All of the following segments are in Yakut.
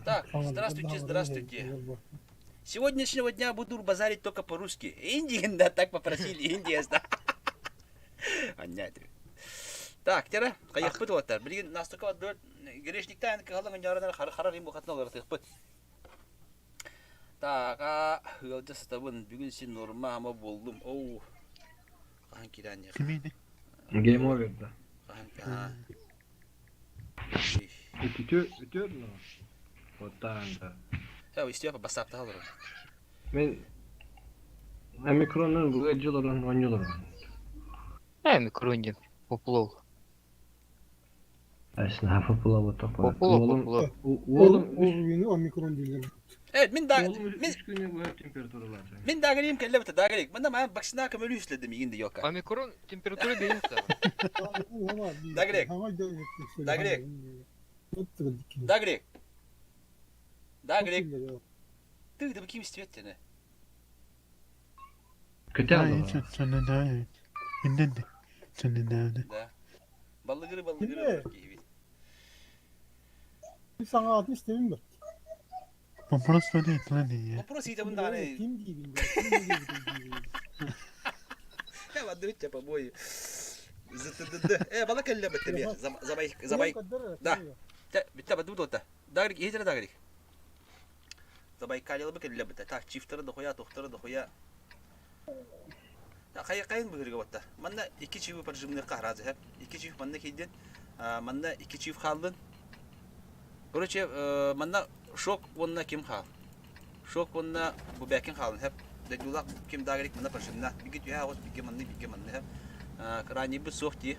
Так, здравствуйте, здравствуйте. Сегодняшнего дня буду базарить только по-русски. Индия, да, так попросили, Индия, да. Аннять. Так, тера, хайахпыт уоттар. Билигин настолько грешниктан кыһаллан дьаранар хара рим бухатын олорытыахпыт. Так, а ыалдьа сытабын. Бүгүн син норма ама буоллум. Оу. Хаһан киирэн Game over да. Хаһан Үтү үтүөр ну. Оттаан да. Э, истиэп бассаапта олорор. Мен омикроннан бу олорон оонньууларым. Э, микрон диэн поплол. Аснаа популабы топа. Популо, Уолум популо. уолум Уолум омикрон дииллэр. Э, мин да уолум мин үс күнү быһа температуралаата. мин дагырим кэллэ бит дагырик. Мында маа вакцина көмөлүү үследим игин де ёка. Омикрон температура берин Дагрек. Дагрек. Дагрик. Дагрик. Ты да ким истибет тене. Көтө алла. Да. Баллыгыры баллыгыры киһибит. Саҥа атын истэбин бэр. Вопрос ыйтабын даҕаны. Ким диибин ким диибин Э, баддыбыт побои. ЗТДД. Э, бала кэллэ битте бе. Забай забай. Да. Битте баддыбыт ота. Дагрик, иһитер дагрик. Забайкалилы кэллэ битте. Так, чифтары дохуя, тохтары дохуя. Хайа хайын быһырга батта. Манна икки чифы поджимныхка харазы хэп. Икки чиф манна кийдин. Манна икки чиф хааллын. Короче, манна шок уонна ким хаал. Шок уонна бубякин хаалын хэп. Дойдулаах ким дагрик манна пожимна. Биги түһэ аҕыс, биги манны, биги манны хэп. Кранибы суох дии.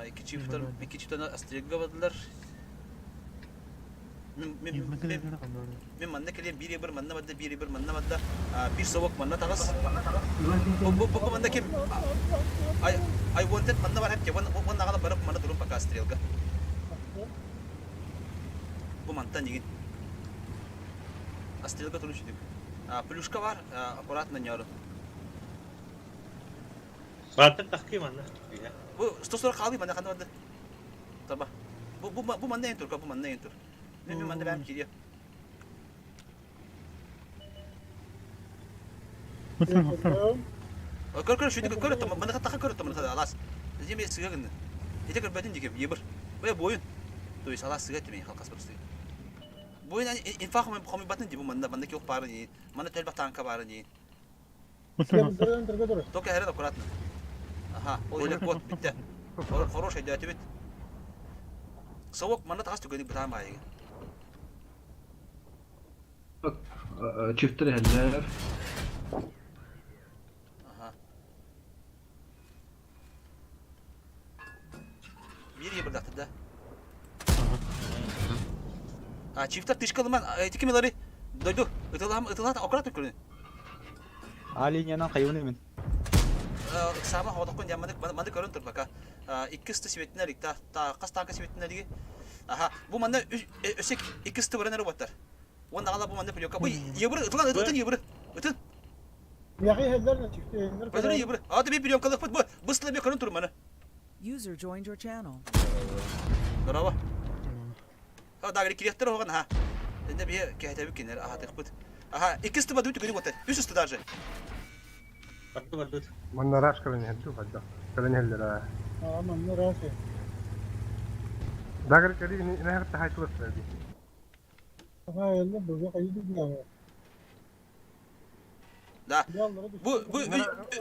Икки чифтар, икки чифтан астрелга бардылар. Мин манна кэлиэм биир бір манна барда, биир бір манна барда. Биир совок манна таҕыс. Бу бу бу манна ким? I I wanted манна бар хепте. Вон вон аҕала барып манна турун пока стрелга. Бу мантан игин. Стрелга турун сүдүк. Плюшка бар, аккуратно ньорун. Бааттан тахкыы манна. Бу 140 хаалыы манна ханна барда? Таба. Бу бу бу манна эн тур, бу манна эн тур. Мен манна бэм кириэ. Көр көр шүдү көр өттө маны таха көр өттө маны алас. Земе сыга гынны. Ите көрбөтүн дикем ебір. Бе бойун. То есть алас сыга теме халкас барысты. Бойун инфа хомы хомы батын ди бу манна манна ки бары ни. Манна төлбак танка бары ни. Только хэрэг аккуратно. Аха, ол илек кот битте. Хороший дәтибит. Совок манна тагас түгәник битаан баайыгы. Чифтер иһэллэр. Аха. Биир ийэ бырдахтар да. А, чифтер тышкалыман, эти кимилери дойду, ытылаһам, ытылаһат, аккуратно көрүн. А линиянан хайван мин. Ыксаама хоотоккун дьэ маны маны көрөн тур пока. Икки ысты сибеттинер та та хас таанка сибеттинер Аха, бу манна өсө икки ысты баран эрэ буоттар. Уонна аҕала бу манна плёка. Бу ебыр ытылан ытын ебыр. Ытын. Миэхэ иһэллэр чифтэ Бөтөрө ебыр. Аты би приёмкалыхпыт бу. Быстла би көрөн тур маны. User joined your channel. Здорово. А, да, кириэхтэр оҕон, аха. Инде биһи кэһэтэбит кинилэр аһатыахпыт. Аха, икки ысты бадыбыт түгүнүк отта. Үс ысты даже. Барду бардут. Манна раш кэлэн иһэрдүү хайдах? Кэлэн иһэллэр ээ. Аа, манна ыраас Дагыр кэлии инэһэр таһайтыластар дии. Аха, эллэ быга хайы дигнаа. Да. Бу бу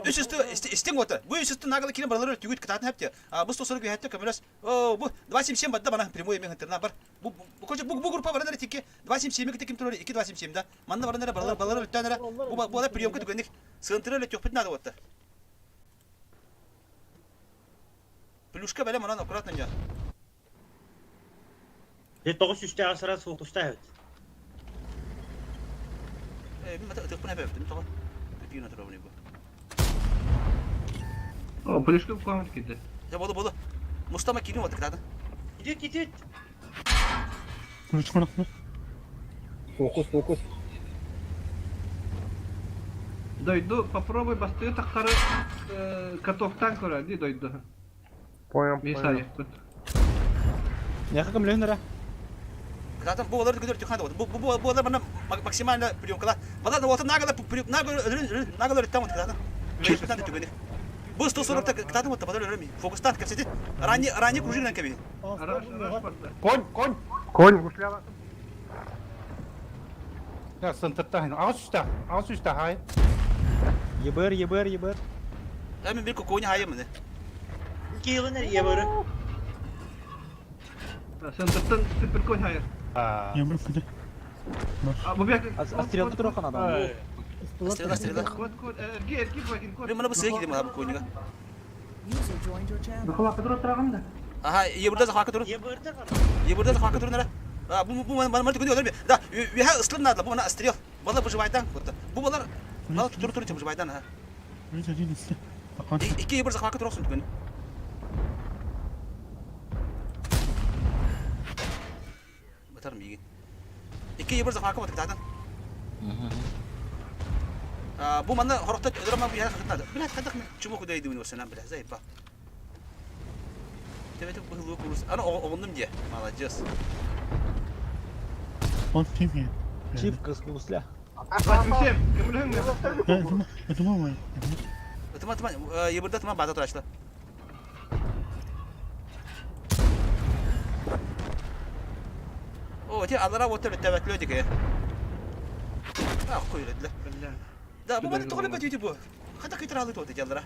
үс үстү истиң ота. Бу үс үстү нагалы кирен баралары түгүт кытаатын хепте. А бу 140 үһәттэ көмөлөс. О, бу 277 бадда бана прямой эме интерна бар. Бу бу короче бу бу группа баранары тикки 277 ките ким турар 2 277 да. Манна баранары баралар балалар үттәнәре. Бу бу ала приемка түгенник. Сыгынтыры эле төхпүт надо отта. Плюшка бәле манан аккуратно не. Де тоҕус үстээх сара суохтустаах эбит. Э, мин ытыкпын эбэбитим тоҕо. Пино туробун бу. О, плюшка куамат киирдэ. Я болу болу. Мустама киирин отык тады. Кидет кидет. Фокус, фокус. Дойду, попробуй бастыы тахсары катоктан көрөр дии дойду. Понял, Мин понял. саайыппыт. Миэхэ көмөлөһүн эрэ. Кытаатан бу олар көтөр түхана бу бу бу олар манна максимально приемкала. Бала вот наголо наголо наголо там вот кытаатан. Кытаатан түгени. Бу 140 та кытаатан вот бадал өлөрөм. Фокустан кепсети. Ранее ранее кружинан кеби. Конь, конь! Конь, гусляла. Я сынтыртаһын. Аҕыс үстэ, аҕыс үстэ хай. ЕБР, ЕБР, ЕБР. Мен бир коня хайым. Киилин ЕБР. Сынтыртан супер конь хайыр. Стрелка тура канада. Стрела, стрела. Код, код, эрги, эрги, бакин, код. Мен мына бу сыйы кидим бу коньга. User joined your channel. Аха, ебурда захватка турун. ЕБР-да бар. Ебурда захватка турун ара. Бу бу мана түгүн өлөр. Да, үһә ыслын надо, бу мана стрел. Бала выживайдан. Бу балар бала тур тур выживайдан, ха. Икки ебур захватка турсун түгүн. Батар миигин. Икки ебур захватка вот кытаатан. Бу манна хорохто өлөрөм бу яра хатнады. Билет хадак чуму кудай дибин осынан биле зайба. Төбөтө быһылуу курус. Аны оҕоннум дии. Молодец. Чип кыс гусля. Всем, көмөлөһүн. Ытыма ытыма ебурда ытыма баата турачла. О, те алара вот төбөттөбөтлөө дике. А, хуй эле. Да, бу маны тоҕо бөтүтү бу. Хата кытыр алы тоты жаллара.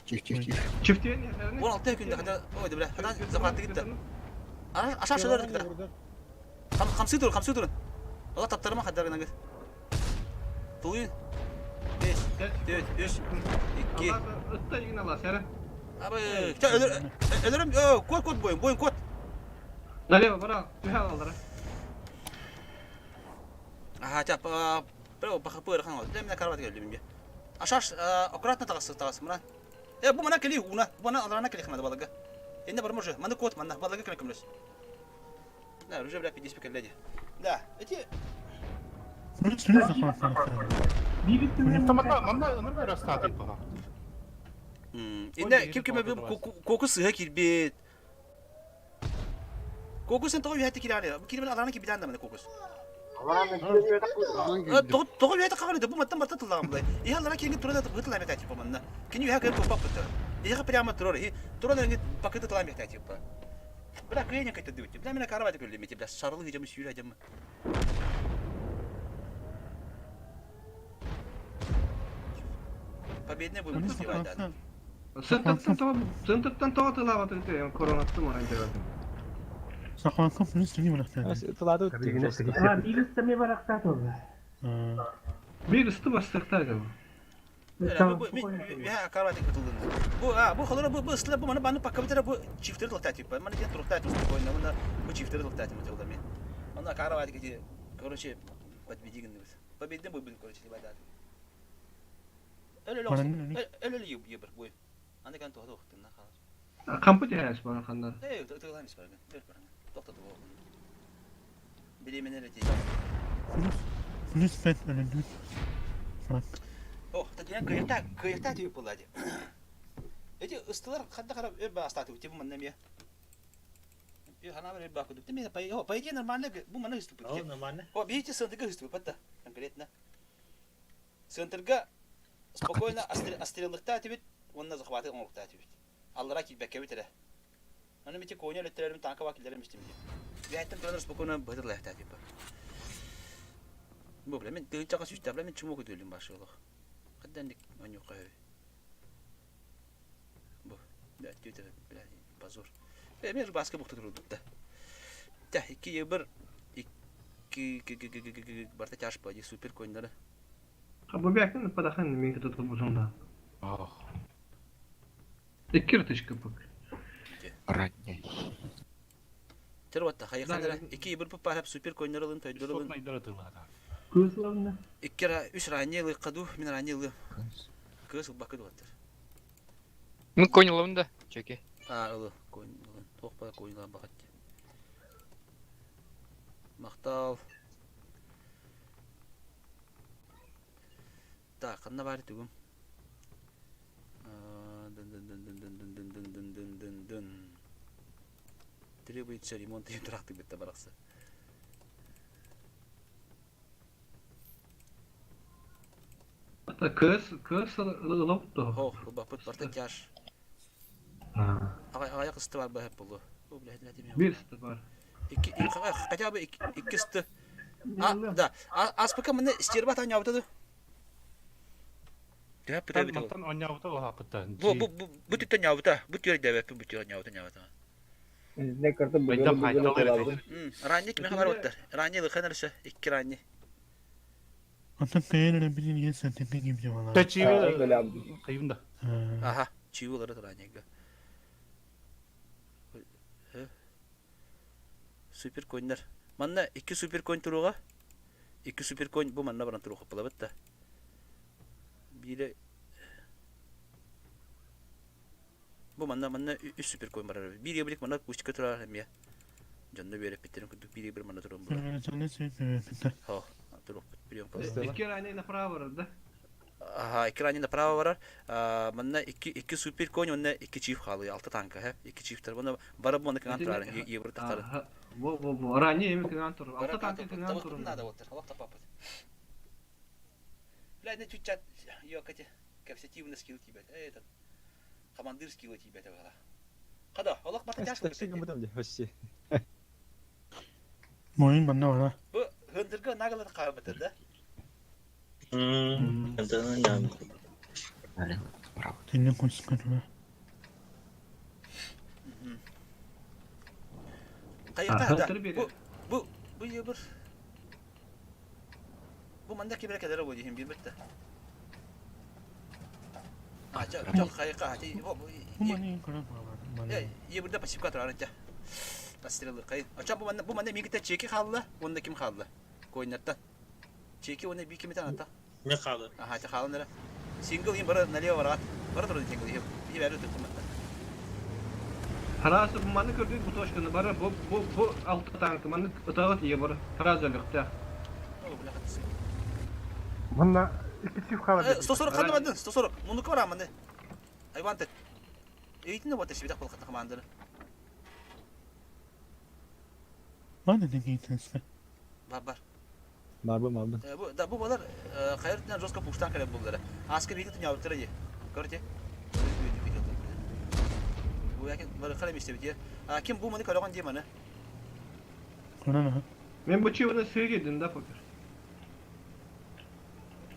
Чифтен, 16 күндө хата ой бля, хата захватты гитте. Аша шалар гитте. Хамсы тур, хамсы тур. Ала таптарыма хаддар гына гит. Тулуй. 5 4 3 2 Ытта игин ала, сәрі. Абы, өлөрөм, кот кот бойын, бойын кот. Налево, бара, түһә алалара. Аха, тяп, бро, бахапы ырхан ол. Мен карават келдим бе. Ашаш, аккуратно тагасы тагасы мына. Э, бу мана кели уна, бу мана аларана кели хмада балага. Энде бар може, маны кот мана балага кели көмлөс. Да, уже бля 50 келди. Да, эти Манна, манна ыныр бер астады бага. Инде ким ким бу коку сыга кирбит. Коку сен тоҕо үһәтте кираары. Бу кирбин аларана кибитан да мана кокус. Тоҕо үһәтте каганы бу маттан батта тыллаган булай. Иһ алара кирген турада бытылай бет типа манна. Кини үһә кем попап бытты. Иһ прямо турар. Иһ туран эңит пакеты тылай бет типа. Бля кыйня кайта дибит. Бля менә карабат көллеме бля шарлы гыҗам сүйрә жам. Победный будем успевать, да. Сынтыртан тоға, сынтыртан тоға тылава тыгы, коронаттым оран жабатын. Тылады Bir ысты бастықта жабы. Я карабат кытылдым. Бу а бу холора бу бу ысла бу мана баны пока бу чифтер тылта типа. Мана ден турукта спокойно. Мана бу чифтер тылта типа тылда мен. Мана карабат кити короче подбедигин бит. Победный бу короче типа да. Өлө өлө ебір бу. Анда кан тоқту тына халас. Кампы жаяш бара қанда. Эй, тылаймыз бар. Бер бар. Тоқтатып ол. Билемен эле О, Татьяна кыйырта, кыйырта түйіп болады. Эти ыстылар хадда харап өр бастаты типа манна ме. Хана бір бакы деп. Мен по по идее нормально бу мана ыстып. О, нормально. О, видите, центрга ыстып патта конкретно. Центрга спокойно астреллыкта тибит, онна захваты оңлукта тибит. Аллара килбекке битере. Аны бити коня леттерим танка вакиллерим истим. Бәйттен турар спокойно быдырлар типа. Бу бля мен тыгынчака сүстә бля мен чумок өтөлүм башы олох. Каддан онюка. Бу бля түйте бля позор. Э мен баска букты турдук да. Та 2 1 2 барта чаш па супер койнары. Бу бәкін падахан мен кітіп бұзында. Ах. Икки рытышка пак. Тер ватта хайханара 2 1 пап супер койнары лын тойдоры лын. Көз лавна. Икки үс ранее каду мен ранее Кыз бакы дуаттар. Мен конь да, чеки. А, ылы, конь, ылы. Тоқ ба коньла бақат. Мақтал. Так, қанна бар түгім. Дын дын дын дын дын дын дын дын дын дын дын. Требуется ремонт диэн тураахтыйбыт да барахсан. Ата кыыс кыыс ылып то. Ох, ылбаппыт барта тяж. Аҕай ысты бар баһып булу. О, блядь, блядь, Бир ысты бар. Икки, хотя бы икки ысты. А, да. Аспыка мына стерба таня да. Төһө пытабыт ол? Мантан онньообута улааппыта. Бу бу бу бу түттэн ньообута. Бу түөрдэбэппин бу түөр ньообута ньообута. Не карта быгылы быгылы кылабы. Ранни кимэ хабар оттар. Ранни лыхан арыша икки ранни. Атын кайын эрэ билин сантемпе ким жамала. Чиви кайымда. Аха, чиви олары раннига. Супер коньнар. Манна икки супер конь туруга. Икки супер конь бу манна баран туруга булабыт да. Бире Бу манна манна үс супер конь барар. Биир ебрик манна кустика турар эмиэ. Дьонно үөрэппиттерин курдук биир ебрик манна туран була. Хо, турукпут прием Икки ранее направо барар да? Аха, икки ранее направо барар. Манна икки икки супер конь, онна икки чиф хаалый, алта танка, хэ. Икки чифтер. Манна бара бу манна кыҥаан турар, ебрик тахтары. Во, во, во, ранее эми кыҥаан турар. Алта танка кыҥаан турар. Надо вот, олох тапаппыт. Бля, не чуть-чуть, ёкати, кэпсэтиивный скилл тиийбэт. Этот, командир скилла тиийбэтэ баҕала. Хада, олох бата тяжко Почти. Моин манна бара. Бу хындырга нагалар хаабытыр да? Тинне конскан тура. Кайыкта да. Бу бу бу ебір. Бу манда кибер кедere бу дихим бир битте. А, ча, хайка, ти, бу, Бу мани көрө бала. Ебірде пассивка турар ынча. Астрелы кай. Ача бу манда бу манда мигите чеки халла, онда ким халла? Койнаттан. Чеки онда би кимитен ата. Не халы. Аха, ча халын эре. Сингл им бара налево барат. Бара турды сингл им. Би бәрі tuttum Харасы бу маны көрдүк бу точканы бара бу бу бу алта танкы маны ытагыт ие бара. Харасы өлүктэ. О, бля, хатысы. Манна икки чиф хала. 140 ханды мандын, 140. Мунуку бар аманды. I want it. Эйтин вот себе так болхат команданы. Мана деген тенсме. Бар бар. Бар бу, бар бу. Бу да бу балар хайыртынан жестко пуштан келе булдары. Аска бейті түн яуттыра же. Көрте. Бу яки бар калем истебит. А ким бу маны көрөгөн дейм аны. Көрөн Мен бу чиваны сыйгедим да покер.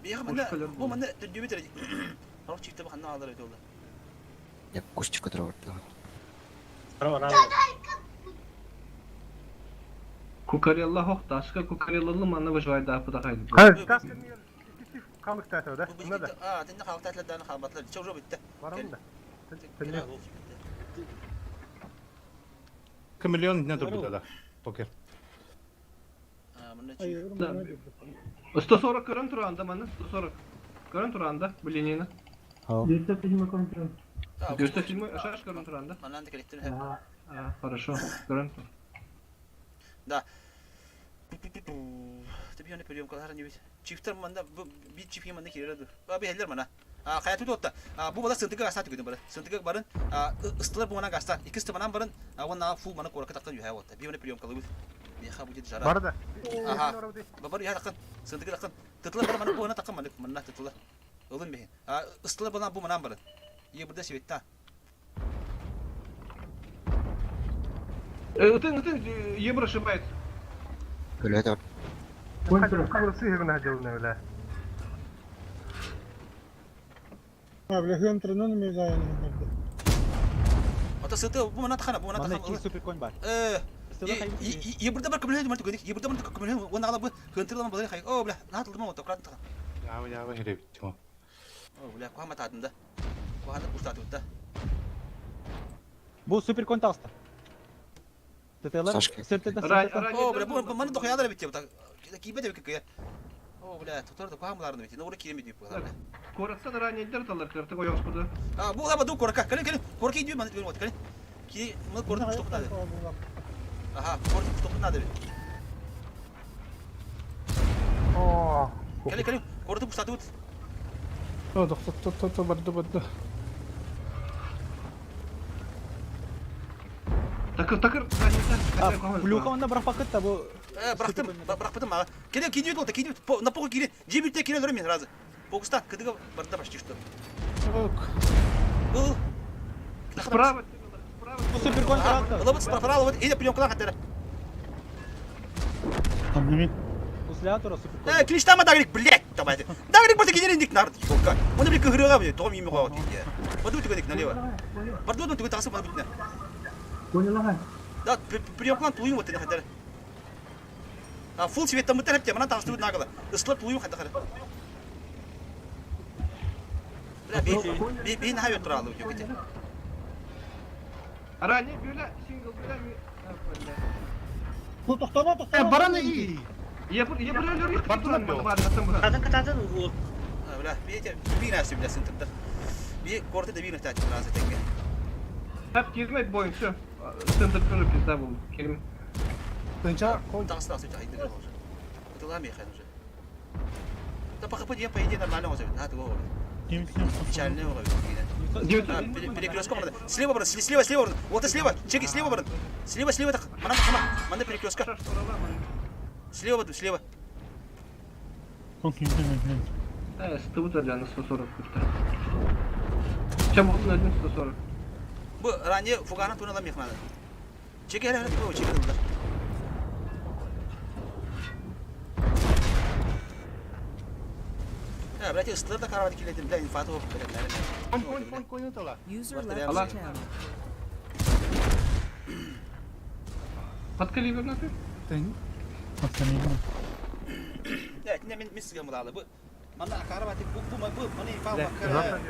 Бияга мында бу мында дүрдүбүт. Хорох чифте бу ханна алар өтө олду. Я кустика турар. Кукарелла хохта, ашка кукареллалы манна выживай да пыта кайды. Хай, тас икки чиф калык тата да. Мында да. А, тенде халык татлардан халбатлар. Чоң жо битте. Барам да. Камелеон не турбута да. Покер. А, мында чиф. Да. 140 көрөн туранда маны 140. Көрөн туранда бу линияны. 207 ашаш көрөн туранда. Манан да керектир. А, хорошо. Көрөн тур. Да. Тебе не прием калар не бит. Чифтер манда бит чиф манда кирер. А би хеллер мана. А кая тут отта. А бу бала сынтыга гаста түгүн бара. Сынтыга барын ыстылар бу мана гаста. Икки сты манан барын, а он на фу мана коракы тактан юхай отта. Би мана прием калыбыт. Беха будет жара. Бар да. Аха. Бабар я такын. Сынтыга такын. Тытылар бар мана бу мана такын мана мана тытылар. Ылын бе. А ыстылар бана бу манан барын. Е бурда себетта. Ытын, ытын, ебр ошибается. Өлөтө. Сыйгына жылына өлө. А, бля, хын тренон ми заяны барды. Ата сыты бу мана тахана, бу мана Манна тахана. икки супер конь бар. Э, Ебурда бар көмөлө марты көдик. Ебурда бар көмөлө он ала бу хынтырлама балай хай. О, бля, натылдым вот аккуратно. Ява ява херебит. О, бля, кухама татым да. Кухана пустаты да. Бу супер конь талста. ТТЛар сыртыда сыртыда. О, бля, бу маны дохуялар бит так. Кийбе деп кия. О, бля, тотор да кухамларын бит. Ну, ура киреме дип кухамлар. Корактан ранее дерталар кырты коёс буду. А, бу лаба ду корака. Кэлин, кэлин. Кораки иди маны вот, кэлин. Ки, мы коротко что надо. Ага, коротко что надо. О. Кэлин, кэлин. Коротко пустаты вот. О, доктор, то то барды барды. Такыр, такыр. Плюха онно бырахпаккыт да бу. Бырахтым, бырахпытым аҕа. Кини киирбит буолта, киирбит. На похуй киирин. Дьиэ бүттэ киирэн өлөрөм мин сразу. Фокуста, кыдыга барда почти что. Ыл. Справа, справа. Суперкон таратта. Ылабыт справа, ылабыт. Или пленкалар хаттара. Аннымин. Услятора суперкон. Э, клиштама дагрик, блядь, давай. Дагрик просто генерин нар, ёлка. Он блядь, кыгырыга, блядь, тоҕом имя қоғат дейді. Баду түгенек налево. Баду түген тағысы баду бүтіне. Да, приемклан тулуйм вот хаттара. А фул цветтан бутар хепте, мана тағысы нагала. Ысла тулуйм хатта хара. Бля, би би би нахайо туралы ёкете. Ранее бюля, сингл бюля. Бу тохтомо тохтомо. Бараны и. Ебр, ебр өлөр. Бартынан бил. Катын кататын угу. Бля, видите, би нас бля сынтырдар. Би корты да би нахтать разы тенге. Хап кирмей бойын, все. Центр тоже пизда был. Кирм. Тынча кой. Тағысы тағысы өте уже. Бытыла механ уже. Да по ХП по идее нормально уже. На, ты голову. Печальный уровень. Перекрестка надо. Слева, брат, слева, слева, брат. Вот и слева. Чеки, слева, брат. Слева, слева, так. Мана, мана, мана перекрестка. Слева, брат, слева. Э, стыбыт на 140 курта. Чем вот на 140? Бу ранее фугана туна мехмана. Чеки, хара, хара, чеки, да. Я, блядь, ыстыр да карават килетим, бля, инфа туып, блядь, наверное. Кон кон кон кон тала. User left your Allah. channel. Под калибр на ты? Тын. Evet, ne min mis gımlalı bu. Mana карават бу бу бу мана инфа баккара.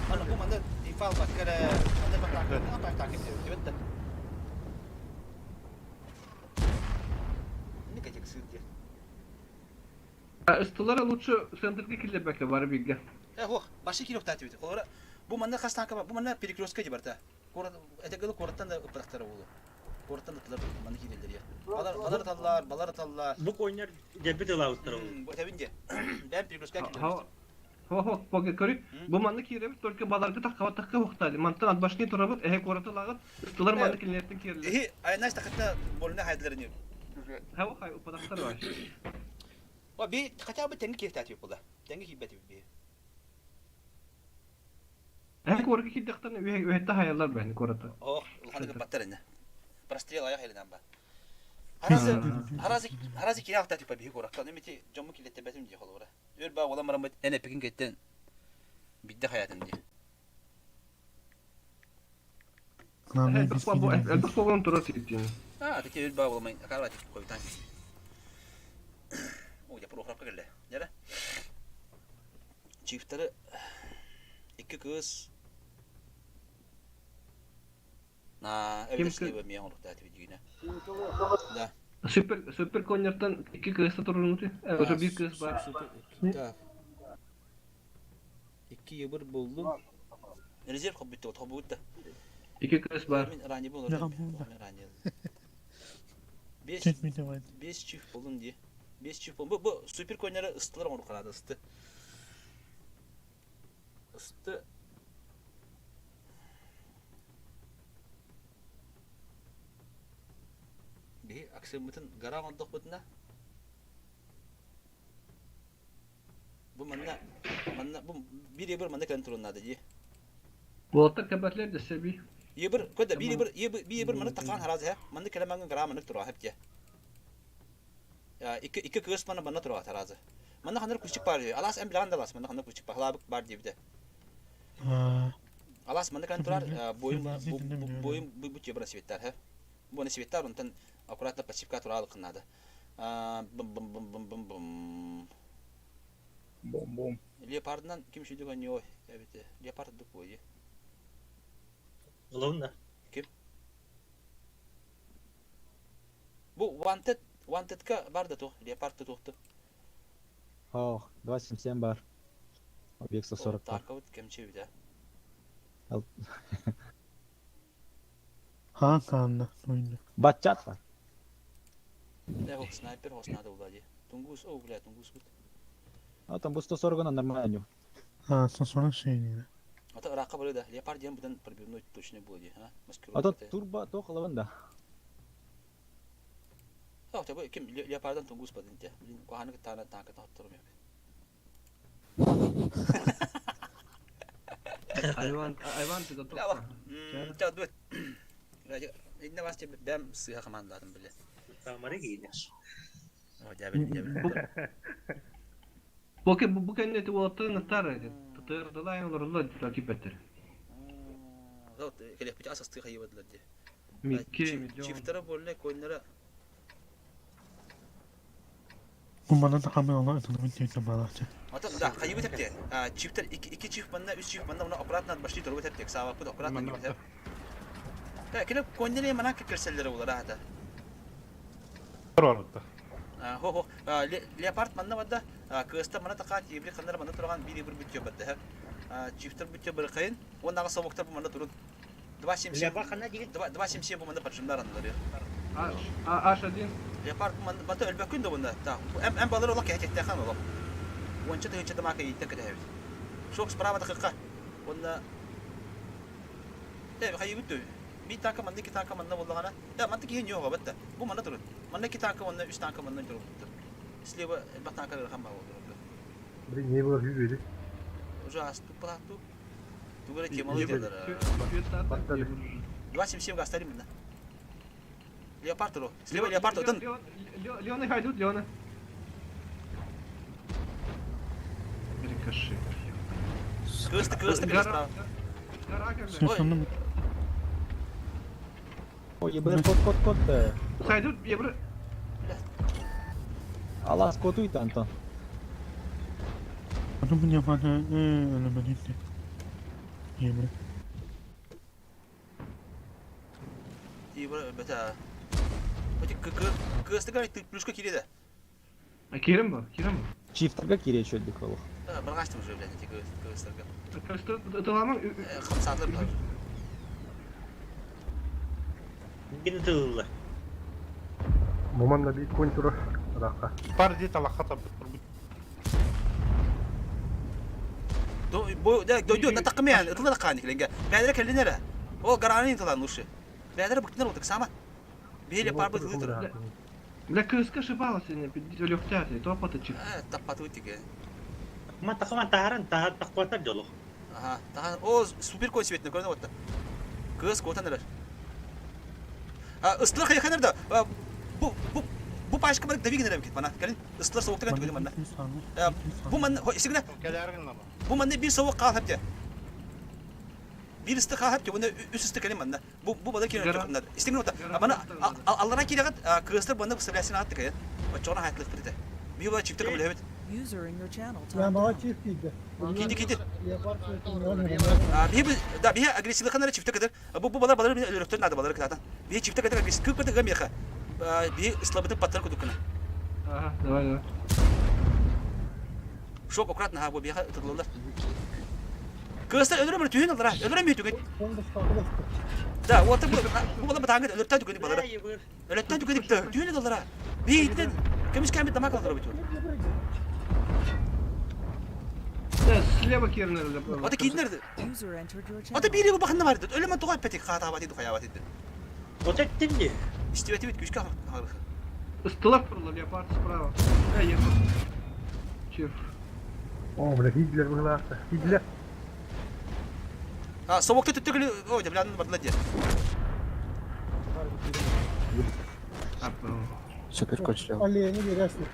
Мана бу мана инфа баккара. Мана бак так, так так evet да. Не кетек сыр Ыстылара лучше центрге килебекке бар бигге. Э, хох, башы килеп тәтіп еді. Олара бу манда хас танка бу манда перекрестка ди барта. Корат, этегеле кораттан да ыпырактары болу. Кораттан да тылар манда килелер я. Балар балар таллар, балар таллар. Бу койнер дебит ылабыттар угу. Бу тебинде. Бәм перекрестка килеп. Хо хо поге көрү. Бу манны киребит только баларга такка такка вактали. Мантан от башни турабыт, эхе кораты лагат. Ыстылар манны килнертин кирле. Эхи, айнаш тахта болуна хайдларны. Хау хай упадактар бар. О, би хотя бы тенге килеп тәтіп булда. Тенге килеп би. Эхе корга килдектен үһәтте хаялар бәни кораты. Ох, улханы баттар инде. Прострел аяк елинен ба. Харазы, харазы, харазы килеп тәтіп би коракта. Немети жомму килеп бәтим ди холора. Өр ба ола марам эне пекин кеттен. Бидде хаятым ди. Элбэх богон турар ситтин. А, теке өр ба оламай, акара тик койтан. О, я прохрапка келде. Нере? Чифтары икки кыз. На, Ким эвде слева мен орукта тиби дигине. Да. Супер супер коннертан икки кыста турунути. Ошо бир кыз бар. Так. Икки ебір болду. Резерв хоп битти, хоп битти. Икки кыз бар. Мен ранее был, Да, мен ранее. Бес, бес чиф болдум ди. Бес чиф болдум. Бу, бу супер коннері ыстылар оны қарады, ысты. Ысты. Би аксымытын гара ондық бұтына. Бу манна, манна, бу бир ебір манна кән туруннады ди. Болаттар кәбәтләр дә сәби. Ебір, көдә бир ебір, ебір, бир ебір маны таққан харазы ха. Манны кәләмәнгә гара маны тура хәп Я, ике ике кыз маны маны тура харазы. Маны ханыр күчик бар. Алас әм билгән алас, маны ханыр күчик бар. Халабык бар дип дә. Алас маны кән турар, бойым бойым бу бу ебір светтар ха. Бу не светтар, онтан аккуратно подсипка тура алыкнады. Бум бум бум бум бум бум. Бом бом. Леопардынан ким шүйдүгөн ой, эбите. Леопард дук бойы. Ылабын да. Ким? Бу wanted Wanted'ка бар да тух, Леопард да тухту. Ох, 277 бар. Объект 140 бар. Тарка вот кемче биде. Ха, канна, ойна. Батчат бар. Не, хок снайпер хос надо улади. Тунгус, о, бля, тунгус бут. А там бу 140 на нормально. А, 140 шейни. Ата ыраахха барыы да, леопард диэн быдан пробивной точный буолуо дии, а? А то Маскировка. турбо туох ылабын да. О, тебе ким леопардан тунгус бадын те. Блин, куһааны кытаана таанка тохотторум эбит. Айван, Айван, ты готов? Ча, дуэт. Инне вас тебе бэм сыха командатын биле. Тамары киинэ. О, дябел, дябел. Бу бу кэннэ ити уолаттарын ыттар эти. Тытырдылай олорулла кипеттер. Вот, келеппит ас астыы хайыбадылар дии. Микки, миллион. Чифтара болле, койнара Куманан хамы ала ытылыбын түйін баласы. Ата да, хайыбы тепте. Чифтер икки чиф манна, үс чиф манна, уна аккуратно башли турбу тепте. Саабаппыт аккуратно кибитер. Та, кини коннере манан кирселлere булар ата. Хо хо, леопард манна бадда, кыаста мана така тиебри ханнар манна турган бири бир бүтүө бадда. Чифтер бүтүө бир кайын, он ага собоктар бу манна турун. 2.77 Леопард ханна деген? 2.77 бу манна поджимдар аннары. H1. Леопард манна бата өлбөккүн да бунда. Та, эм балыр олох кэхэтиэхтээх олох. Уонча тыһыынча тамака ииттэн кэтэһэбит. Шок справа тахыкка. Онна Э, хайыбыт дөө. Биир танка манна, икки танка манна буоллаҕына. Э, манна киһи ньуоҕа батта. Бу манна турун. Манна икки танка уонна үс танка манна турбуттар. Слева элбэх танка ыарахан баа буоллар. Блин, не было hűvödi. Уже аступпату. Тугу эрэ темалы дедер. 2.77 гастарим мында. Леопард туро. Слева леопард отын. Леона хайдут, Леона. Рикошет. Кыысты, кыысты Гора, справа. гора когда. Сыханым Ой, ебыр кот кот кот. Хайдут, ебр. Алас котуйт Антон. Аным яманы өлімінінде. Емір. Тибр бета. Оти кыысты гай плюшка киреде. А кирим ба, кирим ба. Чифтерга кире чөддік олох. Баргаштым уже, блядь, эти кыыстарга. Кыысты тыламан. Хамсатлар бар. Кини тылла. Муман да bir конь турар. Ракка. Пар дет алаха табыт. Бу да дойду на такмян, это на каник ленге. Бәдре келинере. Ол гаранин тылан уши. Бәдре быктынер отык сама. Бейле пар быт лытыр. Бля, кыска шибала сегодня, легтяты, то патычик. Э, таппаты тиге. Ма тахма тахаран тахар тахпатар жолу. Ага, тахан о супер кой цветный көрнө отта. Кыз котан эрер. А ыстылар хайханер да. Бу бу бу пашка бар давигенер бит мана. Келин ыстылар соуктан түгүн мана. Бу ман сигне бу манны бир соук кал хапты. Бир ысты кал хапты, буны үс ысты келин манна. Бу бу бада келин жокундар. Истигне отта. Мана аллара кирегат кызлар буны выставлясын атты кен. Чона хайтлык бирде. Бир бала чифте кабыл хебет. User in your channel Я timed мага out. чиф кийди. Кийди, кийди. Леопард Биһи да биһи агрессивлыханара чифте кадыр. Бу бу балар балар өлөрөктөр нада балар кытаатан. Биһи чифте кадыр агрессив күп кадыр гамеха. Биһи слабытын паттар кудуккана. Ага, давай, давай. Шок аккуратно ха бу биһи тыдлылар. Кыстар өлөрөм түһүн алара. Өлөрөм түгүн. Да, вот бу бу бала батаңы өлөртөн түгүн балар. Өлөртөн түгүн түһүн алара. Биһи кемис кемит тамак алара бит. Да, слева кирнер. Ата кийдинер. User entered your channel. Ата бири бу бахында бар. Өлөмө тугай петик хата бати духая бати. Вот эттим Истибети бит күчкә Ыстылар турла, леопард справа. Э, ебр. Чиф. О, бля, Гитлер быглаахта. Гитлер. А, собокта түттүгүлү, ой, блядь, бардыла де. Супер конь слева. Олени бересиң.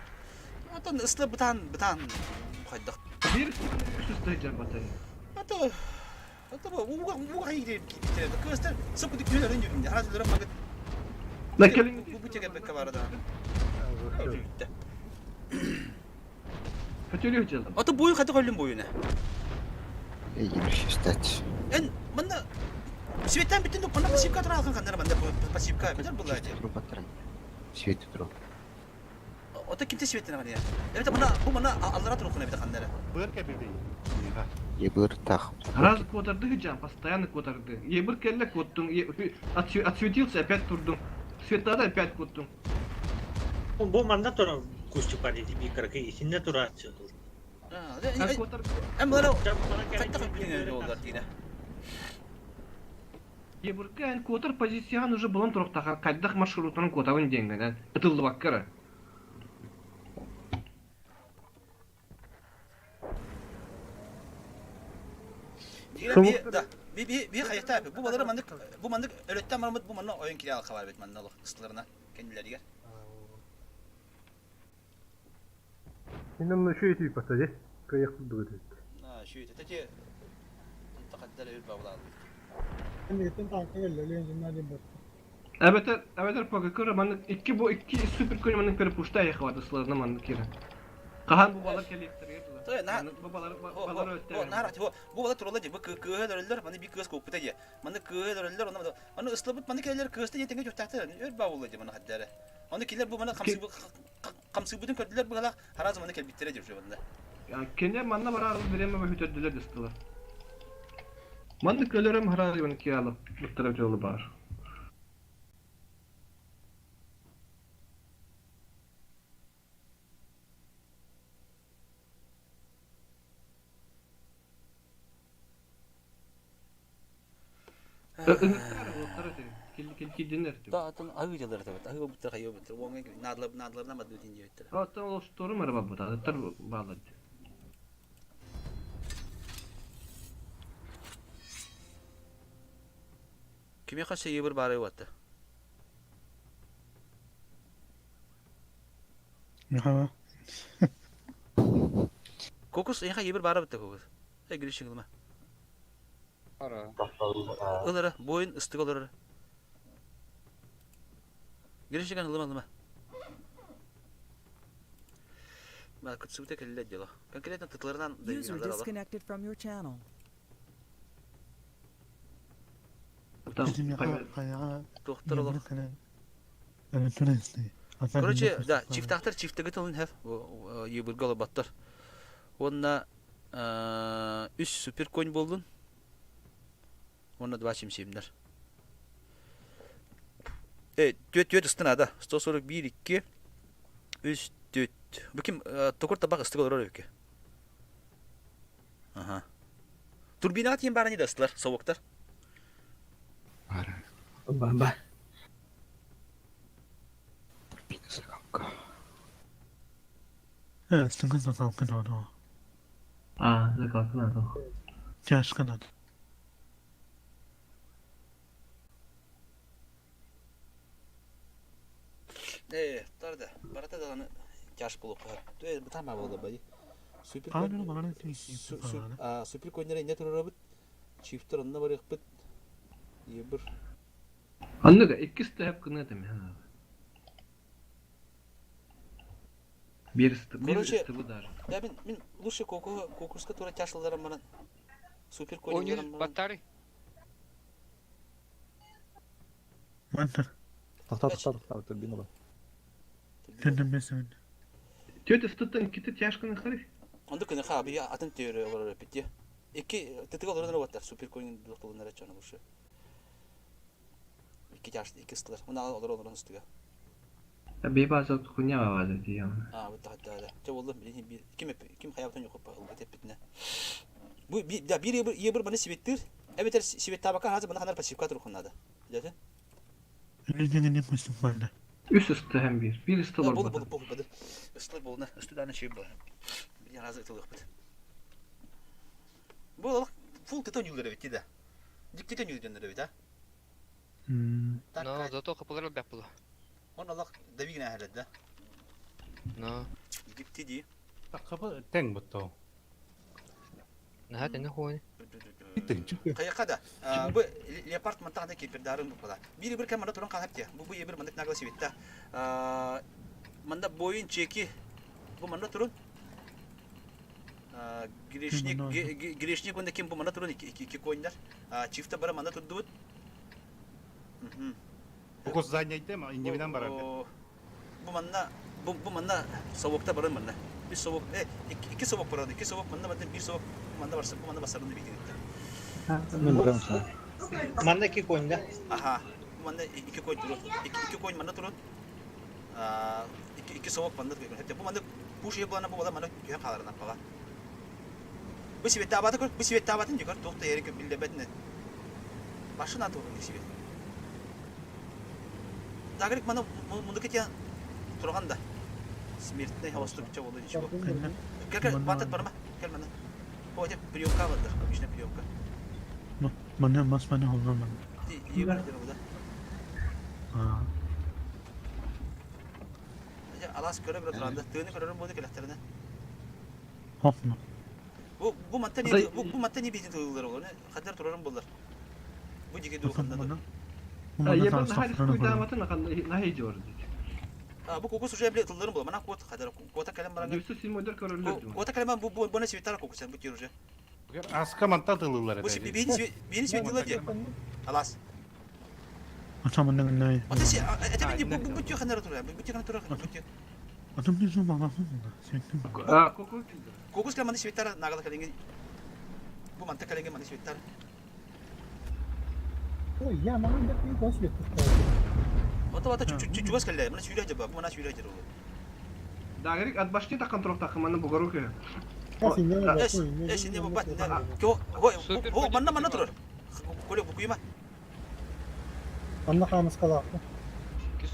Ата ысла бытан, бытан хайдак. Бир үс ысты батай. Ата ата бу уга уга хайде китер. Кыстар сып күтүк күнөр үндү. Хара магыт. Да келин. Бу бу теге бекке барды. Хотели хотел. Ата бою хаты коллум боюна. Эй, емір стать. Эн мында Светтен бүтүн мында пассивка тура алган кандар мында пассивка битер булла же. Туру баттырым. Свети туру. Ата кимте светтен гана. Эбет мына бу мына аллара тура кына бит кандара. Быр кебеби. Ебір тах. Раз котарды жан, постоянно котарды. Ебір келле коттун, отсветился, опять турдум. Светлада опять коттун. Бу манда тура кустик бар ди бир каракы исинне тура. Эн куотар Эн балары хаттах өппүтүн оллар тиинэ. Ебырка эн куотар позицияҕын уже булан туруохтааххын хайдах маршрутунан куотабын диэҥҥин эн ытыллыбакка эрэ. Да, би би би хайта бу балары маннык бу маннык өрөттөн бараммыт бу манна ойон кире алка бар бит манна олох ыстыларына кэннилэригэр. Мин онно үчүгэй тиийбэтэ дии. Кыайах курдук этибит. Үчүгэй тети тахаддар өйүр бабылаалбыт. Миэтин таанка кэллэ, Ленина диэн барда. Эбэтэр эбэтэр ПГК маннык икки бу икки супер конь маннык перепушта ехала ыстыларына маннык киирэн. Хаһан бу балар кэлиэхтэригэр дылы. Маннык бу балар балар өттө. Наар бу балар туралла дии бу кыыһа өлөрөллөр маны би кыыс куоппута дии маны кыыһа өлөрөллөр онно маны ыслабыт маны кэлэлэр кыыста дии тэҥэ дьуктаахтар өр баабылла дии маны хаддара Ону кинилэр бу маны хамсыыбытын көрдүлэр быһалаах, араас маны кэлбиттэрэ диир манна. Кинилэр манна бараар время бүтэрдилэр дыстылар. Маннык өлөрөм хараайбын киалы буттара дьолу баар. Ыһыктар уоттар этэ. Килкидинер. Да атын аһыы дьаллар этэ. Аһыы буттар хайыы буттар. Уоҥа наадалар наадаларынан бадыы диэбиттэр. Оттон олосторум эрэ барбыт. Аттар баалар. Кимиэхэ сыйыбыр баарай уотта? Михаил. Кокус, эйиэхэ йыбыр баара бытта кокус. Эй, Гришин ылма. Ылара, буойун ыстык олорор. Гришиган ылыма ылыма. Кытсыбыта кэллэ дело. Конкретно тытларынан User disconnected from your channel. Туохтар олох. Короче, да, чифтахтар чифтагы тылын хэв йыбырга олорбаттар. Уонна үс супер конь буоллун. Уонна два чимсиимнэр. Э, түөт түөт ыстын ада. 141 2 3 4. Бу ким токур табак ыстык олорор өкө. Аха. Турбинаҕа тиийэн баарани да ыстылар, совоктар. Бара. Ба-ба. Турбина закалка. Э, закалка надо. А, закалка надо. Тяжко надо. Э, тарда, барата даҕаны тяж буолуохха. Э, бытаама буолла бай. Супер супер коннер инне турарабыт. Чифтер онно барыахпыт. Ебір. Анныга иккис тэп гына этим. Бир Короче, ыстыбы даже. Я мин мин лучше коку кокуска тура тяжларым баран. Супер Ойнуур коннерым баран. баттары. Мантар. Тохтоо, тохтоо, тохтоо, турбина бар. Тендемесен. Тетя стыттан кити тяжканы харif. Онду күнэ ха би атын теория олорор эппит. Икки тытыга олорор оттар супер конь дохтолунар чаны лучше. Икки тяж икки ыстылар. Мына олор олорон ыстыга. Би база хуйня база диям. А, вот так да, да. Те болду бир ким ким хаябытын yok ылбыт эппитине. Бу би да бир ебір ебір маны сибеттир. Эбетер сибет табака хазы мына ханар пассивка турухун надо. Дете? Элегене мөсүм барда. Үс ысты hem bir. Bir ысты бар. Болду болду болду. Ыстылар болуна. Ысты даны şey bu. Bir razı ытылык бит. Бу олох фул тетон юлдер бит да. Дик тетон юлдер бит а. Но зато капылар бәк була. Он олох давигна хәләд да. Но. Дикти ди. Капы тең бутто. Наһа тэнэ хуони. Каяка да. Бу леопард мантагында кирпирдарын бу була. Бири бир кем туран калып те. Бу бу ебир мандык нагла сибетта. Манда боюн чеки. Бу манда турун. Грешник грешник онда ким бу манда турун ики ики койндар. Чифта бара манда турдубут. Букус задняйте, иннибинен барар. Бу манна бу бу манна совокта баран манна. Bir совок, э, iki, iki совок барады, iki совок манна барды, bir совок манна барса, бу манна басарını битин Мен барам саа. Манна ки коньда. Аха, бу манна iki koy турун, iki, iki koy манна турун. А, iki, iki совок манна турун. Бу манна пуш ебана бу бала манна түйе қаларына пага. Бу сибеттаабаты көр, бу сибеттаабатын дьэ көр, туох да эрик биллэрбэтинэн. Машина туһун сибет. Дагрик маны мундук этиэн тураган да. Смертный холостук ча болу ничего. Кел кел, бантат барма. Кел маны. О, это приемка бардыр, обычная приемка. Маны мас маны холлор маны. Егор да. Алас көрө көрө туранда, тыыны көрөрүм буолду келехтерine. Хопно. Бу бу манта не бу бу манта не битин тыллар ол. Хаддар турарым боллар. Бу диги дууханда. Ебен наһаа наһаа жор дейт. Бу кокос уже биле тылларым була. Мана кот хаддар кота калем баран. 907-дер көрөлөр. Кота калем бу бу буна свитар кокос бу тир уже. Аска манта тыллар. Бу бини бини свитилар ди. Алас. Атамының най. Ата си это бу бу бу тир хандар турар. Бу тир хандар турар. Бу тир. Атам не зума ма. Сен. А, кокос. Кокос калем маны свитар нагала каленге. Бу манта каленге маны свитар. Ой, я маған да мен қос бет Ата ата чугас калле. Мына сүйрә жаба. Бу мына сүйрә жаба. Дагрик от башни так контроль так маны бугару ке. Эш, не бат. Ко, хо, манна манна турар. Коле бу куйма. Анна хамыс кала.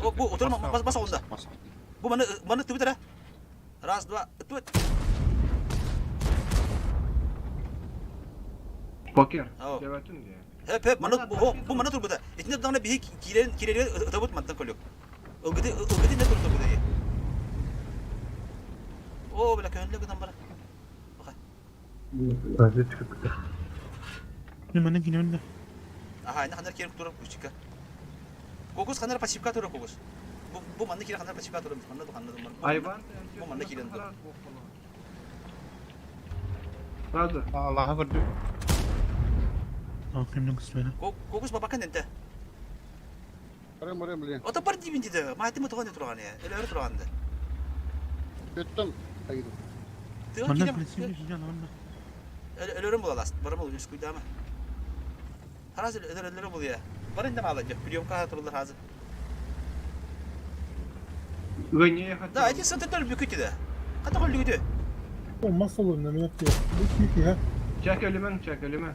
О, бу отурма бас бас онда. Бу маны маны түбүтәрә. Раз, два, түбүт. Покер. Жабатын де. Хеп, хеп, маны бу бу маны турбута. Итинде дагы бихи кирен кирен табут мантан колек. Ылгыды ылгыды не турду бу О, бля, көнлө гынан бара. Бака. Разведчик күтә. Мен кинемде. Аха, ина хандар кереп турып күчкә. Кокус хандар пассивка турып кокус. Бу бу манны кирен хандар пассивка турып, манны хандар манны. Айван. Бу манны кирен тур. Сразу. Аллаһа көрдү. А, кимнең кысмена. Кокус бабака ненте. Барам, барам, блин. Ото бар дибин диде. Майтымы туган турган я. Эле турганды. Көттüm. Айгыдым. Манна прицеле жан онда. Өлөрүм була Барам ул үскүйдәме. Хазыр өлөрүм була. Бар инде мала жок. Приемка турулар хазыр. Войне Да, эти сатытар бүкүтү да. Ката көлүгүтү. Olmaz olur ne minnet diyor. Bu büyük ya. Чак өлүмәң, чак өлүмәң.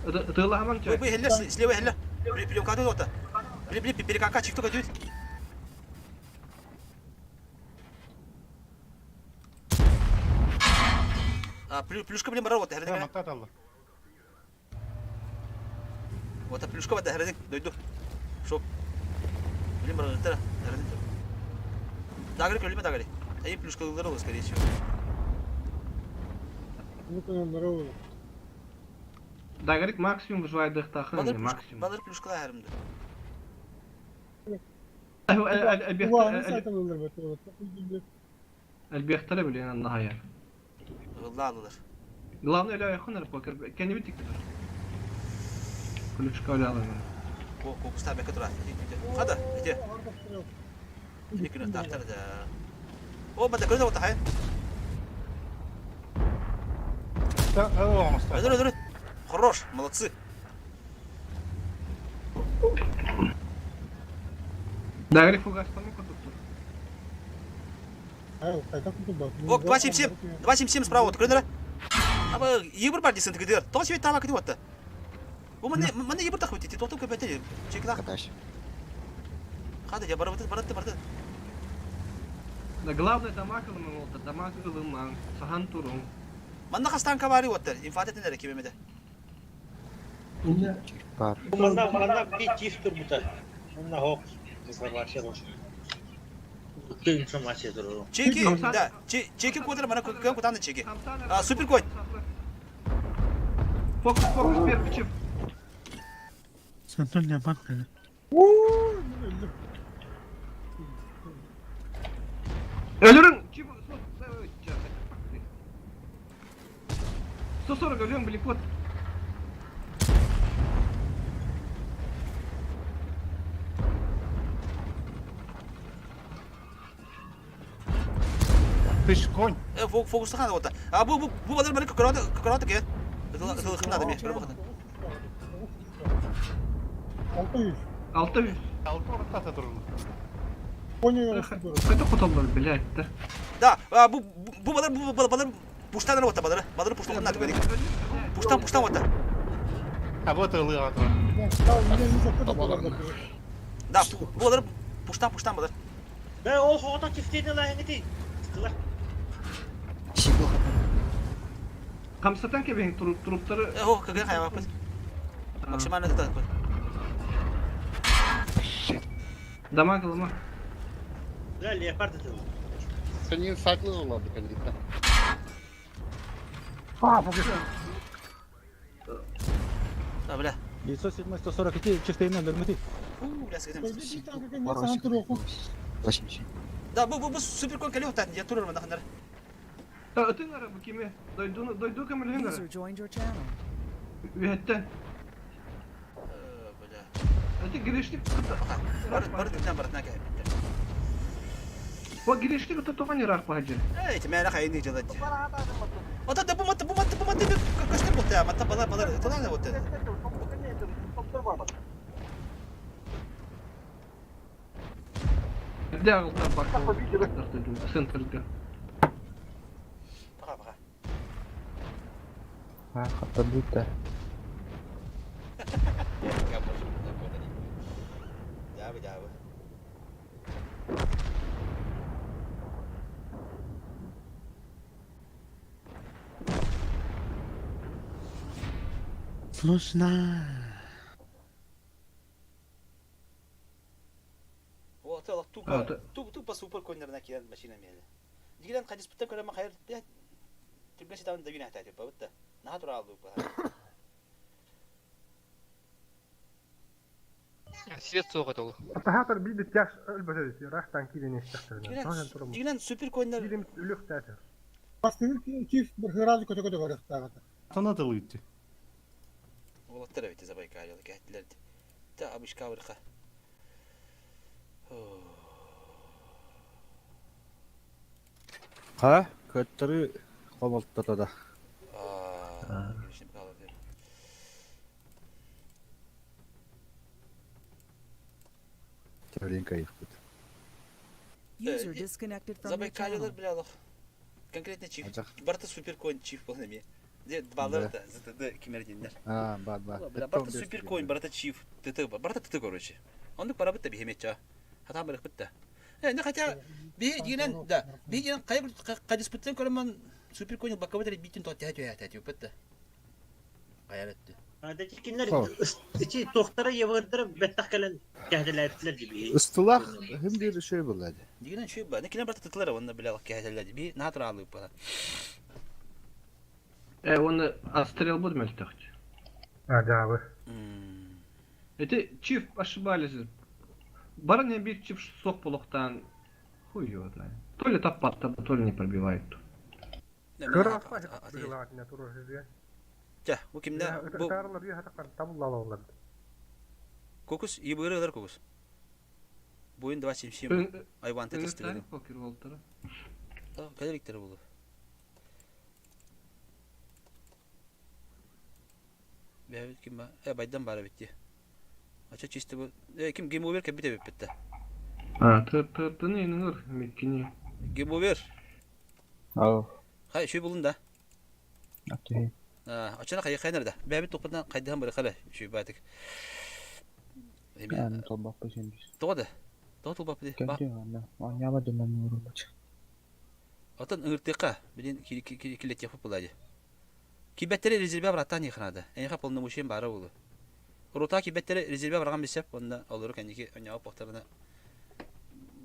Тылламаң чак. Бу хелле слева хелле. Приемка тута. Били били перекака чифт көтүт. А, плюшка блин барар вот хердең. Манта талла. Вот плюшка вот хердең. Дойду. Шоп. Блин барар тара. Хердең. Дагри көлүмө дагри. Эй плюшка ылдыр скорее всего. Bunu koyanlara olur. Дагрик максимум выживает дыхтахын, максимум. Балыр плюшка херімді. Элбехтер билен Аллаһа. Ылла алылар. Главное эле якын покер. Кенди битик. Ключка эле алам. Ко кокуста беке турат. Хада, эте. Икүнө тартар да. О, бата көрдө ота хай. Да, о, Өдөр, өдөр. Хорош, молодцы. Дагрик фугастан кутуптур. Ок, 277, 277 справа, вот, көрдүрө. Аба, ебір бар дейсің тігідер. Тоғы себет таба күтіп отты. Бу мане, мане ебір тақып өтті, тоқтым көп өтті. Чекла. Қады, я барып өтті, барып барып. Да главное дамаг ылымың олта, дамаг ылымаң, сахан турун. Манна қастан кабари отты, инфат етіндері кебемеді. Бар. Манна манна би чиф турбута. Манна хок информация бар. Бүткөн информация туру. Чеки, да, чеки кодыр, мана көң кутанды чеки. А, супер конь. Фокус, фокус, первый чиф. Сантон не бак әле. Өлөрүң, чиф, 140 өлөң, блин, кот. Тыш конь. Э, фокус хана ота. А бу бу бу балар мана көкөрөтө көкөрөтө ке. Ылыхына да бер бакыт. 600. 600. Алты орта турулу. Konya Кайда куталлар, блядь, да. Да, бу бу балар бу балар Пуштан работа балары. Балары пуштан надо говорить. Пуштан, пуштан вот. А вот ылыга турар. Да, балары пуштан, пуштан балар. Бе ол хоҕото кифтиини лаһыҥыти. Тылар. Хамсатан кэбиһин туруптары. Э, о, кыгын хайабаппыт. Максимально тутаппыт. Дамаг ылыма. Да, леопард это. Сенин саклы оларды кандидат. А, покажи. Да, бля. 907 142 чистейна дөрмөти. Фу, бля, скажем. 87. Да, бу супер кон кэлио тан, я турар манаханар. Ытын ара бу кими? Дойду дойду көмөлөһүн User ара. joined your channel. Үһэттен. Бля. Эти грешник Бар бар тынан барытна кэ. Бу грешник кыта тоған ирак баһаджы. Эй, тебе хайны делать. Ото да бу мат бу мат бу мат көстөр бу та, мата балар балар тыланы вот. Де ағылта бак. Центрга. Пока, пока. А, хаттабыта. Дябы, дябы. Слышно. Вот это тупо, тупо, тупо супер коннер кирен машина мели. Дигелен хадис путта көрөмө хайыр, бля, түбгә ситабын да бина тәтеп, бутта. Наха тура алды бу. Свет соға толы. Атахатар биди тяш өлбөтөдү. Рахтан кирен эстактыр. Дигелен супер коннер. Кирим үлүк тәтер. Бастыгыр чиф бір хыразы көтө көтө барыктагы. Тона тылыйты. Олаттар бит Забайкалье кәтләр. Та абышка бирха. Ха, көттөрү комолттата да. Аа, Төрен кайыппыт. User disconnected from your Забайкальелер channel. бля алох. Конкретно чиф. Барта супер конь чиф был неме. Де балар да, ЗТД кимердиннер. А, бар бар. Бля, барта супер конь, барта чиф, ТТ, барта ТТ короче. Онды пара битте бихеметча. Хата бирик битте. Э, не хотя би дигенен да, би дигенен кай кадис биттен көрөмөн супер конь бакка битер биттен тот тәтү тәтү битте. Каярэтти. Киннер ичи тохтара евырдыр беттах кэлэн кэһдэлээбитлер диби. Ыстылах хым бир шөй булады. Дигенен шөй ба, не барта тытлар онда бля кәһәләр би натур алып бала. Э, оны астрел буд мөлтөхчү. А, дябы. Эти чиф ошибались. Барыня бир чиф сок полохтан. Хуй его знает. То ли таппатта, то ли не пробивает. Жа, бу кимде? Бу Кокус, ебырылар кокус. Буйын 277. Айван тетестирди. Покер болтара. Да, кадериктер болду. Бәбит ким ба? Э, байдан бара битти. Ача чисто бу. Э, ким гейм овер кебите битти. А, ты ты ты не ныр, миккини. Гейм овер. Ау. Хай, шүй булун да. Атты. А, ачана кай кайнар да. Бәбит топадан кайдан бары кала. Шүй батык. Эме. Толбак бешен бис. Тода. Тода толбак ди. Ба. Кенде ана. Аняма дөннөн урулач. Отон ыңыртыка билин килет япып булади. Кибеттере резерве братан яхнада. Эйха полномочия бары болу. Рота кибеттере резерве барган бисеп, онда алыр кеники оняа похтарына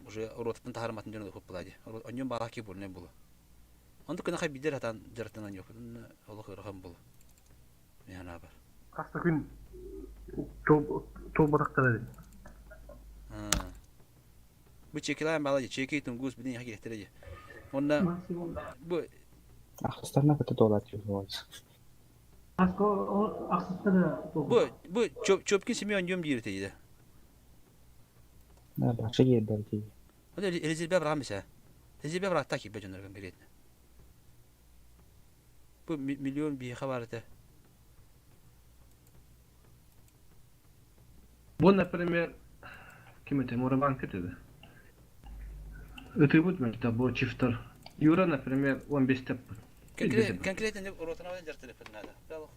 уже ротатын тахарматын жөнө хөп булади. Оньон бара ки булне булу. Онда кына хай бидер хатан жаратан yok. Олох ырхан булу. Яна бар. Каста күн толбатактар Бу чекилайн бала чеки тунгус бидин яхи керектере. Онда бу Ахстарна көтө долат юлуаз. Бу бу чөп чөпкин Семен дем диир тейди. На бакча жердер ди. Онда резерве барган бисе. Резерве баратта ки бе конкретно. Бу миллион бийха бар эте. Бу, например, ким это, Мураван кетеди. Өтүбүт мөлтө бу чифтер. Юра, например, 15 теп. Конкретно ротанаван дьартырыппыт наада.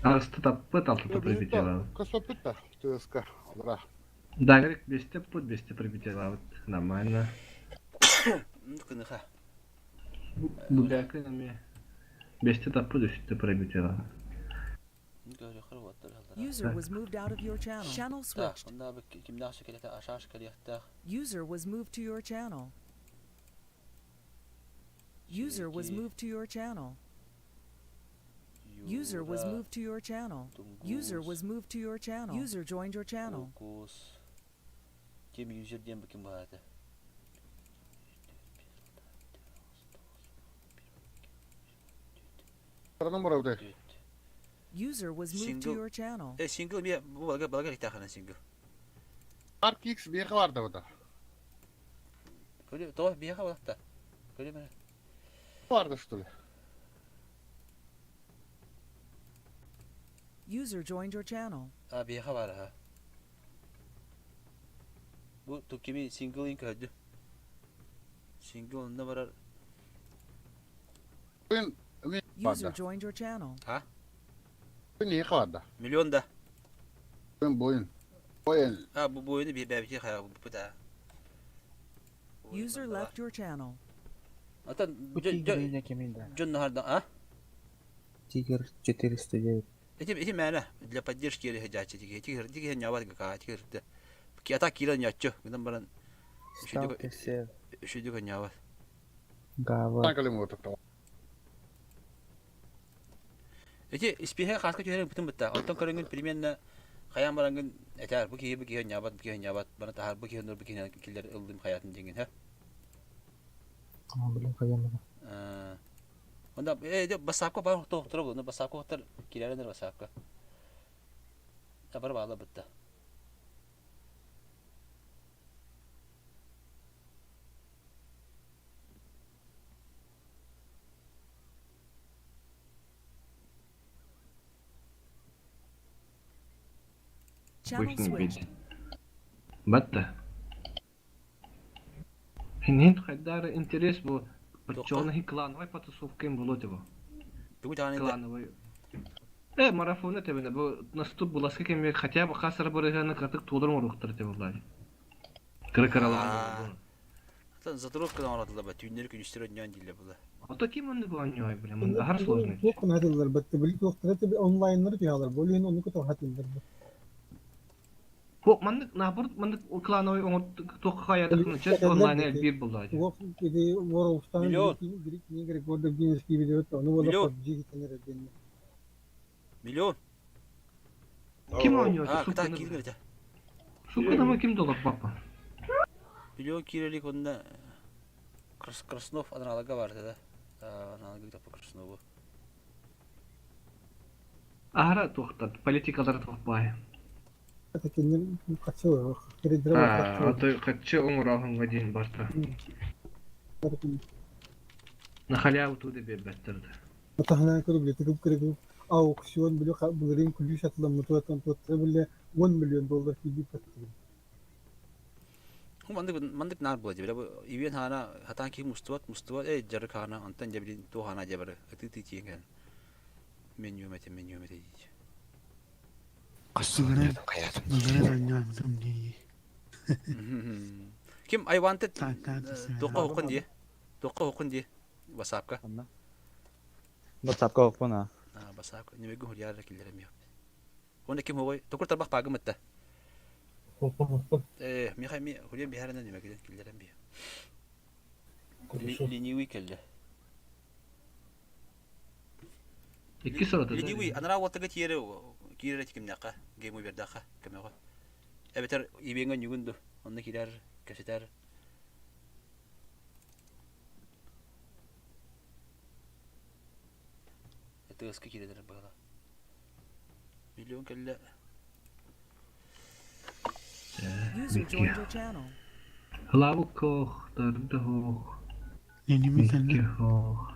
Аҕыста таппыт, алтата прибитиялаабыт. Көспөппүт да, ТСК, олора. Дагрик бесте пут, бесте прибитиялаабыт. Нормально. Кыныха. Бугакы эмиэ бесте таппыт, үстэ прибитиялаабыт. User was moved out of your channel. Channel switched. User was moved to your channel. User was moved to your channel. User was moved to your channel. User was moved to your channel. User joined your channel. Ким user диэн бу ким баата? User was moved to your channel. Э, сингл ми бу балга балга ритахана сингл. Mark X биэхэ барда буда. Көрө, то биэхэ балакта. Көрө мене. Барды что ли? User joined your channel. А биэхэ бар ha. Бу тукими сингл ин көрдү. Сингл онно барар. User joined your channel. Ha? Биэхэ барда. Миллион да. Буйун буйун. Буйун. А бу буйуну би бэбити хая бу да. User left your channel. Ата Дьон наһарда а? Тигр 409. Эти эти мээнэ для поддержки или хадьааччы тиги тигр тиги ньабат гака тигр ата кира ньяччы гынан баран шүдү ньабат. Гава. Эти испиһэ хааска түһэрин бутун бытта. Оттон көрөнгүн примерно хайаан барангын этээр бу киһи бу киһи ньабат бу киһи ньабат бана таһар бу киһи бу киһи киллер ыллым хаятын дингин ха. Блин, хайамына. Онда э басапка бар тоқтыра бұл, басапка оқтар кирәренер басапка. Табар бала бітті. Channel switched. Батта. Хин хайдар интерес бу Чоны клановой потасовка им было его. Клановой. Э, марафон это бу наступ буласка кеме хотя бы хасар барыганы катык тудыр муруктар те булар. Кыры каралан. Затрудка оратылар ба түүннер күнүстөр өннөн диле була. Ото ким онны бу анньой бля, мында хар сложный. Туох хатыллар бат били туохтара тебе онлайннар тиалар, болин ону кото хатыллар. Хок маннык наоборот маннык клановый оңор туох хаядык чет онлайн элбир булла. Туох иди World Грик World Guinness киби ону бола PUBG китенер ден. Миллион. Ким ойнойт? А, кыта киргер да. Сука ким долар папа? Миллион кирелик онда Краснов аналога бар да. Аналога тапа Краснову. Ара туохтат, политикалар туохпай. Качы А, качы оңорохунга дин барта. На халяву туды бербеттерди. Атахна көрүп биле көрүп аукцион биле буларын күлү сатылам мутуатан туттары биле 10 миллион доллар киби патты. Мандык мандык нар була дебе бу ивен хана хатан ки мустуат мустуат э жарык хана антан жабилин ту хана жабары ыты ты тиенген меню мете меню мете дейт. Ким I wanted тоққа оқын де. Тоққа оқын де. Васапка. Васапка оқпын а. Васапка. Немеге хурьяр киллерем yok. Онда ким хогой? Токур тарбах пагы мытта. Э, михай ми хурья бихарына немеге киллерем би. Ленивый келди. Икки сората. Ленивый анара отыгы тиере кире тикимнака, гейму бердака, кемега. Эбетер ибенген югунду. Онда килер, кесетер. Тыска кирелер бала. Миллион келле. User joined your channel. Лаву кох, тарды хох. Ленивый хох.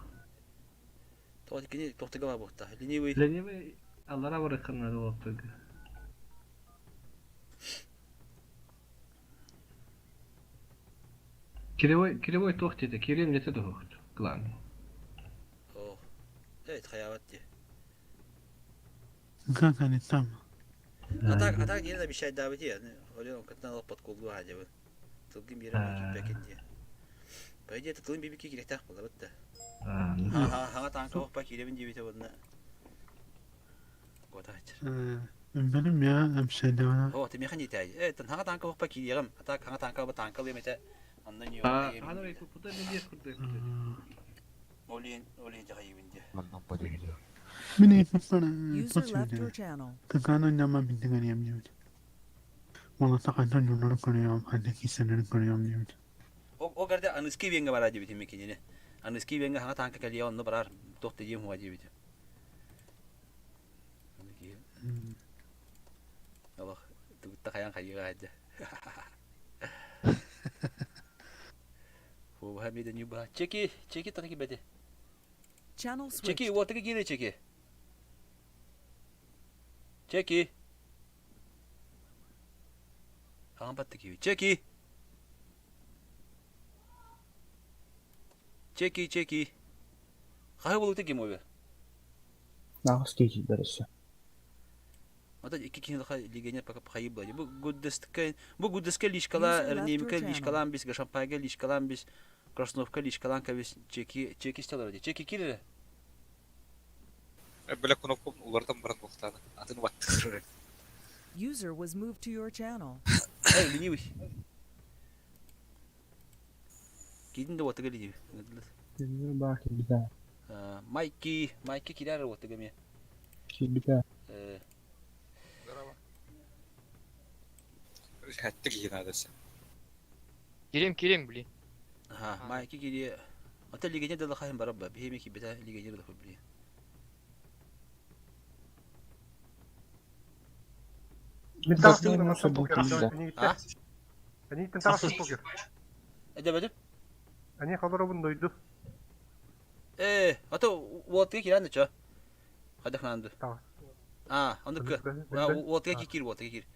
Тоғыз кини тоқтыга бохта. Ленивый. Ленивый аллара бар кырнады оттыгы. Киревой, киревой тох деді, кирем нете дохт, главный. Как они там? А так, а так не обещать да бити. Олен кытнал подколду хадябын. Тылгын биэрэн киирбэкин диye. По идее, тылын бибики кириэхтээх буолабыт да. Хаҥа таанка оппа киирэбин диэбитэ уонна Куотааччы. Беним я эмсэдэвана. О, ты меха не тяй. Э, тан хаҥа таанка оппа киириэҕим. А так хаҥа таанка оба таанкалыам этэ. Онно не Ханар купута билиэх курдук. Олин, олин жахайыбын диye. Мин User left your channel. Какана няма бинтиганиям диэбит. Молота қайтан жолдары көрüyorum, ханна киселери көрüyorum диэбит. О гарда аныски венга бара диэбит мекинини. Аныски венга хаҥа таанка кэлиэ онно барар. Туох да диэм хуа диэбит. Олох тугутта хайан хайыга хайда. Хуба мида нюба. Чеки, чеки таки беде. Channel Чеки, switched. уотыга киирэ чеки. Чеки. Хаҥан батты киви. Чеки. Чеки, чеки. Хаһы болута ким обе? Нағыз кейтилдер өссө. Ата икки киһи легионер пока хайы было. Бу гуддеска, бу гуддеска лишкала, User left your Эрнемика channel. лишкалан бис, Гашампайга лишкалан бис, Красновка лишкалан кабис, чеки, чеки стеллар. Чеки кире. Бля кнопку улардан баран буохтаана. Атын баттыр. User was moved to your channel. Эй, ленивый. Кидин да отыга ленивый. Телевизор баа килбитэ. Майки, Майки кирер отыга ме. Килбитэ. Здорово. Хаттык надо. Кирем, кирем, блин. Ага, Майки кире. Ата легионер да лахайын барабба. Бихеме кибета легионер да хубли. Мин Тахсың покер. А? Они тахсың покер. Эде бедим? Они холоробун дойду. Э, ата уотыга кирен чо. Хадахнанды. А, ондук. Уотыга кир, уотыга кир.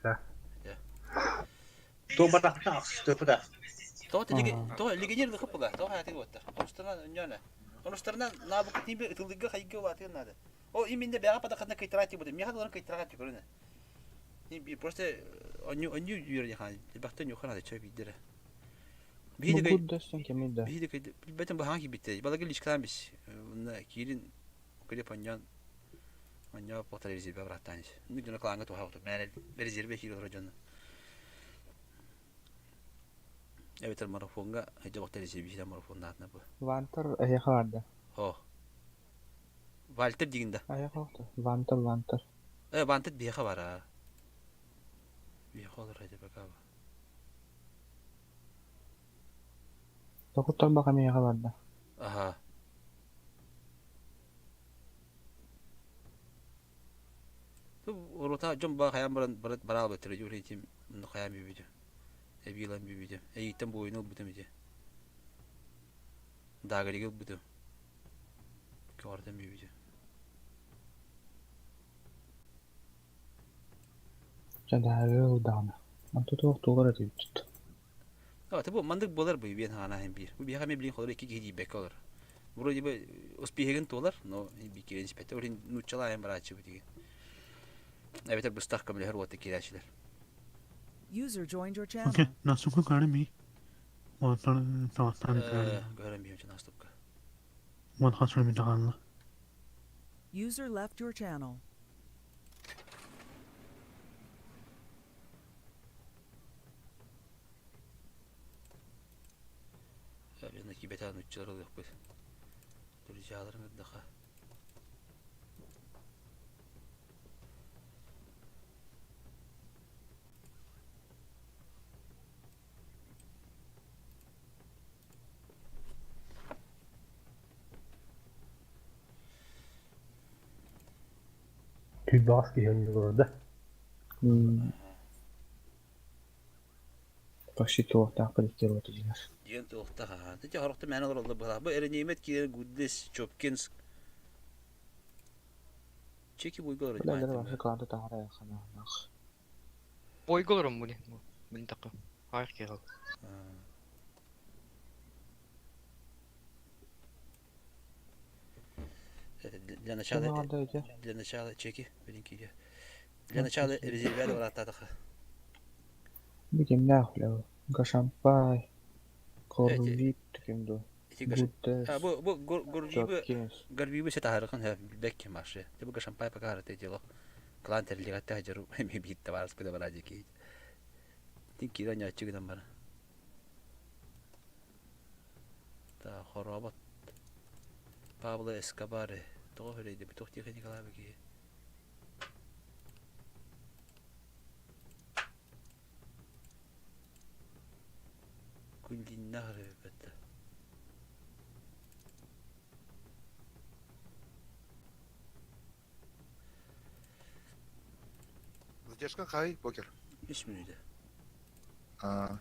Да. То батахта ахсты пыда. То то легионер да хупла, то хаяты оттар. Онустарна ньоне. Онустарна набук тибе тылыга хайга улаты надо. О, именно бяга падахатна кайтрати буде. Меха долар кайтрати көрүнө. Не би просто оню оню юрне хан. Бахта ню хана чөй бидере. Бу гуддестен кемейде. Биһиде кайда бетен бахан кибитте. Балага личкалан бис. Уна кирин кире паньян. Анья полтора резерве братанис. Ну жона кланга туха оту. Мен резерве хиро жона. Эбетер марафонга хеджа бакта резерве хиро марафон наатна бу. Вантер эйэхэ барда. Хо. Вальтер дигинде. Эйэхэ охто. Вантер, вантер. Э, вантер биэхэ бара. Биэхэ олор хеджа бака. Токуттан бака миэхэ барда. Аха. Рота жон ба хаям баран барал бетер жур хитим ну хаям бибиде. Эбилан бибиде. Эйиттен бойну бутым иде. Дагыригил бутым. Көрдüm бибиде. Жадарыл даана. Анту туох тугар этибит. А, бу мандык болар бу бен хана хем бир. Бу бияга мен билин холор ики кихи бек олар. Вроде бы успехин толар, но би кирен спете. Орин нучала хем барачы бу деген. Эбетер бустах камле хер оты кирәчилер. User joined your channel. Окей, насука кары ми. Уотар таастан кары. Көрөм бийем наступка. Уот хасыр ми таганла. User left your channel. Мен кибета нучалар олык бу. Друзьяларың даха. Түйбаас киһен олорда. Почти туохтаах кырыктыр отудилар. Диэн туохта хаан. Тете хорохто мән олор олор була. Бу Эренемет кирен Гуддес, Чопкинс. Чеки буйга олор. Билэлэр башы кланды таһара ханах. Бойголорум, блин. Блин, такы. Айх кегал. Для начала для начала чеки билин Для начала резервяда барааттаатаха. Бу кимнээх үлэ Гашампай, Корвип ким дуу? А бу бу Горвибы Горвибы се таһарыхын хэ билбэк ким вообще. Ты бу Гашампай пока харата дело. Клан тэрилигатта хажару эми биир табаарыспыта бара дики. Тин киирэн ньааччы гынан бара. Та хоробот Пабло Эскобар тоҕо хүрэйдэ битох Тихо Николаевич киһи. Күндүннэх эрэ Задержка хай, покер. Үс мүнүүтэ. А.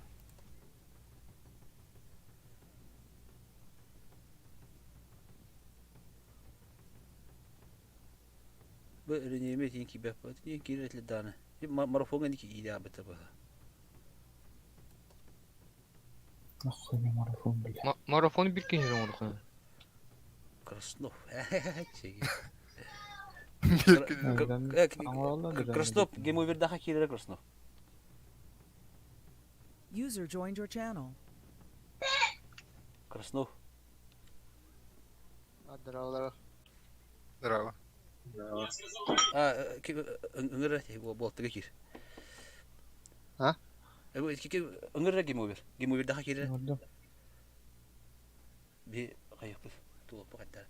Бу өрүнүөмэ итин киирбэппит. Итин киирэр этилэр даҕаны. Марафоҥҥа ини киирээбитэ быһа. Нахуй марафон бля. Марафон бир киһи оҥоруха. Краснов. Краснов гемовердаха киирэрэ Краснов. User joined your channel. Краснов. Здорово. Здорово. А, ыҥыра буолтуга киир. А? Ыҥыра гемовер. Гемовердаха киирэрэ. Би хайыппыт. Туолпу хайдара.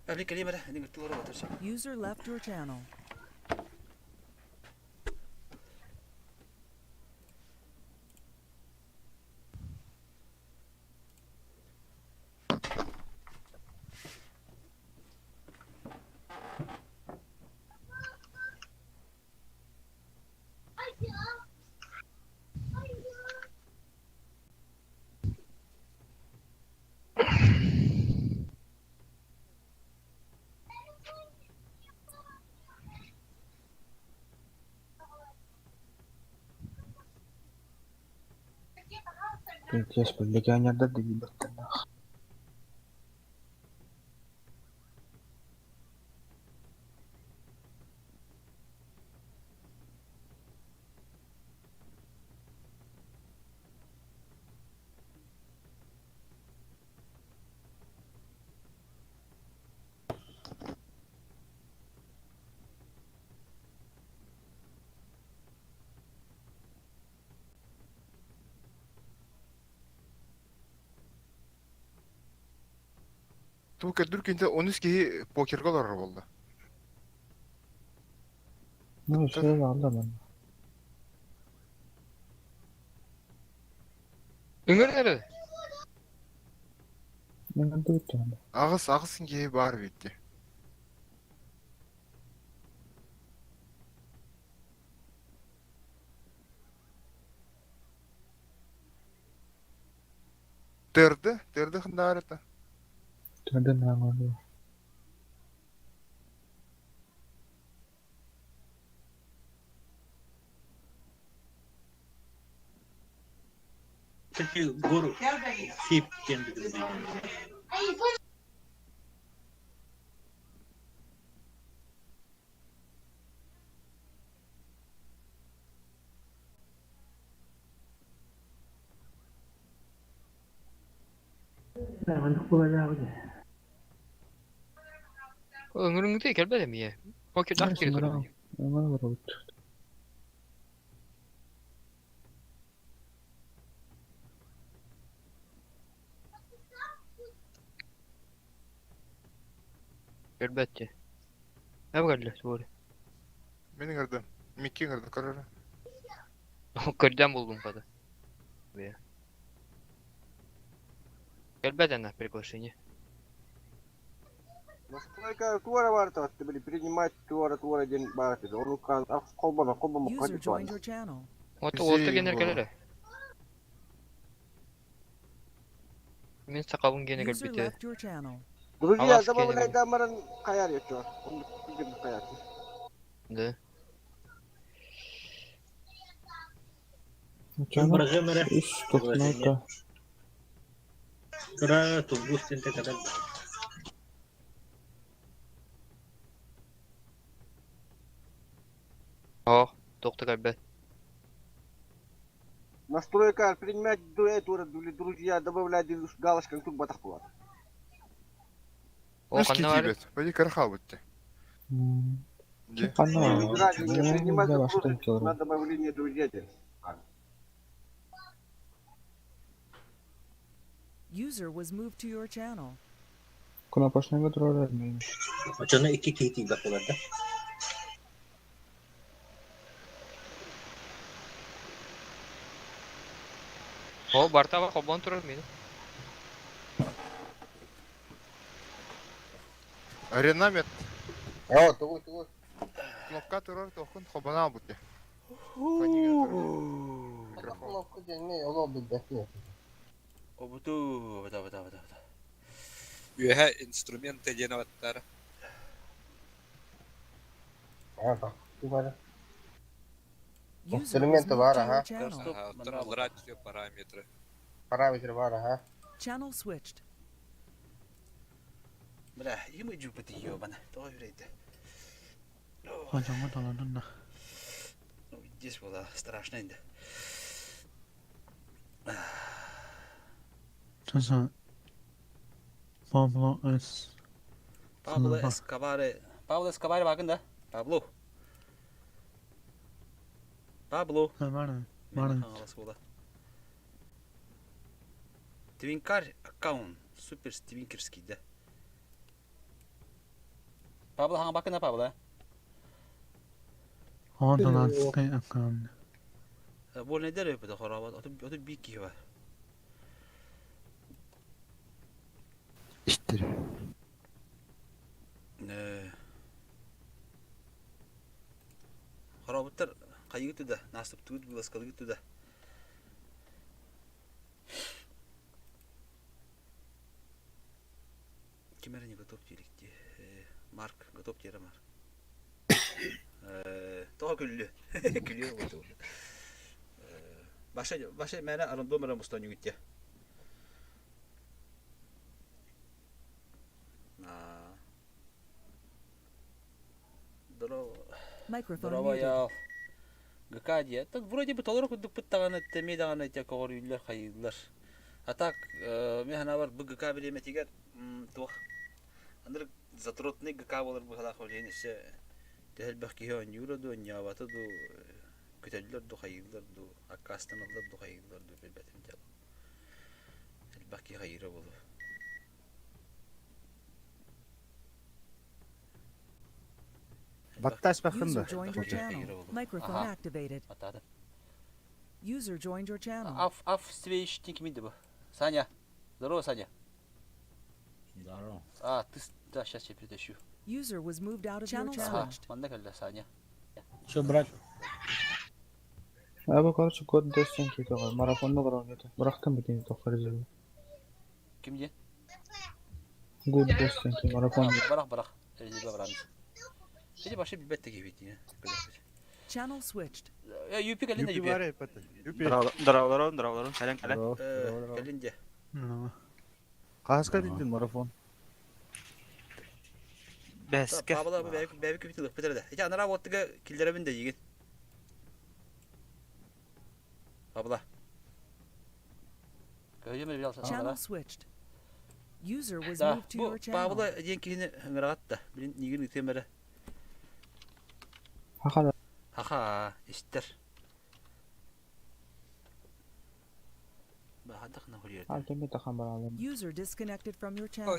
Али кэлиэмэрэ, ини туора батырса. User left your channel. Пиздец, легионердар дебилбэттэр Ту көрдүр күнтэ 13 киһи покерга олорор буолла. Ну, все алла man. Ыҥыр эрэ. Мен бүтті. Аҕыс аҕыс киһи баар битти. Терді, терді хындар это. Терді наңы. Таки гор фип диэн билбит. Ыҥырыҥыты кэлбэт эмиэ. Покердаах киирэ турар. Ыҥыр барабыт. Көрбөттү. Эб кэллэ суору. Мен ыҥырдым. Микки ыҥырды көрөр. Көрдөөн булдум хата. Бе. Кэлбэт ана приглашение. Настройка туора бар таҕытты били принимать туора туора диэн баар этэ. Ону холбоно холбомо User joined your channel. Вот уолта генер кэлэрэ. Мин сакабын гене User кэлбите. left your channel. Друзья, Алас добавляй киэнэ дамаран хайар ечо. Хайар. Да. Бырагым эрэ. Үс тохнойка. Кыра тугус тенте кадar. Туох да көрбөт. Настройка принимать друзья добавлять галочка тут батах буолар. О, Үс ханна киһи бар? тиийбэт. Били кыра хаалбыт дии. Дии. Ханна Выбирать, принимать бар? запросы на добавление друзей. User was moved to your channel. Кнопочныйга турар мин. Очону икки киһи тиийбэт буолар да. О, барта бар, холбоон турар мин. Ренамет. О, тугу тугу. Кнопка турар тохун хобана бут дии. Фанига турар. Микрофон. Кнопка диэн олоо билбэт. Обуту, бата бата бата бата. Үөһэ инструменты диэн абаттар. Аа, тубара. User was Инструменты moved бар, to your ага. channel. Стоп, Оттон манна аллараа түһүө параметры. Параметр бар, ага. Channel switched. Бля, им жупыты ёбана. Тоҕо үрейді. Хожоҥҥо толордун да. Здесь было страшно енді. Сосын Пабло Эс. Пабло Эскобаре. Пабло Эскобаре багын да? Пабло. Пабло. Бары. Мен Бары. хаҥалас буола. Твинкарь аккаунт. Супер твинкерский, да. Пабло хаҥа бакын да Пабло? Онтон аккаунт. Бол не дер өпөтө хорабат. Оту бик киһи бар. Иштер. Хорабыттар хайыгы да, настып тугут буласкалыгы да. Ким эрэ не готов диэбикти. Марк готов диэрэ Марк. Тоҕо күллү. Күлүө буолду. Баша баша мэрэ рандом эрэ мустан үгүттэ. Здорово. Microphone Здорово, muted. я. ГК диэ. Так вроде бы толору курдук пыттаҕаны тэмиэ даҕаны этэ көҕөрүүллэр хайыыллар. А так мин санаабар бу ГК бириэмэтигэр туох андыр затротный ГК буолар быһалаах билигин өссө төһө элбэх киһи оонньуура дуу, оонньообото дуу, күтэллэр дуу, хайыыллар дуу, аккаастаналлар дуу, хайыыллар дуу билбэтим дьэ. Элбэх киһи хайыыра буолуо. Баттаас бахын User да. joined your channel. Хайыыра буолуо. Microphone Аха. activated. Атаатым. User joined your channel. Аф, аф, свечник кимиди бу. Саня. Здорово, Саня. Здорово. А, ты, да, сейчас я притащу. User was moved out of your channel Ага, switched. манна кэллэ, Саня. Что брать? Аба короче год дэстен кетеҕэ марафонна олорон бырахтым бүтүн тоххор резерв. Ким диэн? Good дэстен марафон. Барах, барах. Резерве барамыз. Эти башы билбэт киһибит дии. Channel switched. Юпи кэлин да Юпи юпи. бар эппэт. Юпи. Здороволорун, здороволорун. Кэлэн, кэлэн. Кэлин дьэ. Хаска дитин марафон. Бэскэ. Пабла бэби бэби күбүт ылык битер да. Эти анара оттыга киллеребин да йигин. Пабла. Көйөмөр бил Channel алса. switched. User was Да, moved to бу your channel. Пабла диэн киһини ыҥыраҕат да. Билин нигин ытыам эрэ. Хаха Хаха, истер. Бахадах на хурьер. алтын тахан баралым. User disconnected from your channel. О,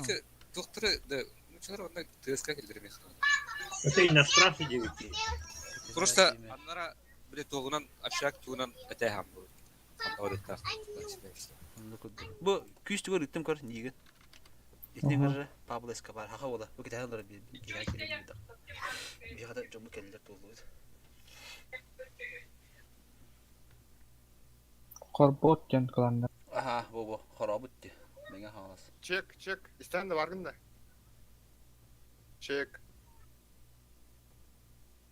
Докторы, да, мучалар онна ТСК кэллэр механа. Это иностранцы девики. Просто аннара биле тугунан общак тугунан этэ хам бу. Хам Бу күүс түгөр ыттым көр нигин. Итини көрө Пабло Эскобар хаха буола. Бу китээн олорор би киһи кэлин да. Биһада дьоммут кэллэр туоллубут. Хорбот диэн кыланна. Аха, бу бу хоробут ди. Меңе хаалас. Чек, чек. Истэн да баргын да. Чек.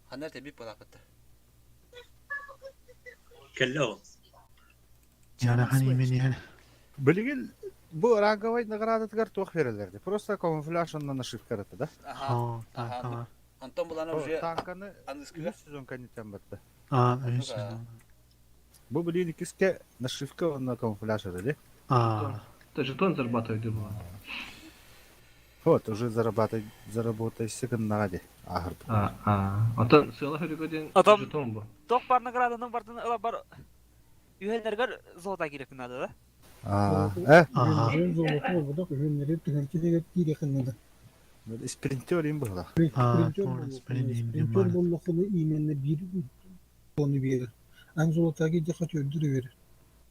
Ханнар тебип балапытта. Кэллэ Яна хани мен яна. Билигин бу ранговый наградатыгар туох берелерди. Просто камуфляж оннан ошибка это, да? Аха. Аха. Антон булана уже Танканы аныскыга. үс сезон канитен батты. А, үс сезон. Бу билин иккиске нашивка уонна камуфляж эрэ А. Это жетон зарабатывать было. Вот, уже зарабатывай, заработайся гыннаҕа дии, ааһырбыт. А, а. Оттон сыала хөрүгө диэн Отон жетон бу. туох бар награданы бардын ыла бар үһэллэргэр золото киирэ надо да? А, э? Үһүннэрин золото буолбатах, үһүннэри түһүмчү киириэхин надо. Спринтер им быһыла. Спринтер спринтер буоллахына именно биир тону биэрэр. Ан золотаға киирдэххэ төрдү берер.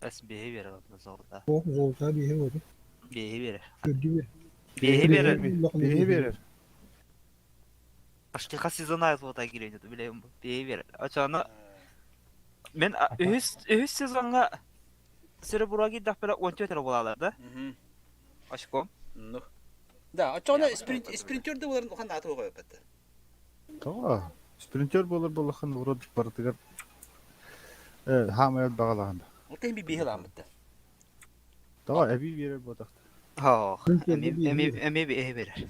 Эс биэһи берер онно золото. О, золотаға биэһи буолар. Биэһи берер. Төрдү берер. Биэһи берер. Биэһи берер. Почти хас сезон аайы золото киирэн билэбин бу. Биэһи берер. Очону мен үһүс үһүс сезоҥҥа Серебро киирдэхпинэ 14 эрэ буолалар да? Очком. Ну. Да, очоҕуна спринтер да буоларын улахан ааты оҕо Тоҕо? Спринтер буолар буоллаххын вроде барытыгар хаамайар баҕалаһан. Ол тэһин биэһи ылааммытта. Тоҕо эбии биэрэр буотахта. Ох, эми эми биэһи берер.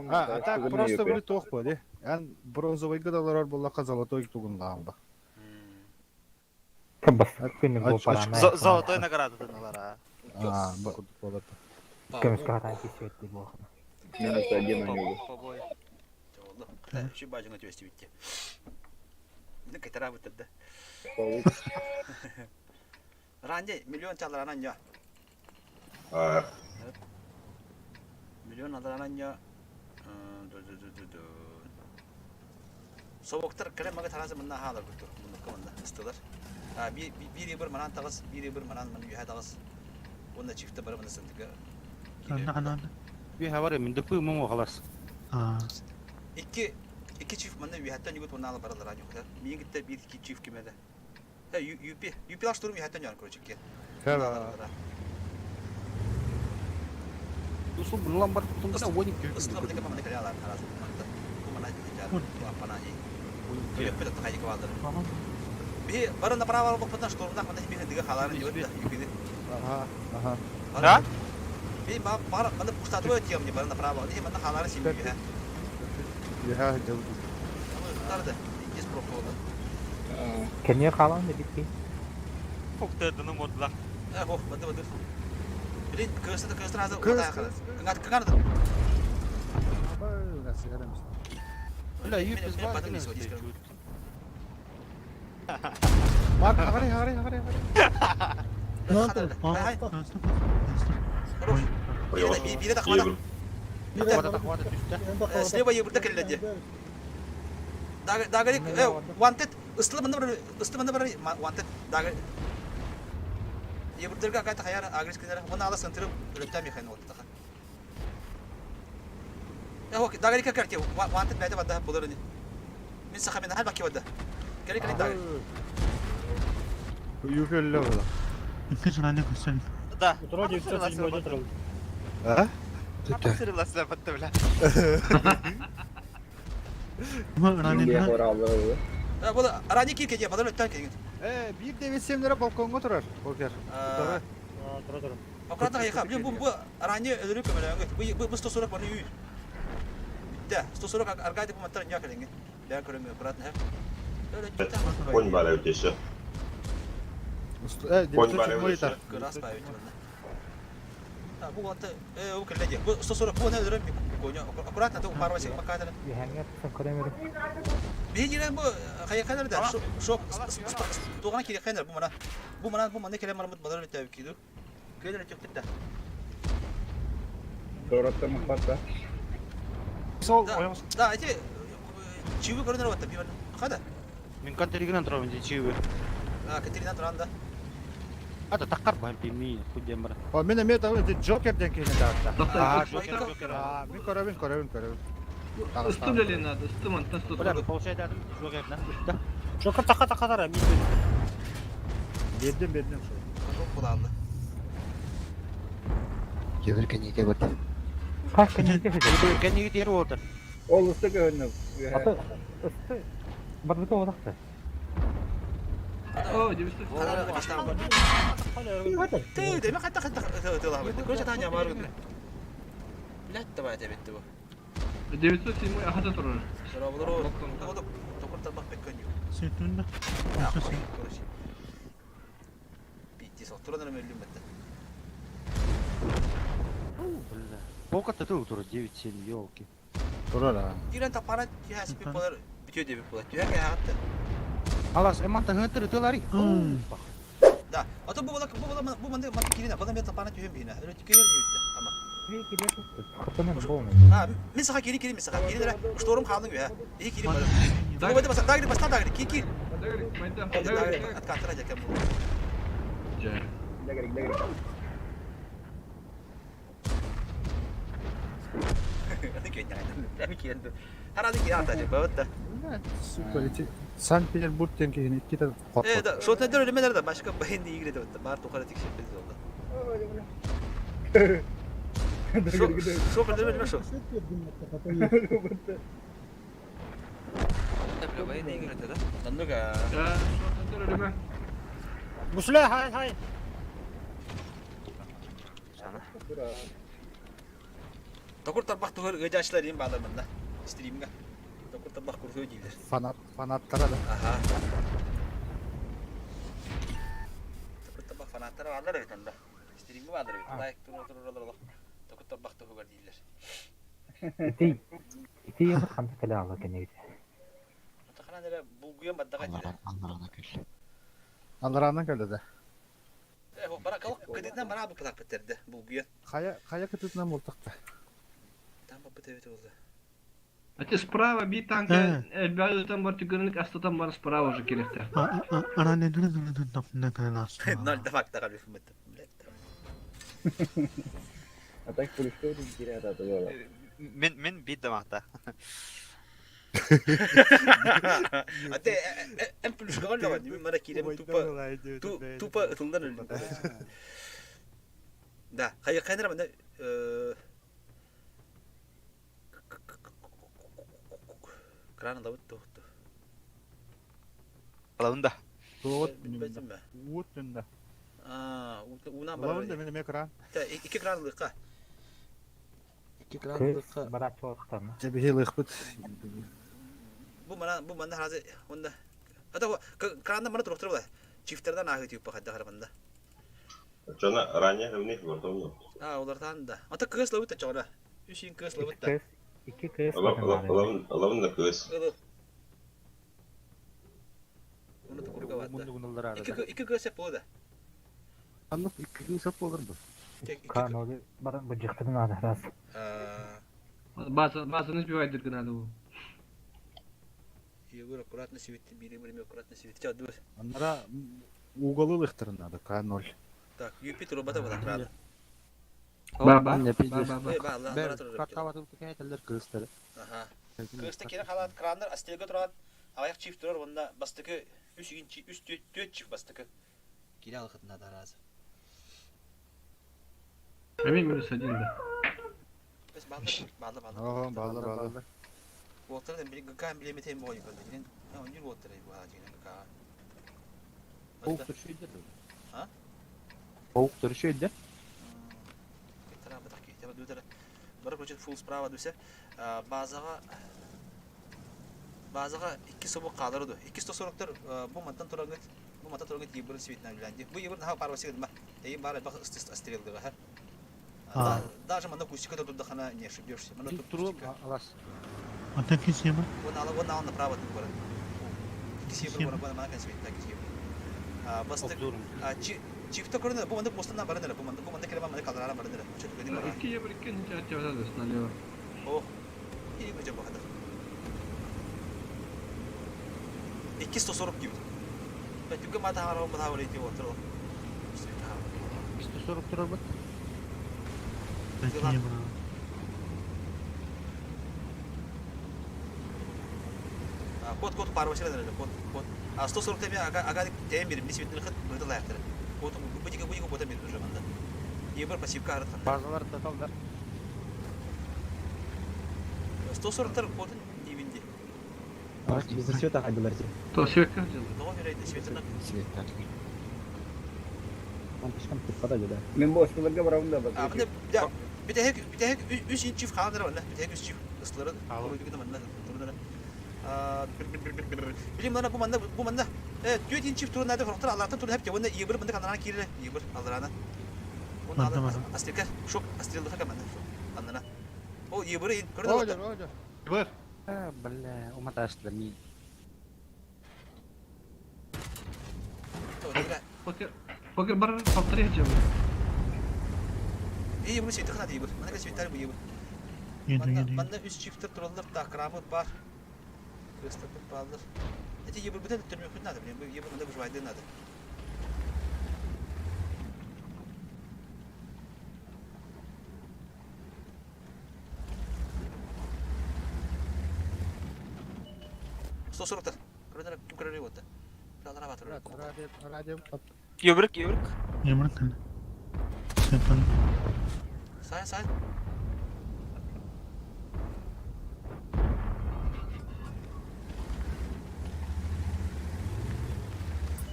А, а так просто били туох буоле. Эн бронзовайга да олорор буоллахха золотой тугунлаан ба. Золотой наградатын ылар а. А, бу буолар. Көмүскэ хатаан кисиэт дии буолхана. Минус один у него. Побой. Şu бажыңа түөсти битте. Мин кайтара бытырды. Паук. Ранде миллион чаларанан я. А, Миллион аларанан я. Собоктар кэлэн мага таразы мынна хаалар күттү. Муннукка манна ыстылар. Биир бір манан тағыс, биир бір манан ман үйә тағыс. Онна чифте бары мына сындыга. Анна анна. Би хабар мен дөпү муңу халас. А. Икки икки чиф манна үйәттен югут онна ала баралар ани худа. Миин гитте бир икки чиф кимеде. Юпи, юпи лаш турум үйәттен ян короче ке. Усул булан бар тутун да вони күйүк. Ыстыла бу мана калялар аразы манта. Бу мана жар, бу апана и. Көппө да тахай кабалдар. Би бары направо алып бутан штурмда мана би диге халарын югут да юпини. Ага, ага. Да? Би ба бар мана пустату тем не бары направо. Не мана халарын симби ха. Яха жыл. Тарды. Здесь пробовал. Кенне хаалан да битти. Фуктырдыны модла. Э, хох, бады бады. Блин, кырсты кырсты разы. Кырс, Кыңат кыңат. Бля, юпис бар. Марк, хари, хари, хари, хари. Бире тахмада. Слева ебурда келледи. Дагы wanted ыстылы мында бар ыстылы мында бар wanted дагы Ебурдерге кайта хаяр агрес кенер оны ала сынтырып өлөттә мехайн oldu таха. Э хок дагы карте wanted бәйдә бада булыр ни. Мин саха мен хәл баки бада. Керек керек дагы. Юпи элле була. Икки журнале көстөн. Да. Утро 907 турал. А? Сырыласы батты бля. Бу ранде Бу рани кирке же бадар өттән келген. Э, бир 97 лира балконго турар. Покер. Тура тура. Аккуратно хайха. Блин, бу бу рани өлөрүп көмөлөнгө. Бу бу 140 баны үй. Битте. 140 аргайды бу маттар нья келенге. Бән көрөм аккуратно. Конь бар өтеші. Э, Конь бар 907 өтеші. Крас ба өтү мында. Бу ватты э у келледи. Бу 140 бу не өлөрөм коня. Аккуратно то парвасы пока да. Үһәңгә тутсан көрөмөрү. Бейгерен бу хайканар да шок туган кире хайнар бу мана. Бу мана бу мана келе мармыт бадар бит киду. Келер чыктык да. Доротта махватта. Сол, Да, эти чивы көрүнөр батта бир када. Мен контригинен турам же чиби. А, Катерина туран да. Ата таккар бам пими худем бар. О, мен эме тагы Джокерден кейин дагы. А, Джокер, Джокер. А, мен көрөбүн, көрөбүн, көрөбүн. Ыстым ле надо, ыстым антан сто Бля, получай дадым Джокерден. Джокер така така дара, мен Бердим, бердим шо. Жок булалды. Кебір кенеге бар. Как кеннеге Кебір кенеге тер отыр. Ол ысты көрініп. Аты ысты барбыта олақты. О, 900. Ты, деме кайта кайта тылабы. Короче, Таня бар гүнне. Блядь, давай тебе битти бу. 907 ахата турар. Здорово, здорово. Токур тарбах бөккөн ю. Сетунда. Короче. Битти соттуран эрэ өллүм бэтте. Бля. Сколько ты тут уже? 9-7, елки. Турара. Кирен тапара түһәсиппит болар бүтүө диэбит буолар. Түһэ кээһэҕиттэн. Алас, эмман таһыттыр ытылари. Да. А то бу була бу була бу манды манды кирина, бала мен тапана түһэм бина. Өлө түкер нүттэ. Ама. А, мен саха кири кири мен саха кири дара. Шторм хаалың үһэ. Ии кири бара. Бу бада баса дагри баста дагри ки ки. Дагри откатыра жакам бу. Жа. Дагри дагри. Сука, эти Санкт-Петербург тенкиһин иккитэ Э, да, шотнадыр өлемелер да башка бэйн игре деп бар тухара текшербез oldu. Шо кырдыр өлеме шо. Бэйн игре да. Наннуга. Шотнадыр өлеме. Мусля, хай хай. Токур тарбах тугар ыжачлар им баалар мында. Стримга. Токур тарбах курсу дийлер. Фанат, фанаттара да. Аха. Токур тарбах фанаттара баалар эбит онда. Стримга баалар эбит. Лайк тур тур тур Токур тарбах тугар дийлер. Ити ити ебір қандай тілі ала екен егде. Атахана нере булгуян баддага дийлер. Аннарана кел. Аларанан келді да. Э, бара калк кыдытна бара бу пылак биттерди булгуян. Хая, хая кытытынан болтақта. Там бабы тебет oldu. А те справа би танка, там бар түгөрүнүк астатан бар справа уже керекте. Ноль да факта калби фумет. А так пулешка кире Мен мен бит дамакта. Ате эм плюс галла мен мара кирем тупо тупо ытылдан өлдүм. Да, хайы кайнара мында Кран да бутты бутты. Алабында. Туот Билбетимби. Уут түнда. А, уна бар. Улабында мен эме кран. Та икки кран лыкка. Икки кран лыкка. Бара чоқтан. Жебихи лыкпыт. Бу мана бу манда хазы онда. Ата кранда мана туруктур була. Чифтерден ахы түйүп бакады харабанда. Жана ранее в них гордон. А, олардан да. Ата кыз лыбыт чогора. Үч кыз лыбыт да. Икки кыз. Алабын да кыз. Уну тукурга батты. Икки икки кыз сеп болду. Аннык икки кыз сеп болор бу. Канолы баран бу жыктырын ады рас. База базаны сбивать дыргын бу. Егор аккуратно светит, бери время аккуратно светит. Ча, дур. Аннара уголы лыктырын надо, К0. Так, Юпитер робота була кран. Ба ба. Не пиздец. Ба ба ба. Ба, кызтары. Аха. Кызта кире халат крандар астелге турат. Аяк чифт турар, онда бастыкы 3 инчи 3 4 чифт бастыкы. Кире алхытына да разы. Эми минус один да. Бес балды, балды, балды. Ага, балды, балды. Уоттар били гка билеметен бой балды. Дин, он юр уоттар бу ха дин гка. Паук түршөйдер. А? Паук түршөйдер. Тара батак ки, теба дүтер. Бары короче фул справа дүсә. Базага базага 2 собо калырды. 240тар бу мантан турангыт, бу мантан турангыт ебір светна биләнди. Бу ебір ха парвасы гыдма. Ей бар бак стрелдыга ха. Даже манда кустика турдахана не ошибешься. Манда тут Туру алас. Ата кисема. Вон ала вон ала направо тут город. Кисебр город, вон мана консвет, так кисебр. А бастык а чи чифта көрүнө бу манда постан барыныр, бу манда бу манда келе манда калдырара барыныр. Чөт көдүм бар. Икки ебір икки ниче аття налево. О. Ири көжө бакады. 240 gibi. Түгө мата харау бата бар ити отур. 240 турар бат. Код код пар башыра код код. А 140 теме ага ага тем бир мис битин хыт быты лаяктыр. Код бутика бутика бота бир уже манда. Ебір пассивка арат. Базалар таталдар. 140 тар кодун дибинди. Бізде свет ағайдылар де. То светка жыл. Того берейди светин. Свет Лампочкам типпада да. Мен бу ошкуларга барамын да. А мында да битеһек битеһек үч инчив хаандыр мында битеһек үч чиф ыстылары. Мында турдара. Билим мана бу манна бу манна түөт инчив турунады хорохтор аллаартан турун хепте уонна иебыр мындык анаран киирere иебыр аллараана. Уонна астрика шок астрелдыха камана аннана. О иебыры ин көрдө Рожер, Рожер. Бар. Бля, уматаштылар ми. Покер, покер бар, повтори хотя бы. Иебыр свети хана иебыр. Мана светтар бу иебыр. Манна манна үс чифтер тураллар та крамы бар. Кыстапыт бааллар. Эти иебыр бүтэн төрмөхүт надо, блин, иебыр мында выживайды надо. 140 Көрөнөр ким көрөрүй болду. Алара батыр. Радио, радио. Йөбүрүк, йөбүрүк. Йөбүрүк кэллэ. Светлана. Сайын, сайын.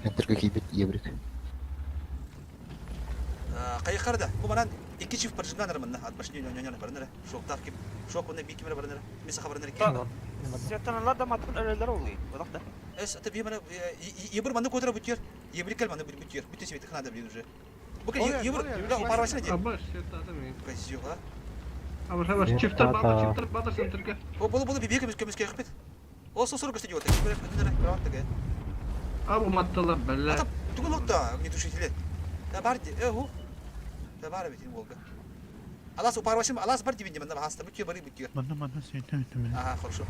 Энтерге кийбит йөбүрүк. Хайыхар да. Бу манан икки чиф паржыган манна. Атбашни ньоñоñо барынара. Шоктах ким. Шок онна би кимер барынара. Мисаха барынара ки. Сетаналар да матын өлөлөр олуй. Бодак да. Эс это би мана ебір манны котра бүтер. Ебір кел манны бүтер. Бүтер себет хана блин уже. Бу ебір да парвашна де. Абаш, это ми. Козёл, а? Абаш, абаш, чифтер бадар, чифтер бадар центрге. О, болу болу бибек көмүс көмүс бит. О, 140 көстө диота. Ким көрөр праван теге. А бу матталар, бля. Ата тугун локта, не тушители. Да бар, э, ху. Да бар бит Волга. Алас упарвашым, алас бар дибинде мында хаста бүтү бары бүтү. Манна манна светте бүтү мен. Ага, хорошо.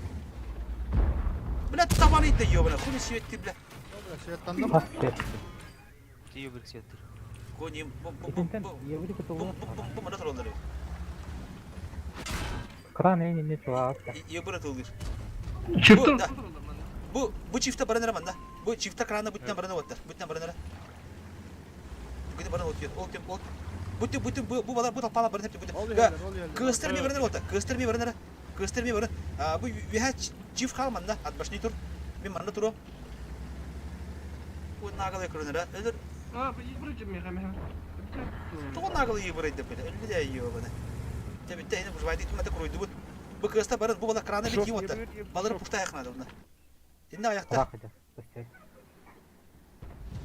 Бля, табаны да ёбана, хули светти, бля. Светтанды. Йөбүрүк сеттер. Коним, бу бу бу бу бу бу мында туралар. Кран эйни не чуаатта. Ебыр тылдыр. Чифтер Бу бу чифта барынара манда. Бу чифта крана бүттен барына оттар. Бүттен барынара. Бүттен барына отыр. Ол кем ол. Бүттен бүттен бу бу балар бу талпала барына бүттен. Кыстыр ми барынара отта. Кыстыр ми барынара. Кыстыр ми барын. А бу веха чиф хал манда. Атбашни тур. Мен манда туру. Бу нагалы көрүнөрө. Өлөр. А, бу ебір жеме хаме. Тугун нагалы ебір иде бile. Өллү дә ебір. Тебитте эне бужвайды түмәтә куройду бу. Бу кыста барын бу бала краны бит йотта. Балары пушта якнады уны. Инде аякта.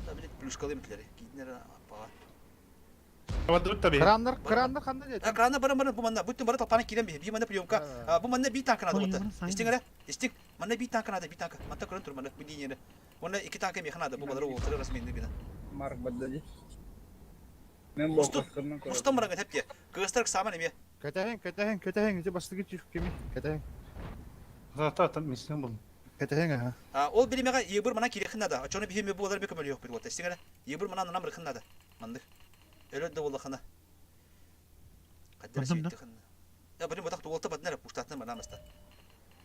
Да билет плюшкалы митләре. Киднер апага. Краннар, краннар ханда деді. Краны барын барын бу манна бүтүн бары талпаны килен би. Би манна приемка. Бу манна би танкына да бутта. Истиң әле. Истиң. Манна би танкына да би танка. Манта көрөн тур манна бу динере. Онна iki танка механа да бу балары олтыры расминди бина. Марк баддади. Мен бу Устан баран хепте. Кыстар саман эме. Кәтәһең, кәтәһең, кәтәһең, ити бастыгы чиф кеми, кәтәһең. Зата там миссия был. Кәтәһең, аха. Ол билимега ебір мана кирехин да. Ачоны бихеме бу балар бекемел yok бир вот. Истиң әле. Ебір мана нам рыхын да. Мандык. Өлө да боллахана. Каддер сүйттü ханна. Я бирин батак туолта батнара пуштатны мана маста.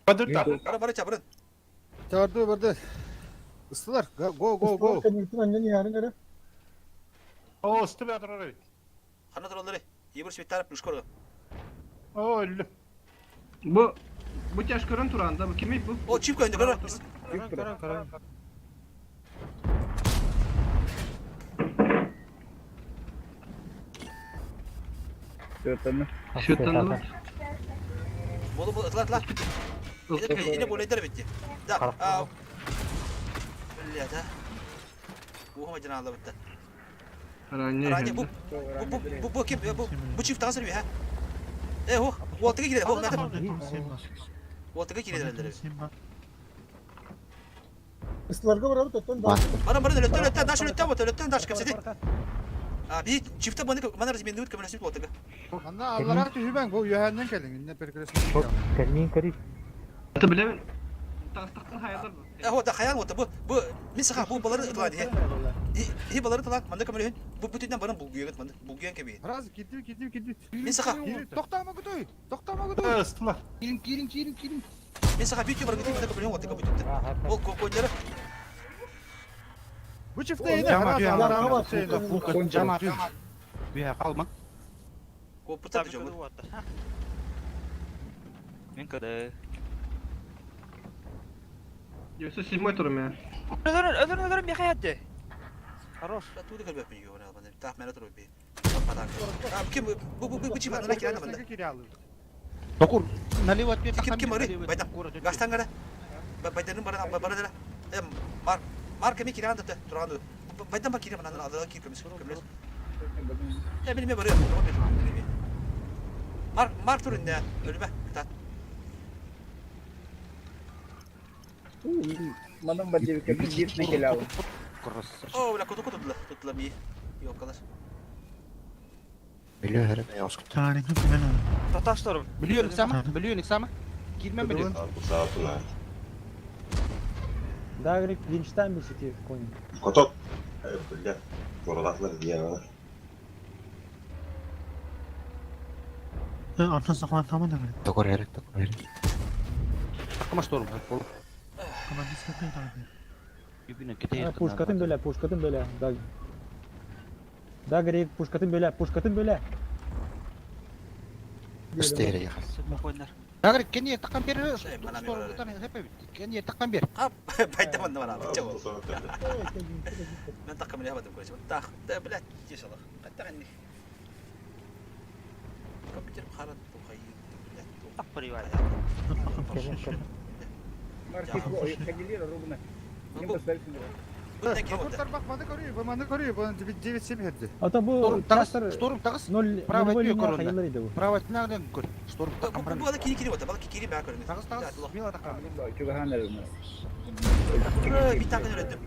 Бадырта. Бара бара чабырын. Барды, барды. Ыстылар, го, го, го. О, ысты бадырар. Хана туралары. Ебір светтар плюшкорга. О, өллү. Бу бу тяж көрөн туранда, бу кими бу? О, чип көндө көрө. Каран, каран. Светтанды. Светлана. Болу болу ытла ытла. Ине болайдар битти. Да. Бля, да. Ухама жана битти. Ранее. Бу бу бу бу ким бу бу чиф тагы сөрбе, ха? Э, хо, уалтыга кире, хо, надо. Уалтыга кире дәләр. Ыстыларга барабыт оттон да. Бара бара өлөттөн өлөттөн даш өлөттөн бот өлөттөн даш кепседи. А би чифта маны мана разменди үт көмөлөсүп уалтыга. Анда аллара түһүбәң, бу юһәннән кәлиң, инне перекресток. Кәлмин кәрит. Аты билемен. Тастактан хаялар бу. Э, хо, да хаян вот бу бу мин саха бу балары ытла ди. И балары тылак манда көмөлөһүн бу бүтүннән барын булгуйгат манда булгуян кеби. Раз, китти, китти, китти. Мин саха. Токтама көтөй, токтама көтөй. Ыстылар. Кирин, кирин, кирин, кирин. Мин саха бүтү бар бүтү манда көмөлөһүн вот бүтүттө. Ол кокондары Бу чифте ине, раз, аллара Жама. Бия калма. Копута жогу. Мен када. 907 турме. Өлөрөн, өлөрөн, өлөрөн мехаятты. Хорош. Туды көлбөпүн йобана албан. Так мена туруп би. А ким бу бу бу чип ана кирана манда. Токур, налево от Ким ким ары? Байда. Гастан гара. Байдарын баран бара Э Марк Марк эми киирэн да туран Байдан бар киирэн манан алыга киир көмүс көмүс. Э билме барыа билме. Марк Марк турун не өлүмэ кытат. Манан бар диэбиккэ биир нэкэлээҕин. Оо, бля, куту кутудла, тутла ми. Ёкалар. Таташтарым. Biliyorum sama, biliyorum sama. Girmem biliyorum. Дагрик Линчтан бисити конь. Котот. Бля, Королатлар диye Антон сақлан таман да Токор эрек, токор эрек. Такма шторм, бол. Пушкатын бөлә, пушкатын бөлә. Даг. Дагрик, пушкатын бөлә, пушкатын бөлә. Үстере яхас. Дагрик, кен ер таккан бер, шторм там хепе бит. Кен ер таккан бер. Байда манна бара, битче бол. Мен таккан биле хабатым короче. Так, да, блядь, тишалах. Катта ганни. Компьютер харат тухай, блядь. Таппыры бар. Тарбак маны көрүй, бу маны көрүй, бу 9-7 берди. Ата бу Шторм шторм тагыс. Ноль Право нулевой өтпей линия көрүндө. хайылар иде бу. Право өтмәгән көр. Шторм таккан Бу бала кири кири бота, бала кири баа көрүнү. Тагыс тагыс. Мила таккан. Бит такын өрөттүм.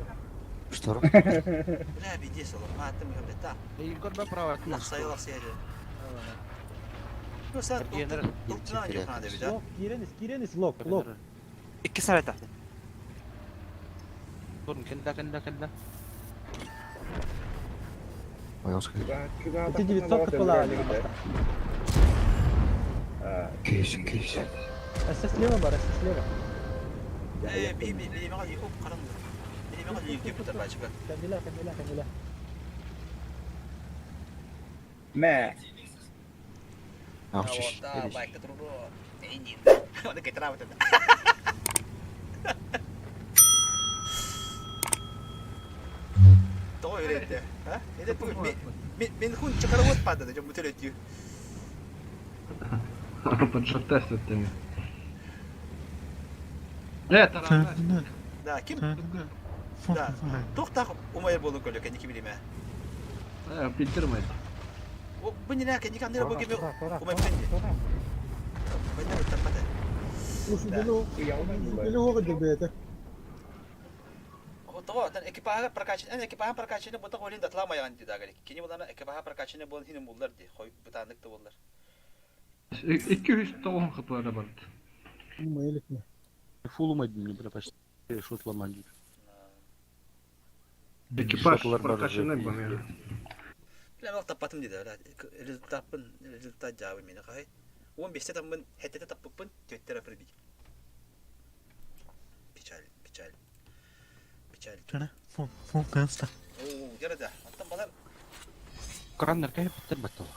Шторм. Бля, бидес ол. Маттым блядь, та. Егор ба право өтмә. Лаксай лаксай. Ну сен тултuna жохана деби да. Лок, киренис, киренис, лок, лок. Икки сарай тахты. Шторм кенде кенде кенде. Эти 900 капала. Кис, кис. Әсә слева бар, әсә слева. Э, би би би мага оп караңды. Би мага деп битер бачыга. Кәмилә, кәмилә, кәмилә. Мә. Да, байка туру. Эйнин. Оны кетра бит. Тоҕо үрэттэ? А? Это тугу мен хун чакарабыт падады жом бүтөлөттү. Поджартась от теми. Э, таран. Да, ким? Да. Тохтах умайыр болу көлө кеники билиме. Э, билдирмейт. О, бу не кеники андыр бу кеме умай пенди. Байда таппата. Того, тан экипажа прокачан, эн экипажа прокачаны бу таг олин датламайган ди дагы. Кини булана экипажа прокачаны болун хинен буллар ди. Хой бутанык да буллар. 209 хп бар. Фул умайдын, бля, почти шот ломан. Экипаж прокачанный был. Бля, мал таппатым диде. Результатпын, результат жабы мени кай. 15-те таммын, хеттете таппыппын, төттер апыр би. Печаль, печаль. Печаль. Фон, фон кынста. Оо, ярада. Аттан балар. Краннер кайып битер баттал.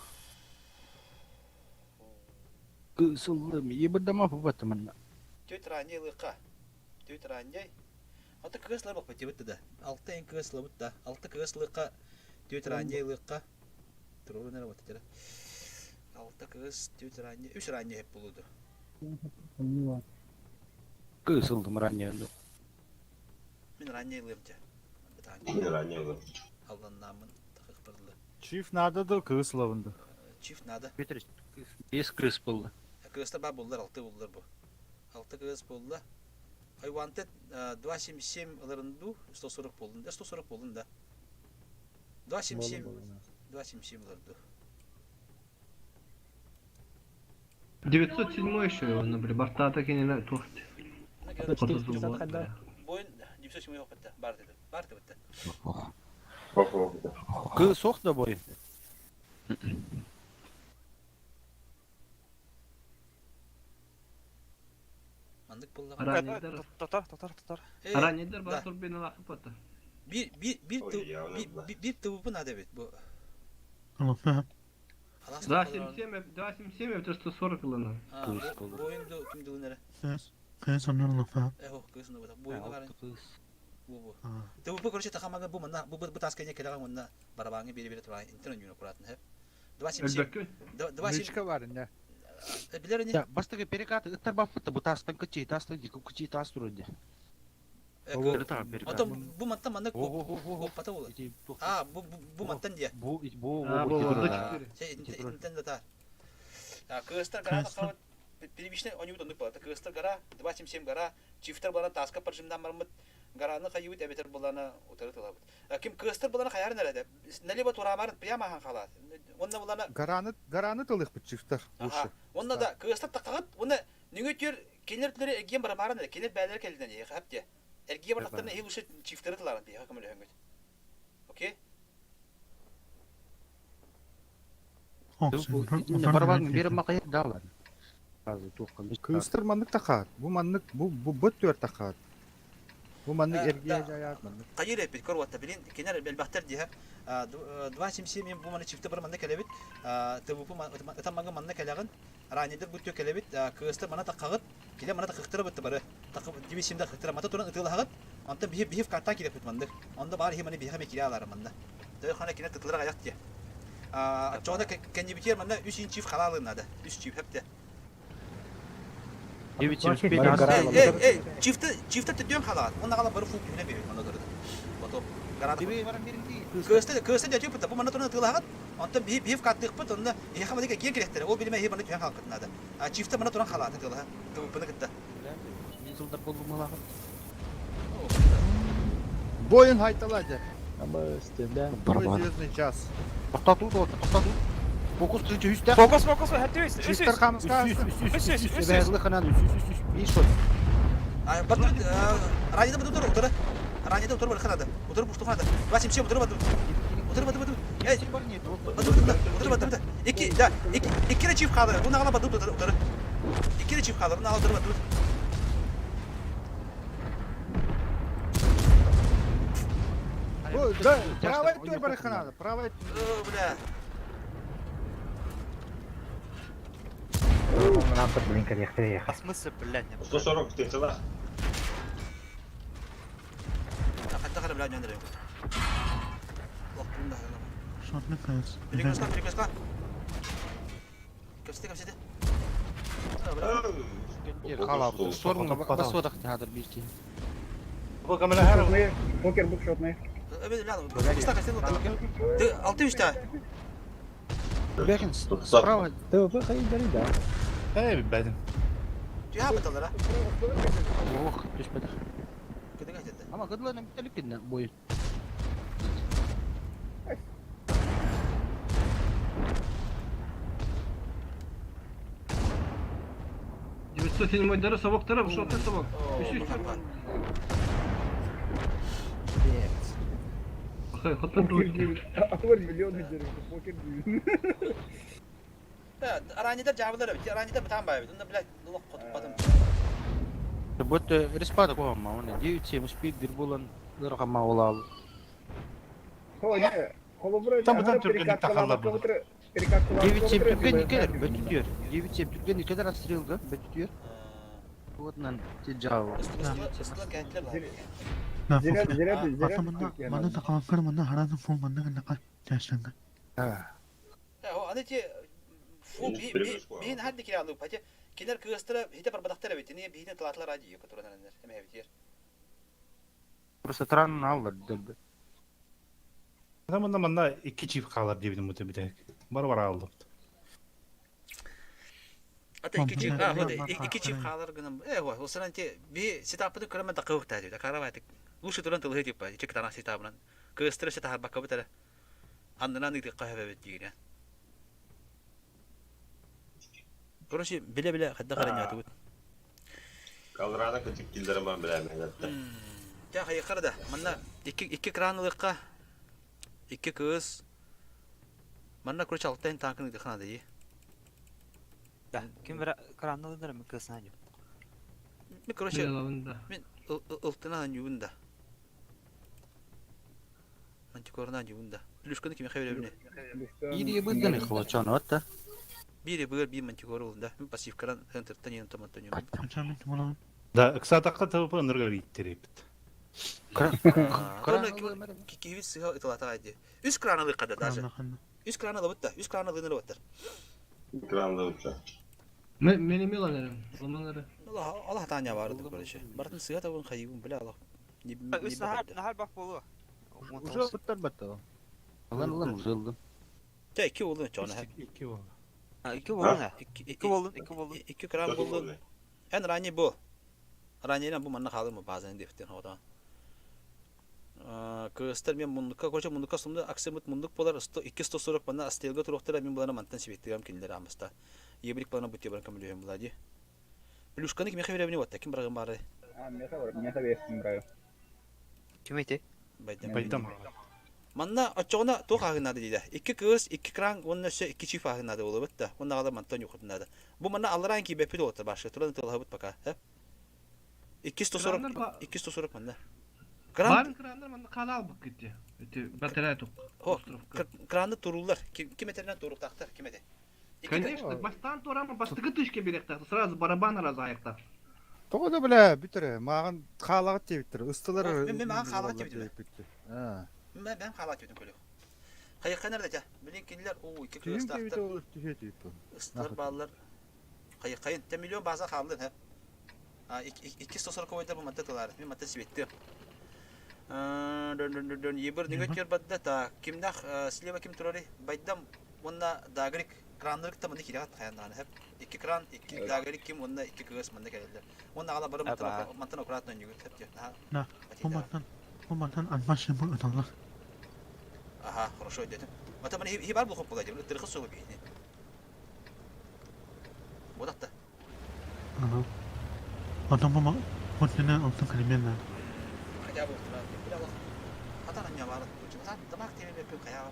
Кысылдым, ебірдама баттымын. Төт раней лыка. Төт раней. Аты кыслар бак бит да. Алты эн кыслы бут да. Алты кыслыка төт раней лыка. Туру нere бат тера. Алты кыз төт раней, үч раней хеп булуду. Кысылдым ранее. Мен раней лымча. Ранее лым. Аллан намын такык барлы. Чиф надо да кыславынды. Чиф надо. Бес крыс болды. Кыргызда бар буллар, алты буллар бу. Алты кыргыз булла. I wanted 277 ылырынду, 140 болдун да, 140 болдун да. 277 277 ылырду. 907 еще его набри, борта так и не на тухт. Бойын 907 yok bitti. Бар dedi. Бар dedi bitti. Кыз соқ да бой. Мандык булла. Раннидер. Татар, татар, татар. Раннидер бар турбина лахып атты. Bir bir bir bir bir tıvı надо бит бу. 277, 277, это 140 лына. Бойынду ким дылынары. Кыз онун лафа. Эхо, кыз ну бу. Бойынду бар. Бу бу. ТВП короче тахамага бу манна бу бу таска не келаган онна барабаңы бере бере туран интернет юна куратын хеп. 277 277 Личка бар, не. Билэр ини. Бастакы перекаты ыттар баппыт бу таастан кыччый таастан кыччый таас турар дии. Отон бу мантан маннык куоппата буолар. А, бу бу мантан дии. Бу бу бу Итинтэн да таар. Кыыстар гора таххабыт первичный онюбут оннук буолар. Кыыстар гора, 277 гора, чифтер баран тааска поджимнан бармыт гораны хайыбыт эбэтэр булана утары тылабыт. Ким кыастар булана хайарын эрэ налево тураамарын прямо ахан халаат. Онна булана Гораны гораны тылыхпыт чифтер. Онна да кыастар таххагыт, онна нүҥө түөр кинилэр түлэри эргиэн барамаарын эрэ, кинилэр бээлэрэ кэллинэн иһэ хап диэ. Эргиэ бардахтарына иһи лучше чифтеры тылаарын биһиэхэ көмөлөһөҥҥүт. Окей? Кыыстар маннык тахаат. Бу маннык бу бу быт түөр тахаат. Бу маннык эргиэ дьайаат маннык. Хайыр эппит көр билин кинер элбэхтэр диһэ 277 бу маны чифте бар манна кэлэбит ТВП ытан мага манна кэлэҕин ранньыдыр бу түө кэлэбит кыыстар мана таххаҕыт киле мана тахыктара бытты бары дивисимда тахыктара мата туран ытыылаһаҕыт онтон биһи биһи вкаттан кирэппит маннык онно баар иһи маны биһиэхэ ме кире алары манна төй хана кине тытылара аяк тие оччоҕуна кэннибитигэр манна үс инчив халаалыын наада үс чив хэпте Эй, эй, чифты, чифты төдүөн халаат. Онна хала бары фук түһүнэ биһи манна дырыды. Потом гарада. Кыысты, кыысты дьэ түппүт, бу манна туран ытыылаһаҕыт. Онтон биһи биһи вкаттыахпыт, онно эһиэхэ маннык киэн кирэхтэрэ. Ол билимэ эһи манна түһэн хаалкытын наада. А чифты манна туран халаат ытыылаһа. Тыбыппыны кытта. Сылдар боллумалаахыт. Боин хайтала дьэ. Аба стенда. Звездный час. Тоқтату, тоқтату. Фокус түрчү үстэ. Фокус, фокус, хэттүү үс, үс, Чифтер үс. хамска. Үс, үс, Үс, үс, үс, үс. Ханан үс, үс, үс, үс. Шот. Батыр, ранеда батыр утары. Ранеда утары бар ханады. Утары бушту ханады. 27 утары батыр. Утары батыр батыр. Эй, батыр батыр утары батыр. Икки, да, икки, икки чиф қалыр. Уна ала батыр утары утары. Икки чиф қалыр. Уна ала утары батыр. Да, правая түөр бар ханады. Правая Бля. А смысл, блядь, не 140 тыһыла. Хатта қара бля нөндірем. Лоқтым да. Шотны кыз. Перекрестка, перекрестка. Кепсете, кепсете. Покер бук шотный. Алты үшті. Бэкин, справа. ТВП хайыр да. Эй, бәдім. Түйе біталар, а? Ох, түспеді. Кеден айтады. Ама кыдылан бітелік кеден бойы. Девятьсот седьмой дары совок тарап, шотный совок. Үс, үс. Хай, хотон тут. Атвар миллион дерев, покер дүйін. Ранеда жабылар, ранеда бітан бай. Онда, блядь, лоқ қотып батым. Вот респада кома, он 9-7 успеет бир болан ыргама олал. Там бытан түргенlik тахалла буду. 9-7 түрген келер, бөтүтүөр. 9-7 түрген келер отстрелга, бөтүтүөр. Вот нам тиджау. Да, Ата манна манна тақаланкар манна хараны фул манна гыннака чаштанга. Аны те фу бин хадди киралу пате кинер кыыстыра хите барбадахтара бит не бихине талатлар ади которая эме битер. Просто тран аллар дөлбө. Манна манна икки чиф қалар дебидим муты битек. Бар бар алдым. Ата икки чиф, а, вот икки чиф қалар гынан. Э, вот, осынан те би сетапны көрөмөн такы та дип. Карабай лучше туран тылы дип, чек тана сетабынан. Кыыстыра сета харбакка битер. Аннынан икти кахабе бит дигән. Короче, биле-биле хадда каран ятып. Калрана көтүк килдерем бар биләм әлбәттә. Тә хайкар да. Манна икки икки кранлыкка икки кыз. Манна короче алтын танкын дыхана ди. Да, ким бир кранны ылдырым кысына жок. Мен короче мен ылтына юбун да. Мантикорна юбун да. Плюшканы ким хәбәр белә. Ири быдганы хлочан, вот та. Бири быгыр би мантикор ул да. Мен пассивкаран центртан ен томаттан юбун. Да, ыксатакка ТВП ынырга биттерепит. Краны киви сыга ытылата ди. Үс краны када даже. Үс краны лыбытта, үс краны лыныр баттар. Кранлы утса. Мен эми ылан эрем. Ылман эрэ. Аллах таня бары короче. Бартын сыга табын хайыбын бля Аллах. Үс нахар нахар бак болу. Уже буттар батты. Ылан ылан уже ылдым. Те икки болду чона. Икки болду. Икки болду. Икки болду, икки болду. Икки кран болду. Эн ранее бу. Ранее бу манна халым базаны дефтен хода. Кыстар мен мундукка короче мундукка сумда аксымыт мундук болар 240 манна астелга туруктара мен булана мантан сибеттигам кинилер амыста. Ебрик балана бутте баран көмөлөһөм була ди. Плюшканы кимехе беребини вот ким баргын бары. А, меха бар, меха берсин браю. Ким эти? Байдам. Байдам. Манна очоҕуна туох ааһыннаада диде. Икки кыыс, икки кран уонна өссө икки чиф ааһыннаада буолубут да. Уонна аҕалар мантан юхутуннаада. Бу манна аллараан киирбэппит уолаттар башы. Туран ытыалаһабыт пока. 240 240 манна. Кран Барын краннар манна хаалаал буккит ди. Эти батарея тук. Краны туруллар. Ким этеринен туруктаахтар, ким эте. Конечно, бастан турама бастыгы тышке беректах, сразу барабан раз аяктах. Тоҕо да бля бүтэр мааҕын хаалаҕыт диэбиттэр ыстылар Мен мааҕын хаалаҕыт диэбитим. Мен хаалаҕыт диэбитим көлүк. Хайыкка нэрдэ Билин кинилэр уу икки кыыстаахтар. Ыстылар бааллар. Хайыккайын те миллион база хааллын ха. Икки 140 бу манта тылаар. Мен манта сибеттиэм. Дөн ебір нигет көрбадда та кимнах слева ким турары байдам уонна дагрик краннары кытта манна киирэ хаяннааны хэп икки кран икки дагрик ким уонна икки кыыс манна кэлэллэр уонна аҕала бары мантан аккуратно өнньүгүт хэп диэн На, бу мантан бу мантан альмашын ыталлар. Аха, хорошо дедим. Ата маны хи бар булхуп була дим. Ытырхы сугу бихини. Бодатта. Ага. Ата бу бу алтын калимен Хотя бы Хатан анья бар. Тамак теме кая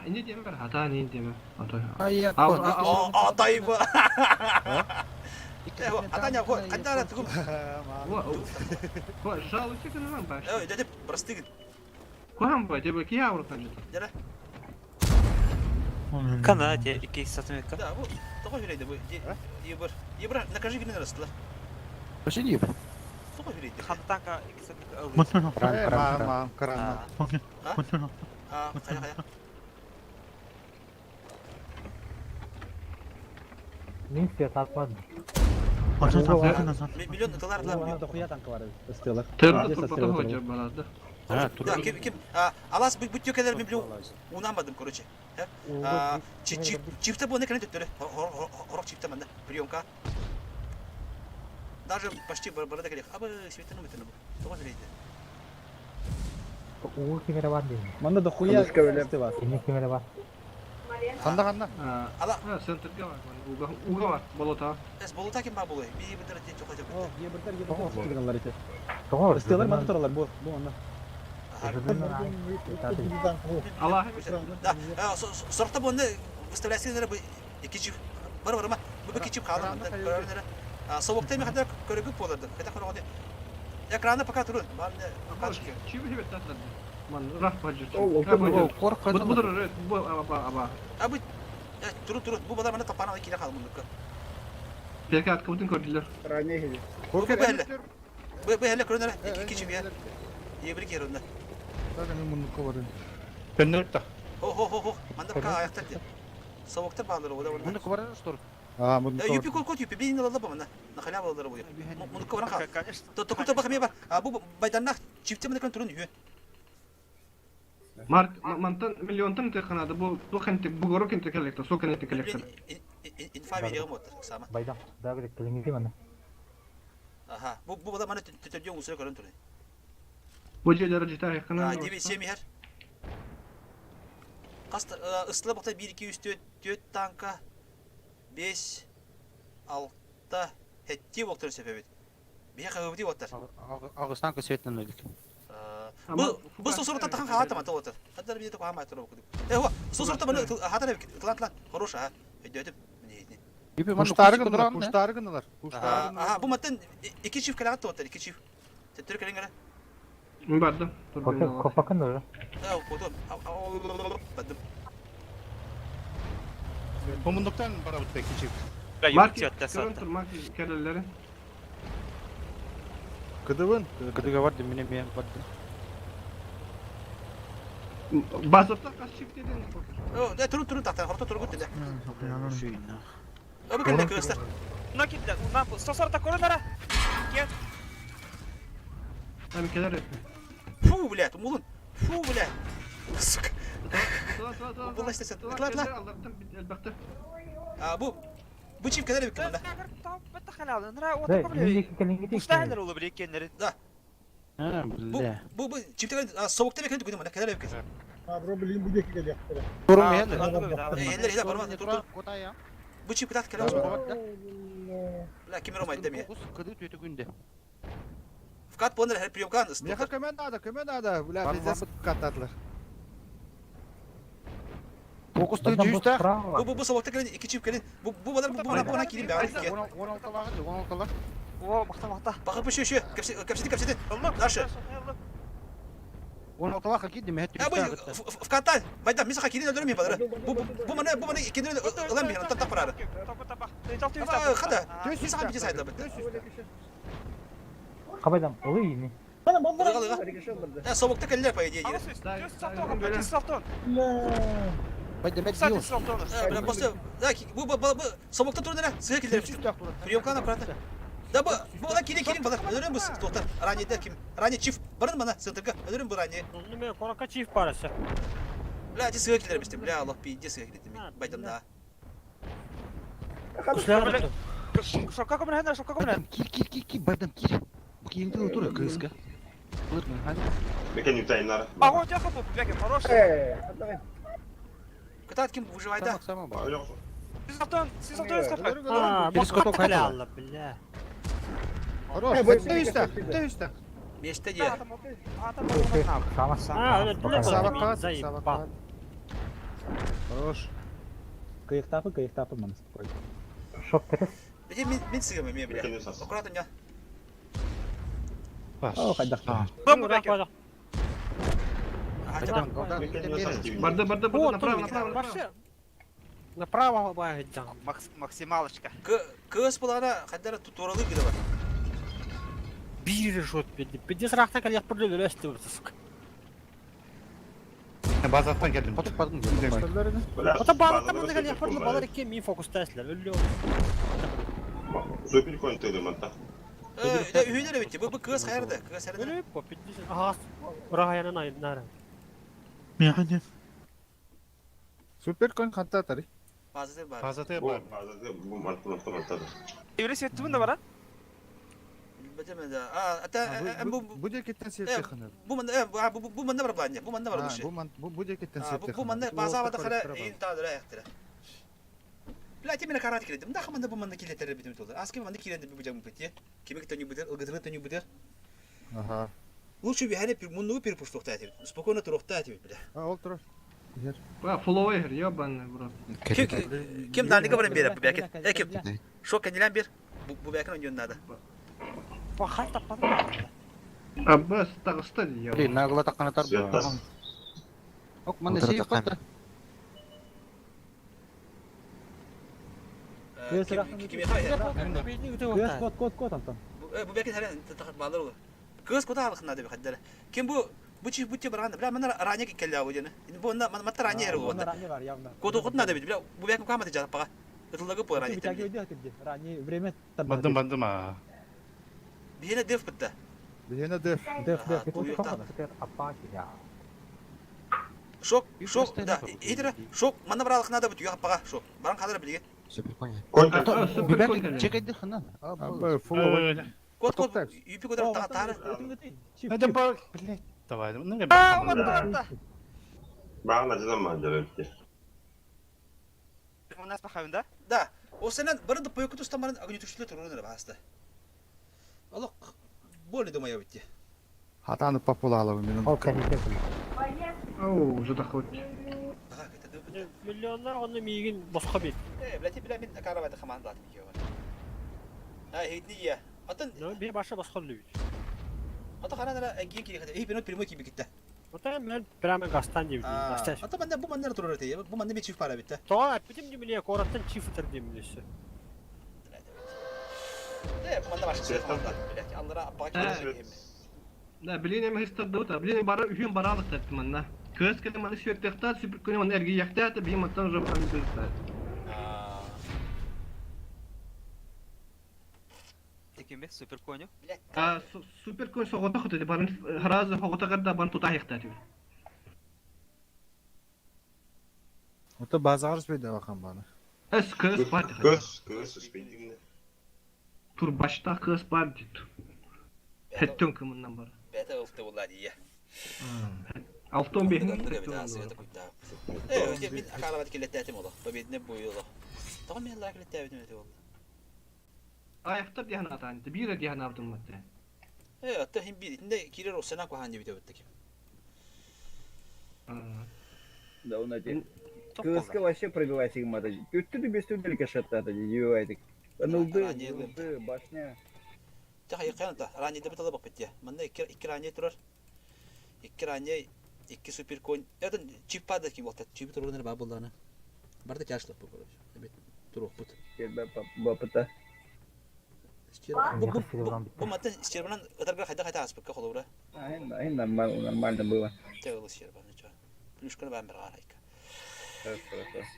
Не деме бар, хата не деме. А тайба. Атаня, кандара тугум. Жалуйся на баш. Эй, дядя, простыгын. Кухам ба, тебе кия урхан. Дядя. Кана те икки сатымекка. Да, бу тоҕо үчүгэйдэ бу. Ебыр. Ебыр, накажи гинен арастылар. Вообще не Тоҕо үчүгэйдэ. Хантака икки сатымекка Мантан Кран, кран, кран. А, хайа хайа. Мин свет атмадым. Миллион доллар Дохуя танка бар ыстылар. Төрдө турбата hoca барады. Да, ким ким алас бүттү келер мен билем унамадым, короче. Чипте бу не кенет төттөрө. Хорок чипте манда приемка. Даже почти барада келек. Абы светini метini бу. Тоҕо билейди. Уу кимере бар дейм. Манда дохуя ысты бар. Эмне кимере бар? Ханда ханда. Ала. Центрге бар. Уга уга бар болота. Эс болота ким бар болой? Би битер те чокой О, ебіртер ебіртер тигеналар эти. Ыстылар манда туралар бу, бу анда. Аллах. Да, сорокта бу выставляйсыңар бу икки чип бар бар ма. Бу икки чип калды манда көрөрнөр. Совокта ми хатар көрөгүп боларды. Хата көрөгөдө. Экраны пока турун. Бар не Чип хебет татлады. Ман рах бажыр. Корккан. Бу буdur бу аба аба. А бу турун турун бу бала мана тапана кире калды мундукка. Перке аткыбытын көрдүлөр. Ранее хеди. Бу бу Бу бу хеле көрөнөр икки чип я. Ебир керунда. Так, мен мундукка барым. Көннөртө. Хо хо хо хо. Манда пока аяктар де. Совоктар баалары ода бар. Мундукка барар что? А, мундукка. Юпи кол кот юпи бин алла ба манда. На халява аллары бу. Мундукка баран кал. Токута бак ме бар. А бу байданнах чипте мында турун үйе. Марк, мантан миллионтан теханады бу бу ханты бу горок инте коллектор, сока инте коллектор. Инфа берегем отыр сама. Байдам, дагы келиңи мана. Аха, бу бу бала мана төтөдөн усура көрөн турун. Бу жерлер житар якына. А, 9 7 хер. Каст ысыла бакта 1 2 3 4 4 танка 5 6 хетти боктор себебит. Бия кабыти боктор. Агыстан көсөтнөн өлдүк. Бу бу сосорта тахан халата мата отыр. Хаттар бие такой хамай туруп. Э, хо, сосорта маны хатар тлан тлан. Хорош, а. Өйдөтүп. Куштары гыналар, куштары гыналар. Аха, бу маттан икки чиф келагат отыр, икки чиф. Төттөр келиңер. Барды. Копакын уже. Да, потом. Бадым. Бу мундуктан барабыт икки чиф. Марк, көрөн тур, Марк келелери. Кыдыбын. Кыдыга барды, мене мен барды. Басыпта кас чип дедин. О, да турун турун тахта, хорто турун көттү. Бу кэллэ кыыстар. Уна кирдэ, уна сосорта көрөн ара. Кет. Там келер. Фу, блядь, умулун. Фу, блядь. Сука. Буллашта сен. Ытла, ытла. А, бу бу чип келер бит мында. Да. Бу бу бу чиптер соғукта бекен түгүнү мына келер бит. Бро, блин, бу деки келиэхтэрэ. Турум иһэллэр. Эллер иһэ барма тур тур. Бу чип кытаат келер. Бля, ким ромай деме. Кыды түөтү күндэ. Вкат понер хер приемкан Меха көмө надо, көмө надо. Бля, пиздец каттатылар. Фокусту дьүүстэх. Бу бу бу соғукта келин икки чип келин. Бу бу балар бу бу бу кирин бә. 16-лаҕа, 16-лар. О, махта махта. Бакы бу шү Кепсети кепсети. Дальше. 16-лаха киирдим, эһэ А бу түөстээх. вката. Байда мисаха кирин өлөрүм балар. Бу бу мана бу мана иккини ылан бир тап барары. Хада. Мисаха бите сайда бит. Кабайдан, ылы ини. Э, собукта келлер по идее. Э, бля, просто да, бу бу бу собукта турнира сыга келлер. Приемканы аккуратно. Да бу бу ла кирин кирин балар. Өлөрүм бу токтар. Ранее да ким? Ранее чиф. Барын мана центрга. Өлөрүм бу ранее. Неме корака чиф барысы. Бля, ти сыга келлер бистем. Бля, Аллах пиздец сыга келлер. Байдам да. Шокка көмөр, шокка көмөр. Кир, кир, кир, кир, байдам, кир. Бу киин тылы тура, кыыска. Былыр мен, Мекен ютайыннар. Ага, жакы бу, беке, хороший. Кытаат ким выживает да? Сиз алтон, сиз алтон А, Перескок бакка айтылар. алла, бля. Хорош, бітті үсті, бітті үсті. Меште де. А, өлө Сабаққа, заебал. сабаққа. Хорош. Кыйыктапы, кыйыктапы маны спокойно. Шок терес. Бите мен мен сыгым мен бля. Аккуратно я. О, кайдакта. Барды, барды, барды, направо, направо, направо. Направо баягы Максималочка. Кыз булана кадәр туралы гиде бар. Бир шот берди. Пиздец рахта калях бир өлөстү сука. Базаттан келдим. Потуп бардым. Ата балыкта мында калях бир балар эки мин фокуста эслер. Өллө. Супер конь тыды манта. Э, үйнер битти. Бу бу кыз хайырды. Кыз хайырды. Өлүп по пиздец. Ага. Рахаянан айнара. Механизм. Супер конь хантатары. Базаты бар. Базаты бар. Базаты бу мартын автоматтады. Евре сеттүмүн да бар, Битеме да. А, ата бу Бу декеттен септе ханыр. бу манда бу бу манда бар плане. Бу манда бар душы. Бу ман бу декеттен Бу септе бу манда база бада хара ин тадыра яктыра. Бля, те меня карат кирдим. Да хаманда бу манда килетер битим толды. Аски манда киренде бу жамы бит. Кимек төнү битер, ылгытыры төнү битер. Ага. Лучше бихане пир мунну пир пуштукта этип. Спокойно турукта этип, бля. А, ол турар. Ба, фуловый, ебаный, брат. Ким ким даныга баран береп бу бәкет. Э ким? Шок кенилен бер. Бу бу бәкин ойнон надо. Бахай таппадым. Аббас, тагыста я. Блин, нагла такканатар. Ок, манда сейф батта. Ким Кыз кот кот кот Антон. Бу бәкин хәрен балар ул. Кыз кота алыхна дип хәддәр. Ким бу бу чи бу те барганда, бля, мана ранее келлә бу дигәне. Бу матта ранее бу. Ранее бар явно. Кот окутна дип, бля, бу бәкин каматы жатып бага. Ытылыгы бу ранее. Битәге өйдә Ранее время Бандым, бандым а. Бихене деф битте. Бихене деф. Деф, деф. Шок, шок, да, идра, шок, мана баралык надо бит, юк бага, шок. Баран кадыр билге. Супер конь. Супер Чекайды хана. Кот, кот, юпи кот та тары. Это бар, блядь. Давай, ну А, вот Багна жадам манжар өтте. У нас пахавын, да? Да. О сенен барын да пойку тустан барын огнетушитель турунар басты. Аллах, более думаю битти. Хатаны популалы мен. Оу, уже доходит. Миллионнар оны миигин боско бит. Э, блядь, бля, мен карабайда команда атым кио. А, хейтни я. Атын бир башы боско лүбүт. Ата ханана эгин кири хата. Эй, бенот прямой киби китте. Ата мен прямо гастан деп. Ата манда бу манда турар те. Бу манда чиф пара битте. Тоға битим димиле кораттан чиф тер димилесе. Э, бу манда башы команда, блядь. Аллара аппа кири. Да, блин, эми хистардыбыт, блин, бара үйін баралық тәттім манна. Көз келі маны сүйектіқта, сүйіп күні маны әрге яқтаты, бейін маттан уже барам көз. Кими? Супер коню? А супер конь соҕотох өтө барын сразу соҕотох да барын тута айахтаат. Ото базар успейда бахан баны. Эс кыз бар. Кыз, кыз успейдиңне. Турбашта кыз бар дит. Хеттен кымынан бар. Бәтә ылты була дия. Алтон бехин. Э, өте мин акалабат келеттәтим оло. Победне буйыло. Тагын мен лак келеттәбитим өте болду. Аяктар диһан атан. Бир диһан абдым матты. Э, атта хим бир итинде кирер осена кухан дип өттүк. Да, он эти. КСК вообще пробивай сигма. Үттү без түбел кашаттата, дебивай. Нулды, нулды, башня. Та хайкан та, ранее деп талап бит. Мында икки икки ранее турар. Икки ранее икки супер конь. Это чип падает ким болот. Чип турган бар булданы. Барда тяжлы бу короче. Эбет турук бут. Бапыта. Бу бу бу матын стербанан ытарга хайда хайда аспыкка холобура. Ай, нормально, нормально было. Тегыл стербаны чо. Плюшканы бан бер гарайка. Хорошо, хорошо.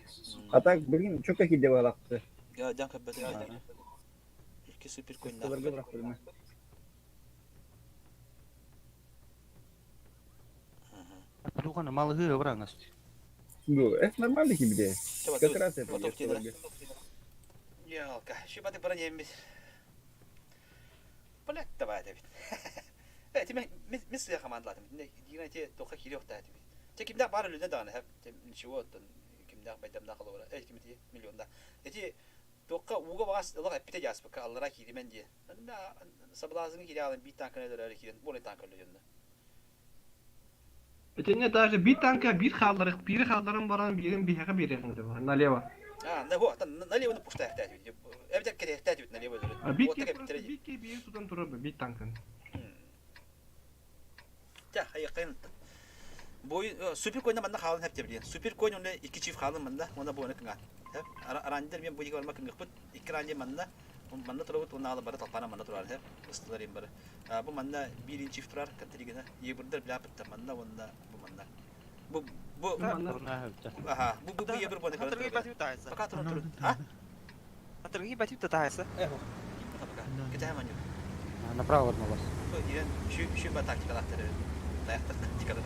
А так, блин, что какие дела лапты? Я жан каббет. Икки супер конь. Кылыргы бирок Туганы малыгы быраңыз. Ну, это нормально тебе. Как раз это. Ялка, шибаты бронембит. Блять, давай, Давид. Э, тебе мис я командалатым. Дигнайте тоха кирёх та тебе. Те кимдә бар үлүдә даны хәп, ничего, кимдә байтамда калыбыра. Э, ким ти миллионда. Эти тоққа уга багас лага эпите яспыка аллара киримен ди. Мен саблазын кире алым бит танкына дөрөр кирен, боле танкы лөйөндө. Этене даже бир танка бир халлары, бир халларын баран бирин бихага бирин налево. А, на вот, налево на пушта хтать. Эбдер кере хтать налево. А бит бит бир тутан турабы бит танкын. Та, хайкын. Бой супер койна манда халын хәп тебилген. Супер койн уны икки чиф халын манда, онда бойны кыңа. Хәп, арандер мен буйга барма кыңгыппыт, икки ранде манда, манда турабыт, онда алы бары талпана манда турар хәп, ыстылар им бары. Бу манда бирин чиф турар, катригена, ебырдыр билапытта манда, онда бу манда. Бу бу Аха, бу бу ебыр бойны кыңа. Пока турар турар. А? Атрыги батип татайса. Эхо. Пока. Кете хаманю. Направо одно вас. Ирен, şu şu ба тактикалар. Таяктар тактикалар.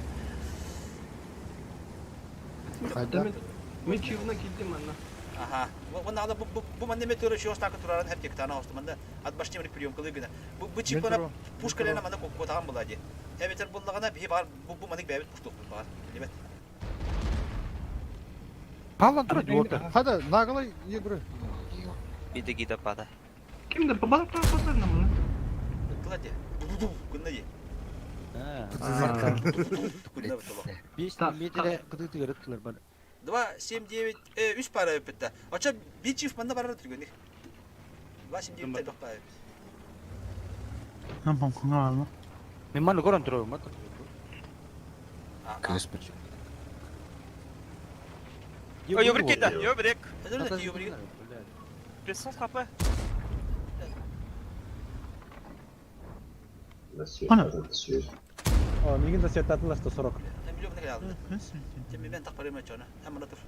Мен чивна килдим анна. Аха. Вон ала бу бу манне метеоры şu остакы турарын хеп тектана осты манда ат башня бир прием кылыгына. Бу бу чипана пушкалена манда котаган булади. Эбетер буллагана би бар бу бу манык бәбит пуштук бар. Билбет. Палан тура диорда. Хада наглый ебры. Биде гида пада. Кимде балык тапасар намы? Кылади. Күнне. Беш метре кыды тыгырыттылар бар. 2, 7, 9, 3 пара өпүттэ. Оча бир чиф манда барар түргөнүк. 2, 7, 9 тайбак пара өпүт. Нам кыңа Мен маны көрөн турабын. Кыз бир. Ой, ёбрик кида, ёбрик. Ёбрик. Присос хп. Ана. О, мигин да сеттатылар 140. Миллион не алды. Тем мен так барым чона. Там мына тур.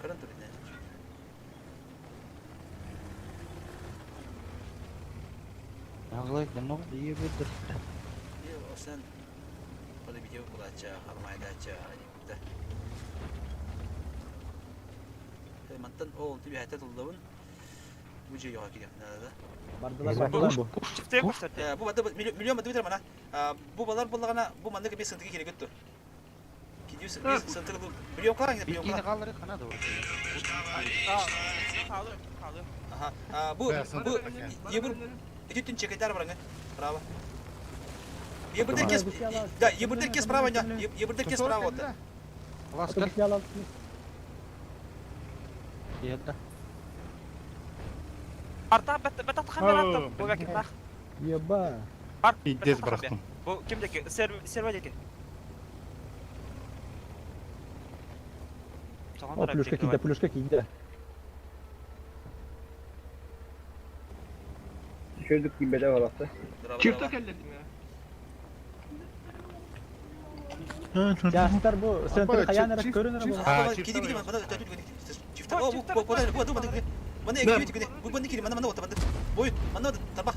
Көрөн тур не. Наглый, много ебет. Е, сен Коли видео булача, алмайдача, да. Мантан ол тиби хәтә тулдабын. Бу же юга килеп, да. Бардылар бардылар бу. Бу бады миллион бады битер мана. Бу балар буллагана бу мандык бес сынтыгы кирәк өттү. Кидиус бес сынтыгы миллион калган миллион Бикини калдыры кана да. Калды, калды. Аха. Бу бу ебір Үтүн чекетер бараңы. Право. Ебірдер кес. Да, ебірдер кес право, да. Ебірдер кес право. Ласка. Ерді. Арта бат бат хамераттым. Бу бәки бах. Еба. Арт. Пиздец бырахтым. Бу ким деки? Серва деки. О, плюшка кийде, плюшка кийде. Çözdük gibi bedava lafta. Чифта келдим я. Жастар бу центр хаян эрэ көрүнөр бу. Киди киди мана төтү киди. Чифта. О, бу бу бу бу бу. Маны эккибит күнэ. Бу бу кири мана мана ота банды. Бой, мана тарбах.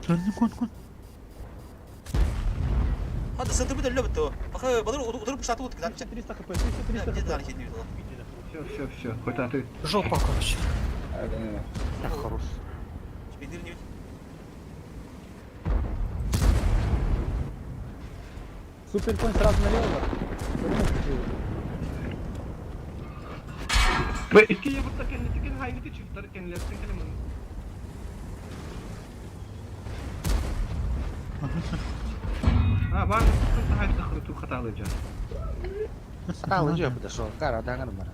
Сönнү кон кон. Hadi сытырбыт өллө бутто. Баха балыр утуруп штаты ут кыдан. 300 хп, 1300 хп. Все, все, все, хоть а ты. Жопа, короче. Так, хорош. Суперконь сразу налево. Ve iki yabutta kendisi tikin hayreti çiftleri kendilerinin kelimenin. Ha var mı? Haydi хруту хаталыжа. Хаталыжа бу да шо. Кара даган бар.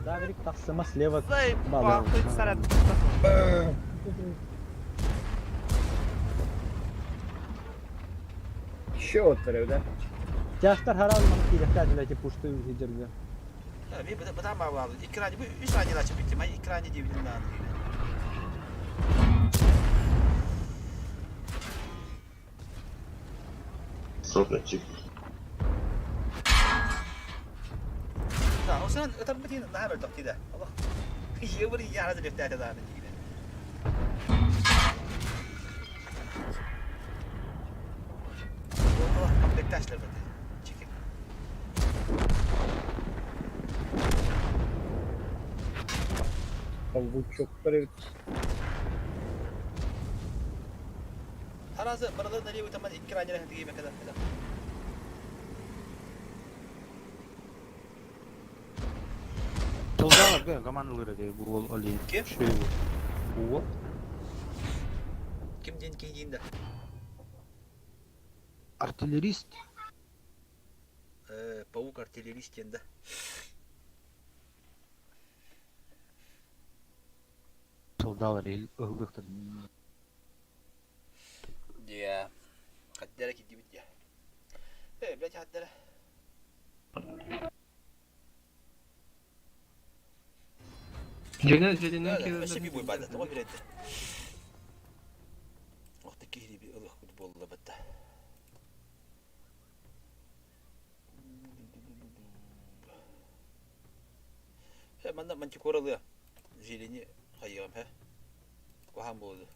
Даврик тахсыма слева. Заебал, сарат. Еще вот да? Тяжтар харал ман кирехтә диләти пушты үзидерге. Би бу да баа. Экране бу үч ране начып битти. Май экране дип билдим. Сотна чип. Да, o sen ötürmediğin daha böyle taktide. Allah. Yıvır yaradı lüfterde daha ne diyeyim. Allah komplektaşlar bende. Çekin. Павлучок evet. Harazı baraları nereye utamaz iki rane rehti gibi kadar kadar. Тылдалар бе, командалары де бу ол оли. Ким? Шөй бу. Бу. Kim den ki de. Артиллерист. Паук артиллерист да. Тылдалар эл ылдыктыр. Ya. Haddara ki dibit ya. Eh, блядь, haddara. Жена зеленен Вообще би бой бада, тоға береді. Оқты кейри би ылық күд болла бітті. Э, манда мантикоралы зелени хайыгам, хэ? Кухан болды.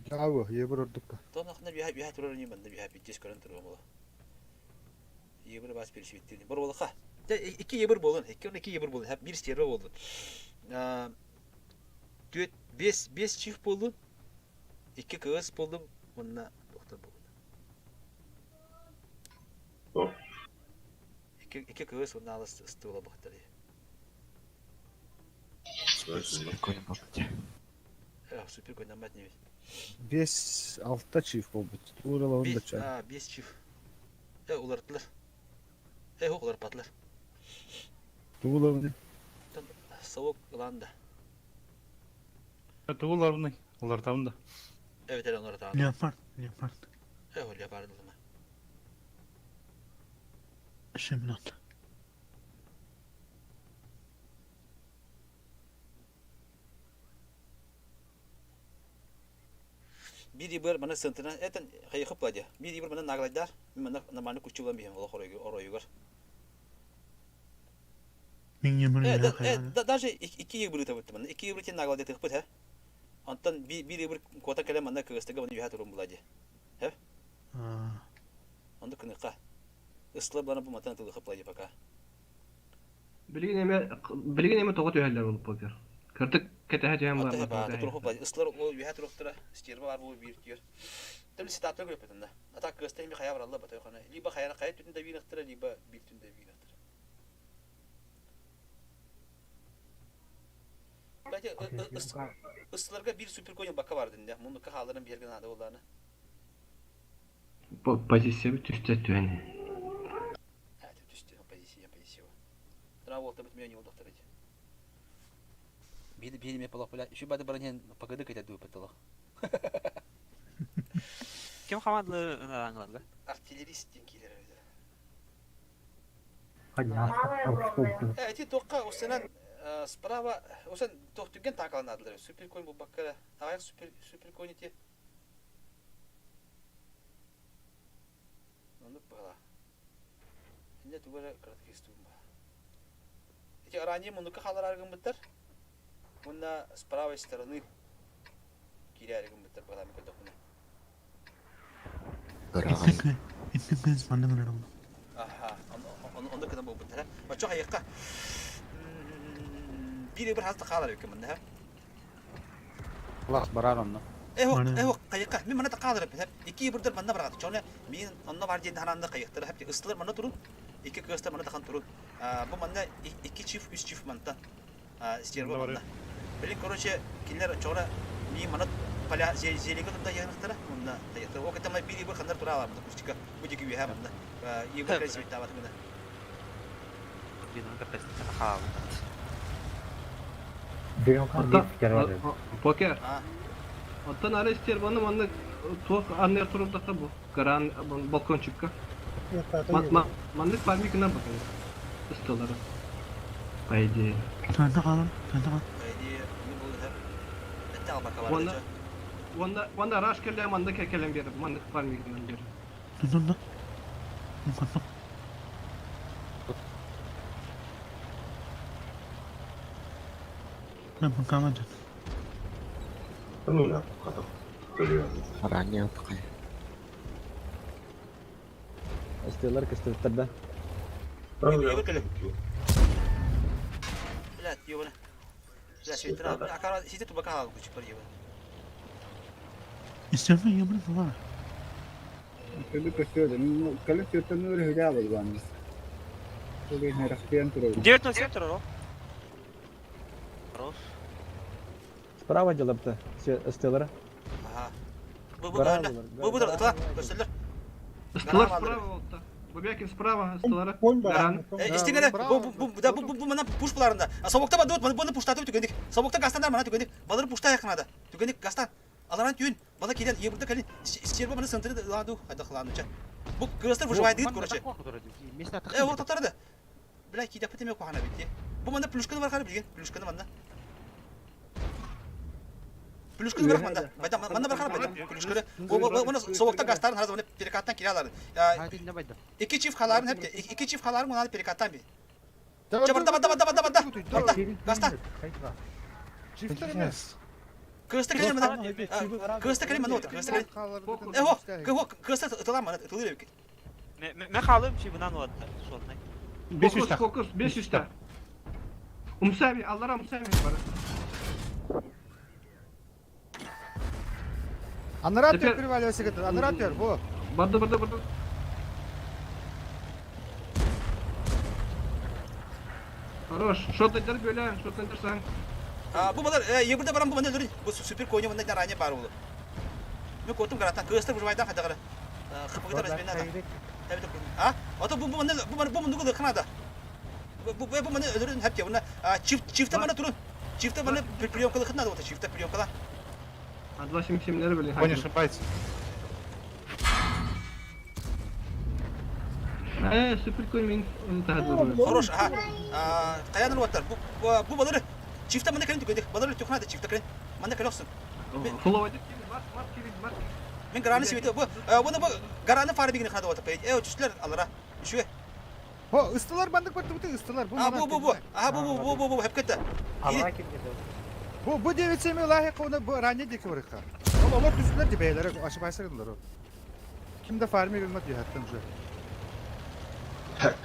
Жабы, ебір ордукка. Тон ақында биха биха турар не манда биха биттес көрін турар бола. Ебір бас перешвиттен. Бар болаха. Iki ебір болун, iki iki ебір болун, хәп бир стерва болун. Төт бес бес чиф болун. Iki кыз болдум, онна доктор болун. Iki iki кыз онна алыс стула бактар. Супер конь намат не Бес алта чиф болбут. Туурала онда чай. А, бес чиф. Э, улар Э, улар патлар. Тугулар Совок ыланда. Тугулар буны. Улар табында. Evet, evet, onlar da. Leopard, leopard. Э, леопард ылма. Шемнат. Bir ибер мана сынтына этен хайы хыпладя. Bir ибер мана нагладар. Мана нормально күчү булан бихем олох ороюгар. Миң Э, э, даже iki ибер табыт мана. Iki ибер тен наглады тыхпыт, хэ. Антон би bir ибер кота келе мана кыргызтыга мана юха турум булади. Хэ? Онда кыныка. Ысла бана бу матан тылы хыплади пока. Билген эме билген эме тоҕо түһэллэр буолуп покер. Кырдык кэтэһэ түһэн Ата бар. ба, тур хыплади. Ыслар ол юха туруктара стерва бар бу бир тиер. Тем ситатыр көрөп да. Ата кыргызта эми хая баралла бата хана. Либо хаяна кая түндө бир либо бир түндө бир Ысыларга бир супер конь бака бар динде. Муну кахаларын берген ады оларны. Позиция бит түстэ түһэн. Ha, түстү позиция, позиция. Тра болта бит мен юлдактыр эти. Биди биди ме палак била. Şu бады баран пагыды кайта дуп этело. Ким хамадлы аңлады? Артиллерист ден келер öyle. Понятно. Эти тоққа осынан справа осан тоқтүген такаланадылар. Супер конь бу бакка. Аяк супер супер конь те. Оны бала. Инде тугара краткий стум ба. Эти ранее мунука халар аргын буттар. Уонна с правой стороны киирээри гыммыттар быһалаан көрдөхпүнэ. Икки кыыс манна гынарым. Аха, онно гына буолбуттара. Оччо хайыкка биир бір хаста хаалар эбиккин манна. Класс барар онно. Эһок, эһок, хайыкка. Мин манна хаалар эбит. Икки бырдар манна бараат. Чоне мин онно бар диэн ханаанда хайыктара хеп ыстылар манна турун. Икки кыыстар манна тахан турун. Бу манна икки чиф, үс чиф мантан. Стерва манна. Блин, короче, кинилэр чоҕуна мии манна поля зелига тутта яһынахтара. Онна хайыктара. О кытама биир ибы ханнар тура аламмыт кустика. Бу диги үөһэ манна. Ибы красивый гына. Покер. Оттон ары стерваны маннык туох анныгар турурдахха бу кыраан балкончикка. Маннык фармикынан бакайы. Ысталары. По идее. Танда қалам, танда қал. По идее, не болды Этте албака бар Онда онда онда раш келе маннык кэлэн беріп, маннык фармикынан беріп. Танда. Мукаттық. Мен бакамадым. Ну, Ранее такая. Ыстылар көстүбүттэр да. Блядь, ёбана. Бля, светра. Акара, сите тубака алып күчүп бар ёбана. İstersen yamını var. Көлү көстүөдө. Көлү сөттөн өрө хүдэ абылган. Көлү нэрахтыян турар. 9.07 турар Хорош. Справа делапты, ыстылары. Ага. Бу бу бу бу да, көстөлөр. Ыстылар справа болду. Бубякин справа, ыстылары. Гаран. Истиңере, бу бу бу да бу бу мана пуш буларында. Собокта ба дут, буны пуштатып түгендик. Собокта гастандар мана түгендик. Балары пушта якынада. Түгендик гастан. Аларан түйін, бала келен, ебірді кәлін, стерва маны сынтыры ладу, хайда Бу кырыстыр выживает дейт, короче. Э, ол тоқтарды. Бля, кейде пітеме қуғана бит, Бу манда плюшканы бар қары білген, плюшканы манда. Плюшканы бар манда. Байда манда бар қары байда. Плюшканы. Бу бу собокта гастарын харазы маны перекаттан келе аларын. Iki çift haların hep iki çift haların onu перекаттан би. Чабыр, давай, давай, давай, давай, давай. Гаста. Чифтер емес. Кырысты кэлен мана. Кырысты кэлен мана ота, кырысты кэлен. Э, хо, кырысты ытылан мана, ытылыр эбит. Мен халым чибынан олады. Сондай. Фокус, фокус, 500 та. Умсами, аллара умсами бар. Анаратер приваливайся к Анаратер, во. Барды, барды, барды. Хорош. Шот айдар бөлә, шот айдарсаң. Бу балар, ебірде барам бу мана лөрин. Бу супер коня мана ранее бар улу. Мен котум гаратан кырыстыр выживайдан хайдагара. Хыпыгыта размена. А? Ото бу бу мана бу мана бу мана канада. Бу бу бу мана өлөрүн хепте. Буна чифт чифта мана турун. Чифта мана приемкалы хытнада вот чифта приемкала. А 277-лер блин. Он ошибается. Э, супер конь мин Хорош, ага. Каяныр оттар. Бу бу балары чифта мана кэлен түгөдик. Балары түхнада чифта кэлен. Мана кэлен оксун. Фуловать. Бас, бас, кирит, бас. Мен гараны себети бу буну бу гараны фарбигини хада отап. Э, түштүлөр алара. Үшү. Хо, ыстылар бандык барды бу ыстылар. А бу бу бу. А бу бу бу бу бу хеп кетти. Бу бу 9-7 лахи куна бу ранее дики барыка. Ол олар түстүлөр дебейлер, ошибайсыңдар. Кимде фарминг гымат яттым уже.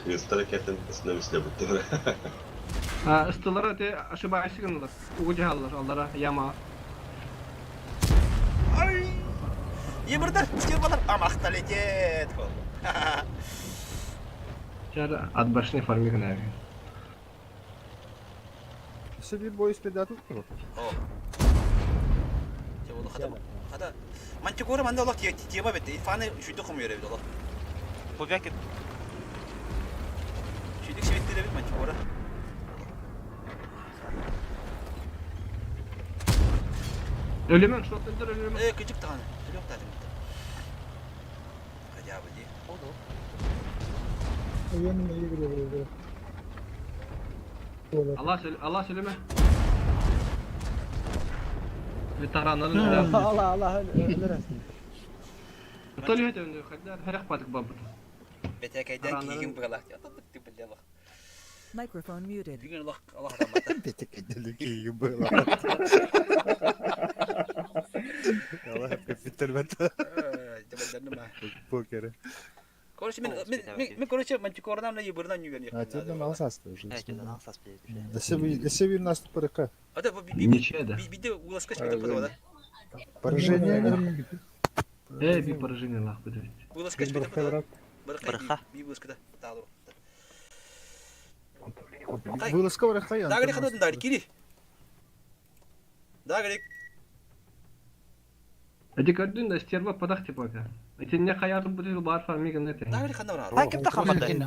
Кырыстар кетен ысына үстүнө бүттү. А, ыстылары те ошибайсыңдар. Угу жаһаллар, аллара яма. Ай! Ебірдер, стервалар амахталетет. Чара от башни фарминг нави. Все бир бой успедатып туруп. О. Те ол хата хата Мантикора манда олох тема бетте. Фаны шүйдүк кым йөрөбүт олох. Бубякин. Шүйдүк себеттер бит мантикора. Өлемен, шот айдар өлемен. Э, күчүк таганы. Төлөк таганы. Хотя бы ди. Allah söyle, Allah söyleme. Ветеранların Allah Allah өлөрөсүн. Толи өтө өндөр, хаддар харах батык бабыр. Бетекейден кийин быгалак. Ты биле бак. Microphone muted. Бүгүн олох олох атаммата. Бете кэдэлик киһи было. Алла капитал Покеры. Короче, мен мен мен короче мантикорынан ебырынан юган А тебе на алсас уже. Десе bir нас парака. А да биде уласкач биде подава да. Поражение. Э, би поражение лах будет. Уласкач биде подава. Барха. Би уласкада. Таалу. Вылазка бараха я. Дагри ханатын дагри кири. Дагри. Эти көрдүн да стерва падах типа. Эти не хаяры будет бар фармиген это. Дагри ханна бар. Та ким тахамады?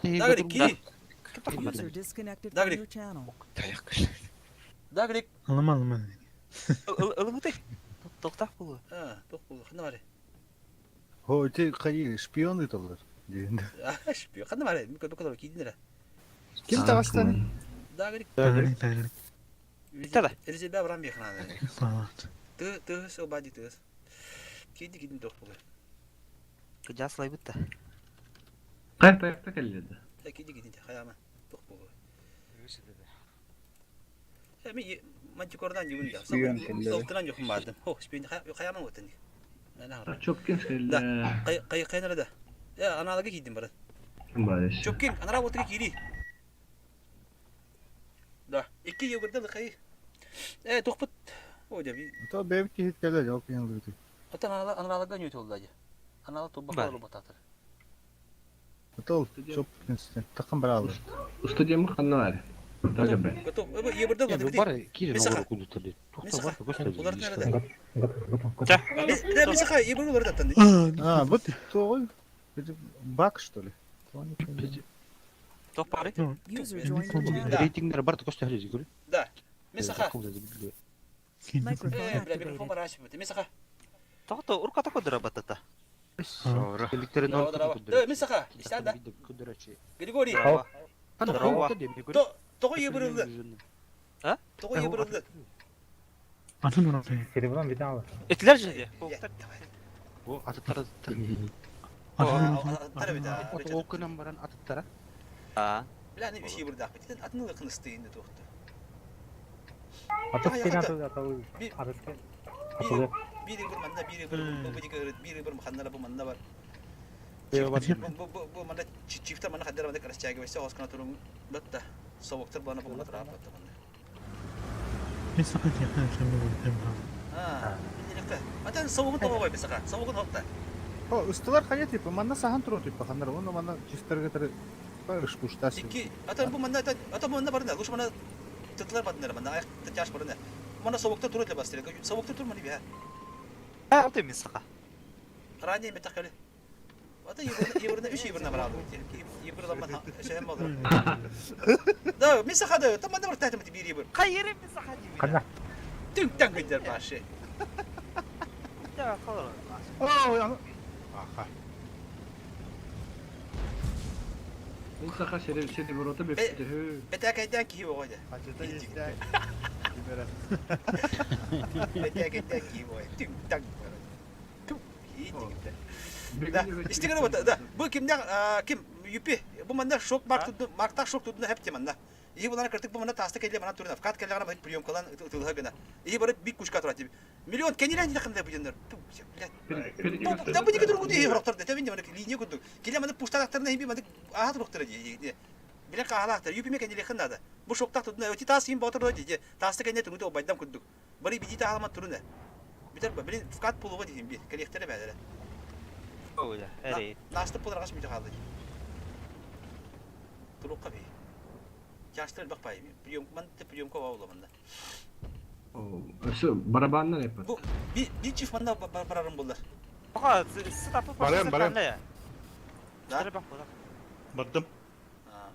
Дагри кири. User disconnected from Дагри. your channel. Дагри. Алым алым. Ылымыты. Тоқтақ болу. А, тох бул ханна бар. Хо, те кайы шпионы толар. А, шпион ханна бар. Мен көбөк олар кийдин эре. Ким тагастан? Дагри. Дагри, дагри. Элизабет Абрам бехнады. Ты ты со бади ты. Кийди кийдин тох бул. Кыжаслай бутта. Кай таякта келди. Кийди кийдин хаяма тох бул. Мен мантикордан югун да. Шпион келди. Соктуран жокун бардым. Хо, шпион хаяма отын. Чопкин Да. Кай кай кайнарда. Я аналога кийдим барат. Барыш. Чопкин анара отыр кири. Да. Икки йогурда кай. Э, тохпут. О, деп. То беб ки хит келе жок енді. Ата аналога ньют oldu acı. Анала тубба Бар. бататыр. Тол чоп такын бар алды. Студия ханна бар. Дагы бе. Готов. Э, йогурда Я бу бар кири Мисаха. ногу кудутали. Тухта бар Улар көстө. nerede? Да, мисаха, йогурда улар даттан. А, вот той. Бак что ли? Тоқ бары. User joined your channel. Рейтингдер бар көстө хали көрү. Да. Мисаха. Microphone Э, бля, микрофон activated. бар ачып. Мисаха. Тоқта урка тако дырабатата. Электр Здорово, здорово. Да, мисаха. Истада. Григорий. Здорово. То, того йогурда. А? Того йогурда. Атын ораты. Этилер же. Бу атыттара. Аттара бит. Окунан баран атыттара. А. Бля, не үш йогурда. Атын кынысты инде тохты. Бири бир манна бири бир бу бу бири бир мханнара бу манна бар. Бу бу бу манна чифтер манна хаддара манна карасчаги весе оскана турун батта. Совоктар бана бу манна трап батта манна. Мисаха тияқын шамы өтем. А, инде Атан совогун тобой бисака. Совогун хопта. Хо, ыстылар кая типа, манна сахан турун типа, ханнар, оны манна чифтерге тары барыш пуштасы. Икки атан бу манна атан атан манна барына. Луш манна тытлар бадына манна аяк тяш барына. Манна совоктар турат ле бастыры. Совоктар турманы бия. А, алты мисаха. Ранее метакали. Ата еврона үш еврона барады. Евродан ман шәһәм алды. Да, мисаха да, там манна бар тәтем бир евро. Кайыры мисаха дейм. Түң таң гүндер башы. Да, қалыр. О, аны. Аха. Мисаха сере сере борота бе. Бетәкәйдән киеп койды. Хачыта естә. Бетәкәйдән киеп койды. Түң таң. Да, истигене вот, да. Бу кимдә ким юпи. Бу манда шок марк туду, марктак шок туду хеп теманда. И булар кыртык бу манда таста келе мана турна. Вкат келе гана прием кылан тылга гына. И барып бик кушка турат. Миллион кенилен дигән бу дендер. Блядь. Да бу диге другу ди роктор да. Табин мана линия куду. Келе мана пушталактарына химби мана аха роктор ди. Биле кахалактар. Юпи ме кениле хында. Бу шоктак туду. Өти тас хим батыр ди. Таста кене тугу байдам кудук. Бары биди тахалма турна. Битер билин вкат пулуга дигән би. Келехтере бәдәре. Оля, әри. Насты пуларга шмите калды. Турукка би. Жаштыр бакпай. Прием, ман те приемка баула манда. Өсө барабаннан эп. Бу би би чиф манда барарым булдар. Бака, сытапы Барам, барам. Да? Бардым.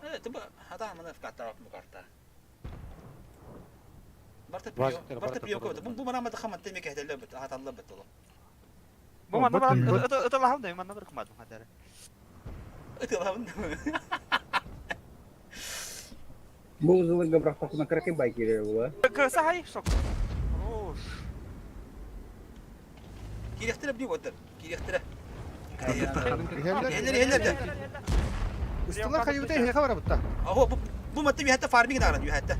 Э, туба хата мана вката мукарта. Барта прием, барта приемка. Бу бу мана мада хамат темек хәдәле бит, хаталла бит оло. Бу манна бар, ыталахым да, манна бар кымадым хәдәре. Ыталахым. Бу узылырга брахтахына кракы бай кире була. Кырса хай шок. Хорош. Кирехтере бик отыр. Кирехтере. Хелер, хелер. Ыстылар кая үтә, хеха бара бутта. Аһо, бу Бу матты үһәттә фарминг нарын үһәттә.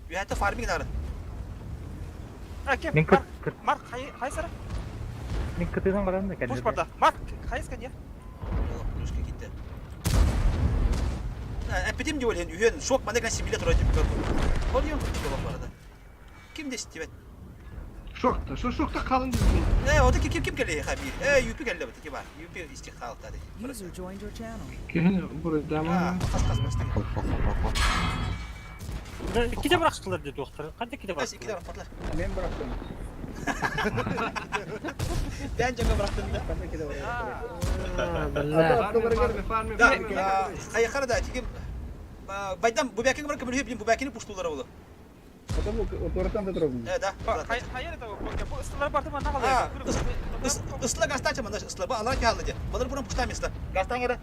Үһәттә фарминг нарын. Кем? Марк, Марк, хайсара? Мин кытыган баран да Пуш барда. Марк, хайска не? Плюшка китте. Эпидем дип ойлайын, үһен шок мана ган симиле турай дип көрдüm. Ол юм күтіп барады. Ким де истибет? Шокта, шо шокта қалың дейсің. Э, ода ким ким ким келе хабир? Э, юпи келе бит, бар. Юпи истихал тади. User joined your channel. Кehini burada А, қас қас басты. Икките бырахтылар деді доктор. Қандай икките Қас икките бырахтылар? бырахтылар. Мен бырахтым. Бен жаңа бырахтым да. Да, хайхара да, тигим Байдам бубякин бар кемер билим бубякини пуштулар олы. Потому оторатан да трогну. Э, да. Хайыр это, бу ыстылар барды ма нагалы. Ысла гастача мында ысла ба алар калды де. Балар буран пушта место. Гастан гара.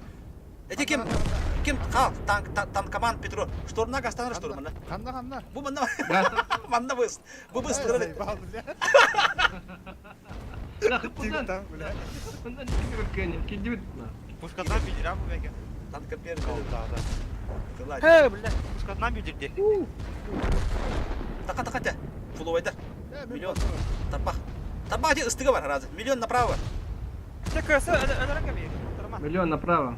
Эти ким ким хал танк танкоман Петро. Штурмна гастан штурмна. Ханна ханна. Бу манда манда быз. Бу быз. Пушкадан билдир бу бәке. Танка бер Хе, бля, пушкадан билдирди. Така така те. Фуловайдар. Миллион. Тарбах. Тарбах де ыстыгы бар разы. Миллион направо. Те көсө өлөрө кеби. Миллион направо.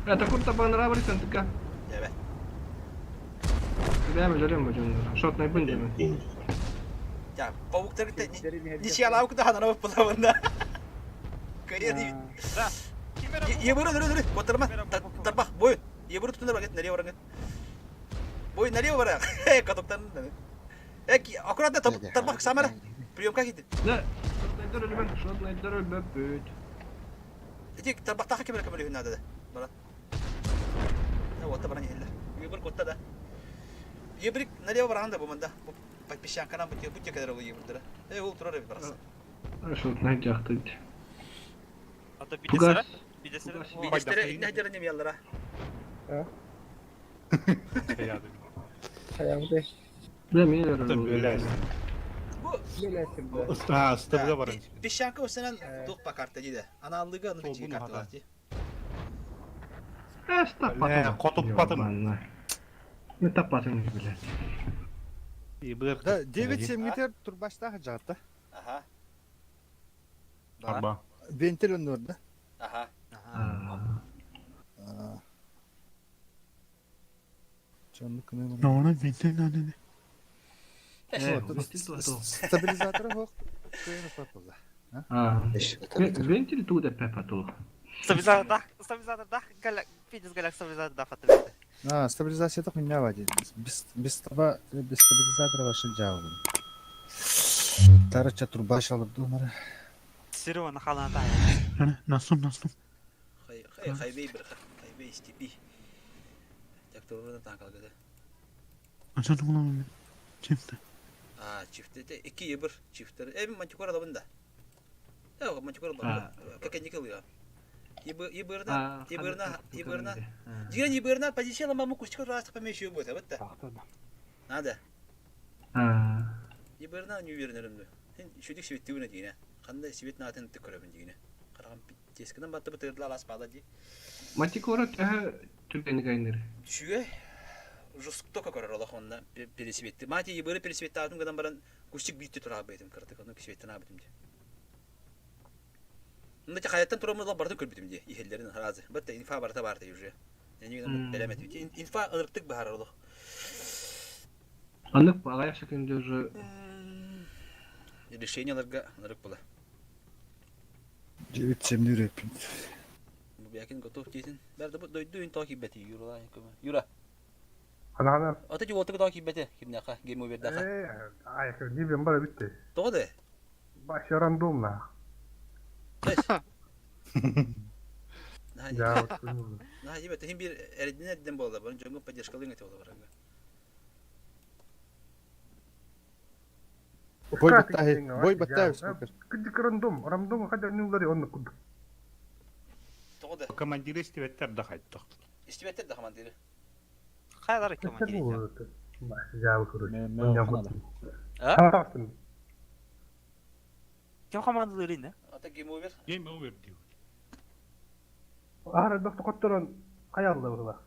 Это курта понравился, тыка. Evet. Бәм өлөрөм бу жондар. Шотный бун деме. Я, пауктар те ничья лавка да ханара пулавында. Карьер дейт. Ебыры нөрө нөрө, котырма. Тарбах бой. Ебыры тутунар багет налево барган. Бой налево бара. Катоктан. Э, аккуратно тарбах самара. Приемка китти. Да. Шотный дөрөлбөн, шотный дөрөлбөп бүт. Эти тарбахтаха кемер кемер надо да. Бара. Да, вот баран еллер. Ебыр котта да. Ебрик налево барган да бу мында. Бу песчанканан бу бу кедер бу ебырдыр. Э, ул турар бит барасы. Шотный жакты. Ата бидесere. Бидесere. Бидесtere инне хадер неме яллара. Хаябы. Да, мен өлөрөм. Бу А, ыстыгы бар. Песчанка осенен тух па карта диде. Аналыгы аны бит карта бар ди. Э, стаппатым. Котуп батым. Мен таппатым биле. Да, 9-7 метр турбаштағы жағатта. Аха. Арба. Вентиль өнөр да. Аха. Чонны күнө. Нована вентиль надо. Стабилизаторы хок. Көйнө папа. А. Вентиль туда пепа тул. Стабилизатор да, стабилизатор да, галак, пиздец галак стабилизатор да фаты. А, стабилизация так меня води. Без без таба без стабилизатора вообще жабы. Тарача турбаш алып думара. Сирова на халана та. Насум, насум. Хай хай хайбей бир хайбей степи. Так турурда танк алгыды. Ача тугуламын мен. Чифти. А, чифте те 2 ебір чифтер. Э, мен мантикор алабын да. Э, мантикор алабын. Как я. Ебырна, ебырна, ебырна. Дигән ебырна позиция ламамы кустик раз помещу будет, вот так. Надо. А. Ебырна не уверен рымды. Сен шүдик светти уна дигән. Кандай свет натын тик көрөбүн дигән. Караган тескенен батты бытырдыла лас бала ди. Мантикора түргән гайнер. Чүгә жестоко көрөр Аллах онна пересветти. Мати ебыры пересветти атым гынан баран кустик битти тура бетим кырдык. Оны светтен абытым ди. Мында хаяттан турамыз барды көрбүтүм ди. Ихеллерин разы. Батта инфа барта барта уже. Яни гынан белемет. Инфа ырыктык бахар Аллах. Анык агай шекенде уже Решенияларга ырык була. 9-7 нүрепин. Бу готов дейсин. Бәрді бу дойду ин токи бети юра Юра. Ана ана. Ата жи отыгы токи бети кимнеха гейм овердаха. Э, ай, дибен бара битти. Тоғды. Баш рандомна. Я На жибе техин бир эрдин эрдин болду. Бунун жоңго поддержкалың эте болду баранга. Бой баттахи, бой баттахи сколько. Кыдык рандом, рандом хадя нюллари онны куд. Тоғды. Командиры истибеттер да хайттык. Истибеттер да командиры. Кайлар командиры. Баш жабы короче. А? Ким командалары не? Это game over. Game over диир. Аһар элбэх тохотторон хайалла быһылаах.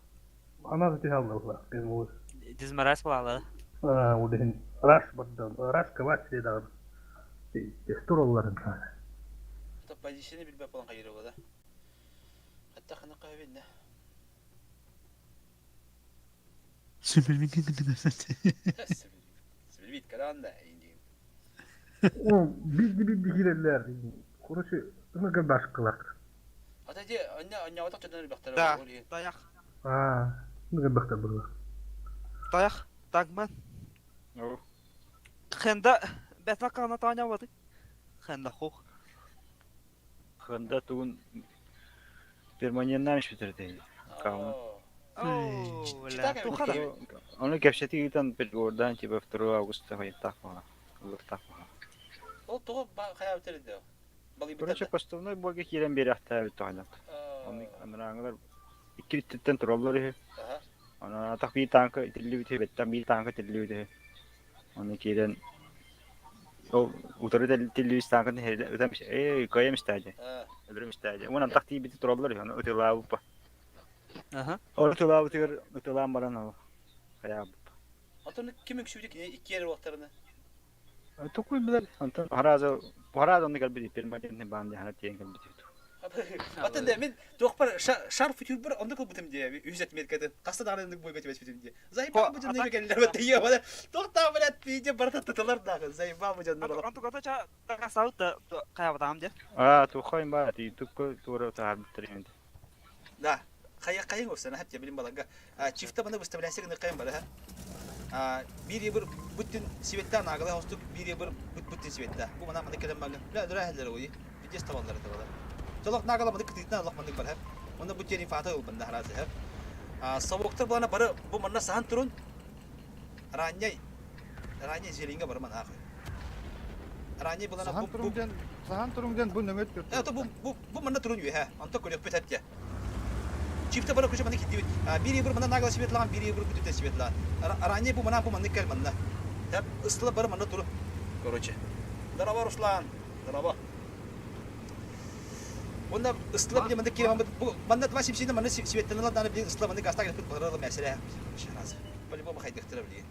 Анал түһэ алла быһылаах game over. Дизмарас буолала. Аа, ол иһин раш бардан, раш кыбаат сире даҕаны. Туралларын Это позицияны билбэт буолан хайыр да. Хатта хана кабинна. Сибилбит каранда Бидди-бидди киирэллэр. Короче, ыныгы башкалар. Ата де анна анняватак чөдөн бахтар. Да, таяқ. Аа, ыныгы бахтар было. Таяқ, тагман. Хенда бәтна кана таня баты. Хенда хох. Хында тугун перманентно бүтүрдэ. Каун. Оны кэпсэтии ыытан переговордаан типа 2 августа хайыттаах буолла. Ылыктаах буолла. Ол тоҕо хайа бүтэрдэ? Короче, поставной бойга киирэн биэриэхтээбит тоҕойнот. Оны анарааҥылар икки өттүттэн тураллар үһү. Онон атах биир тааҥка итиллибит үһү, бэттэн биир тааҥка итиллибит үһү. Оны киирэн ол утары тиллибит тааҥкатын ытам ээ кыайам истээдэ. Өлөрүм истээдэ. Уон антах тиийбити тураллар үһү, ону ытылаабыппа. Ол ытылаабытыгар ытылаан баран ол хайаабыппа. Отон ким үксүбүтэ кини икки эрэ уохтарына. Тукуй билэр. Онтон харааза харааза онно кэлбит перманентный баан диэн тиийэн кэлбит. Атын да мин туохпар шар футюрбар онно кылбытым дии үһүс отметкатын хаста даҕаны ыннык бойга түбэспитим дии. Заебал бу дьоннор кэллэр баттайа бала туохтаах блядь видео барыта тытылар даҕы заебал бу дьоннор. Онтуката ча такасаут да хайабатаам дии. Аа туххайм баа ютубка туора таһаарбыттар инде. Да, хайа хайын olsa хәп билим балага. Чифта баны выставляйся гына кайын бара. Биир бір бүтүн сибеттен агала хостук биир бір бүт бүтүн сибетте. Бу мана маны келен бага. Бля дыра хәлләр уй. Видес табаллар табалар. Толок нагала маны кытытна аллах маны бар. Онда бу терин фата ул банда харазы хәп. Совоктар булана бары бу манна сахан турун. Ранняй ранняй зелинге бар мана ахы. Ранняй булана Сахан бу туруҥ диэн сахан туруҥ диэн бу нөҥөт Э, то бу бу бу манна турун үһэ. Онто көрөкпүт хәттә. Чифте бара күчө маны киддибит. Биир бир мана нагла светлан, биир бир бүтүтэ светлан. Ранее бу мана бу манны кел манна. Тәп ыстыла бары манна туру. Короче. Здорово, Руслан. Здорово. Онда ыстыла биле манны кире бу манна 277 манны светланла даны биле ыстыла манны гаста келип баралы мәселе. Шараз. По-любому хайдыктыра биле.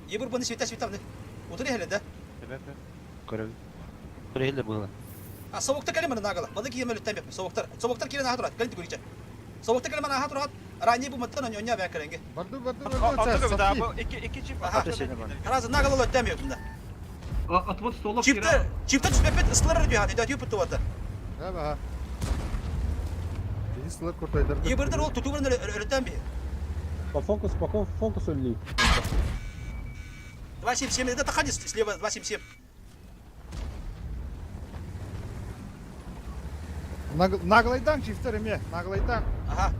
Ебір бұны света света Утыры хәле да. Көрө. Көрө было. А совокта кэлэ маны нагала. Маны киемел өттен беп. Совоктар. Совоктар кирен аха турат. Кэлин түгүрүчэ. Совоктар кэлэ маны аха турат. Ранее бу маттан онья бә кэренге. Барды барды барды. Бу икки икки чип. Разы нагала өттен беп бunda. Атмат столов Чипте чипте түспепет ыстылар дүйә хати дәтү путты вата. Да ба. Ыстылар куртайдар. Ебірдер ол туту бірін өрөттен бе. По фокус, по фокусу ли. 277, это хадис слева 277. Наглайдан чифтер эме, наглайдан. Ага.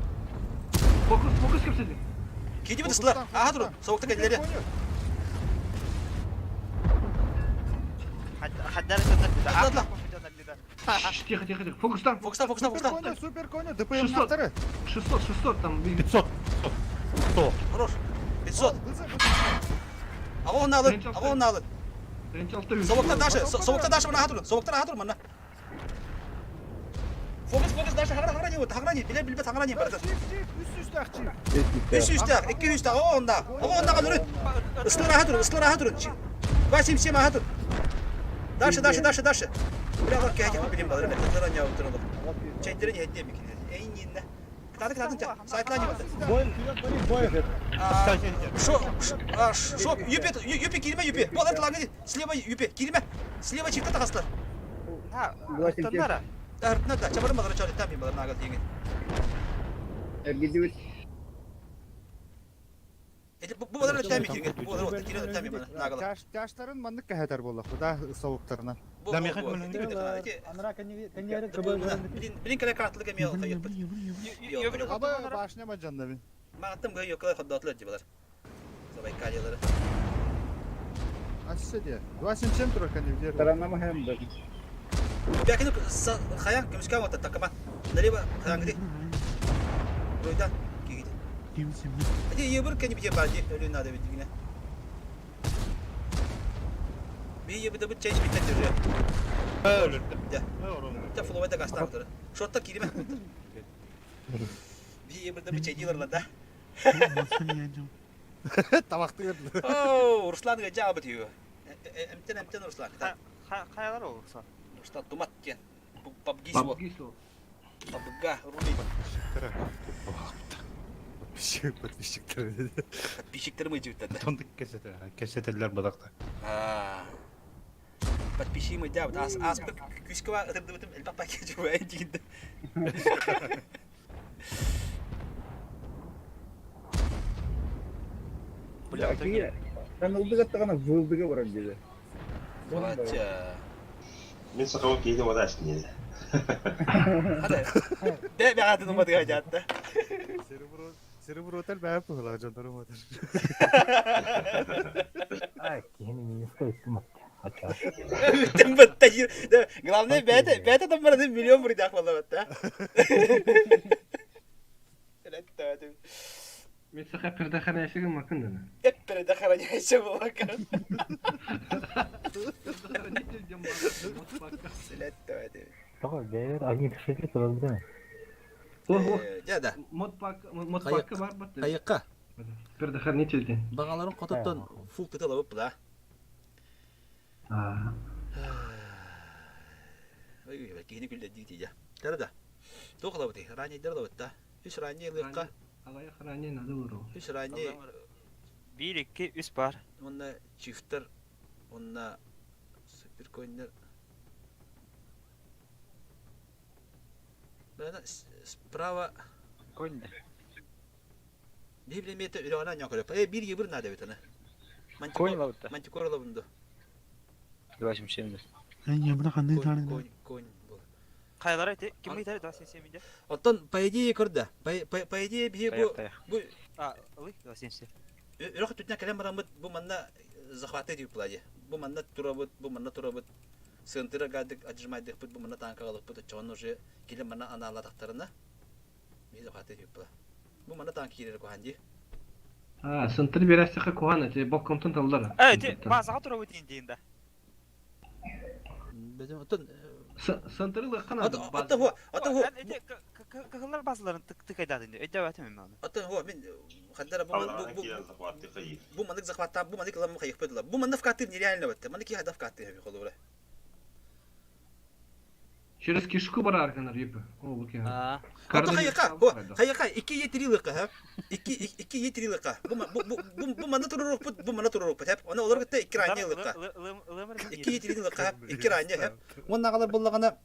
Фокус, фокус кепседи. Киди бит ыстылар. Ага туру. Соғыкта кәлелері. Хаддар Тихо, тихо, тихо. Фокустан. Фокустан, фокустан, фокустан. Супер коня, ДПМ 600. нахтары. 600, 600 там. 500. 100. Хорош. 500. Ага оны алын, ага оны алын. Соғыкта дашы, соғыкта дашы мына туру. Соғыкта аха туру мына. Фокус, фокус дашы хагра хагра не вот, хагра не, биле билбет хагра не бар. Үс үстәк чип. Үс үстәк, ике үстәк, ага онда. Ага онда калыры. Ыстылар аха туру, ыстылар аха туру. 277 аха туру. Дальше, дальше, дальше, дальше. Бля, лак кәһәт билим балыр, бәттер аня утырды. Чәйдерен хәдде микин. Эйн инне. Кытады кытады сайтлан не барды. Бой, бой. Шо, шо, юпе, юпе кирме юпе. Бу алар тлагы слева юпе, кирме. Слева чифте тагастылар. Ha, Тыннара. Артына да, чабырым балыр чары там балыр нагал дигән. Эргидибит. Эти бу балыр там кирген. Бу балыр отта кирен там нагал. Тяштарын маннык кәһәтәр була, худа савыктарынан. Да Анра каньяры Блин, блин, кале картлык эме ал хайып. Аба башня мажанда бин. Маттым гы йокла ходдатлар ди балар. Забайкалиялары. Ассы де. 277 тура каньяры. Таранама хэм да. Бякины хаян көмүскә вата такама. Налево хаян гди. Ройдан кигиди. Ади ебір кени бите барди, өлү надо бит дигине. Би ебі бит чәч бит тәҗре. Өлөрдө. Дьэ, фловай да гастаабыттара. Шотта кииримэ. Бии бырда бычайдыылар да. Табахтыыр. Оо, Руслан гажаабыт юу. Эмтен эмтен Руслан. Хайалар ол Руслан? Руслан тумат диэн. Пабгис бол. Пабга рули. Подписчик, подписчиктер. Подписчиктер мы жибиттер. Тондук кэсетеллер бадакта. Подпиши мы дябыт. Ас аспыт күскө ытырдыбытым элбэх пакет жубай дигинде. Мен ылдык аттаҕына вылдыга баран диэби. Бача. Мин сахабын киһини уота астинеді. Хата. Де бэҕатын уматыга дьаатта. Серебротел бэйэ пыһылаа дьоннорум отар. Киһини минуска үттүм Үттүм бытта. Главное бэйэтэ бэйэтэ там бараны миллион бурдах болла бытта. Мен саха предохраняющий макын дана. Предохраняющий макын. Тоҕо бэйэлэр огнетушитель тураллар Дьэ да. Модпакка бар бат. Хайыкка. Предохранитель ден. Бағаларын хототтон фул тытылабып бula. Ой, киһини күллэрдии тиийэ. Тара да. Туох ылабытый? Ранее ылабыт да. Үс ранее ылыахха. Аҕыйах ранее надо было. Үс ранее. Биир, икки, үс бар. Уонна чифтер, уонна суперкоиннер. Справа. Конь. Биир билемете үрөҕүнэн ньоҥкөрөп. Э, биир ебыр надо бит аны. Конь лабытта. Мантикор лабынду. 270. Ебра ханды таарыгда. Конь, конь был. Хайалара эти ким ыйтар 277 Оттон по идее көрдө. По по идее биһи бу бу А, ылый 277. Үрөх түтнэ кэлэн бараммыт бу манна захваты дип булади. Бу манна турабыт, бу манна турабыт. Сыантыра гадык отжимайдыкпыт, бу манна танка алыппыт, чоон уже килен манна анаалатахтарына. Биһи захваты дип була. Бу манна танк киирер кухан ди. А, сынтыр берәсехе кухан эти боккомтон таллар. Э, ти базаға турабыт дейін да. Бөтен оттон Сынтыры лыккан Оттон хо, оттон хо. Кыһыллар базаларын тыкайдады инде. Өйдә бәтем мен аны. Оттон хо, мин хандара бу Аллаһ бу киирэн захватты хайыр. бу манык захватта, бу манык ламы хайык бөдүлөр. Бу манна вкаты нереально бетте. Манык хайда вкаты холура. Через кишку барар гынар епі. О, бу кен. Оттон хайыка, хо, хайыка 2 е3 лыка, ха. 2 2 е3 лыка. Бу бу бу бу манна турурукпут, бу манна турурукпут, хеп. Оны олар гытта 2 ранее лыка. 2 е3 лыка, 2 ранее, хеп. Онна галар буллагана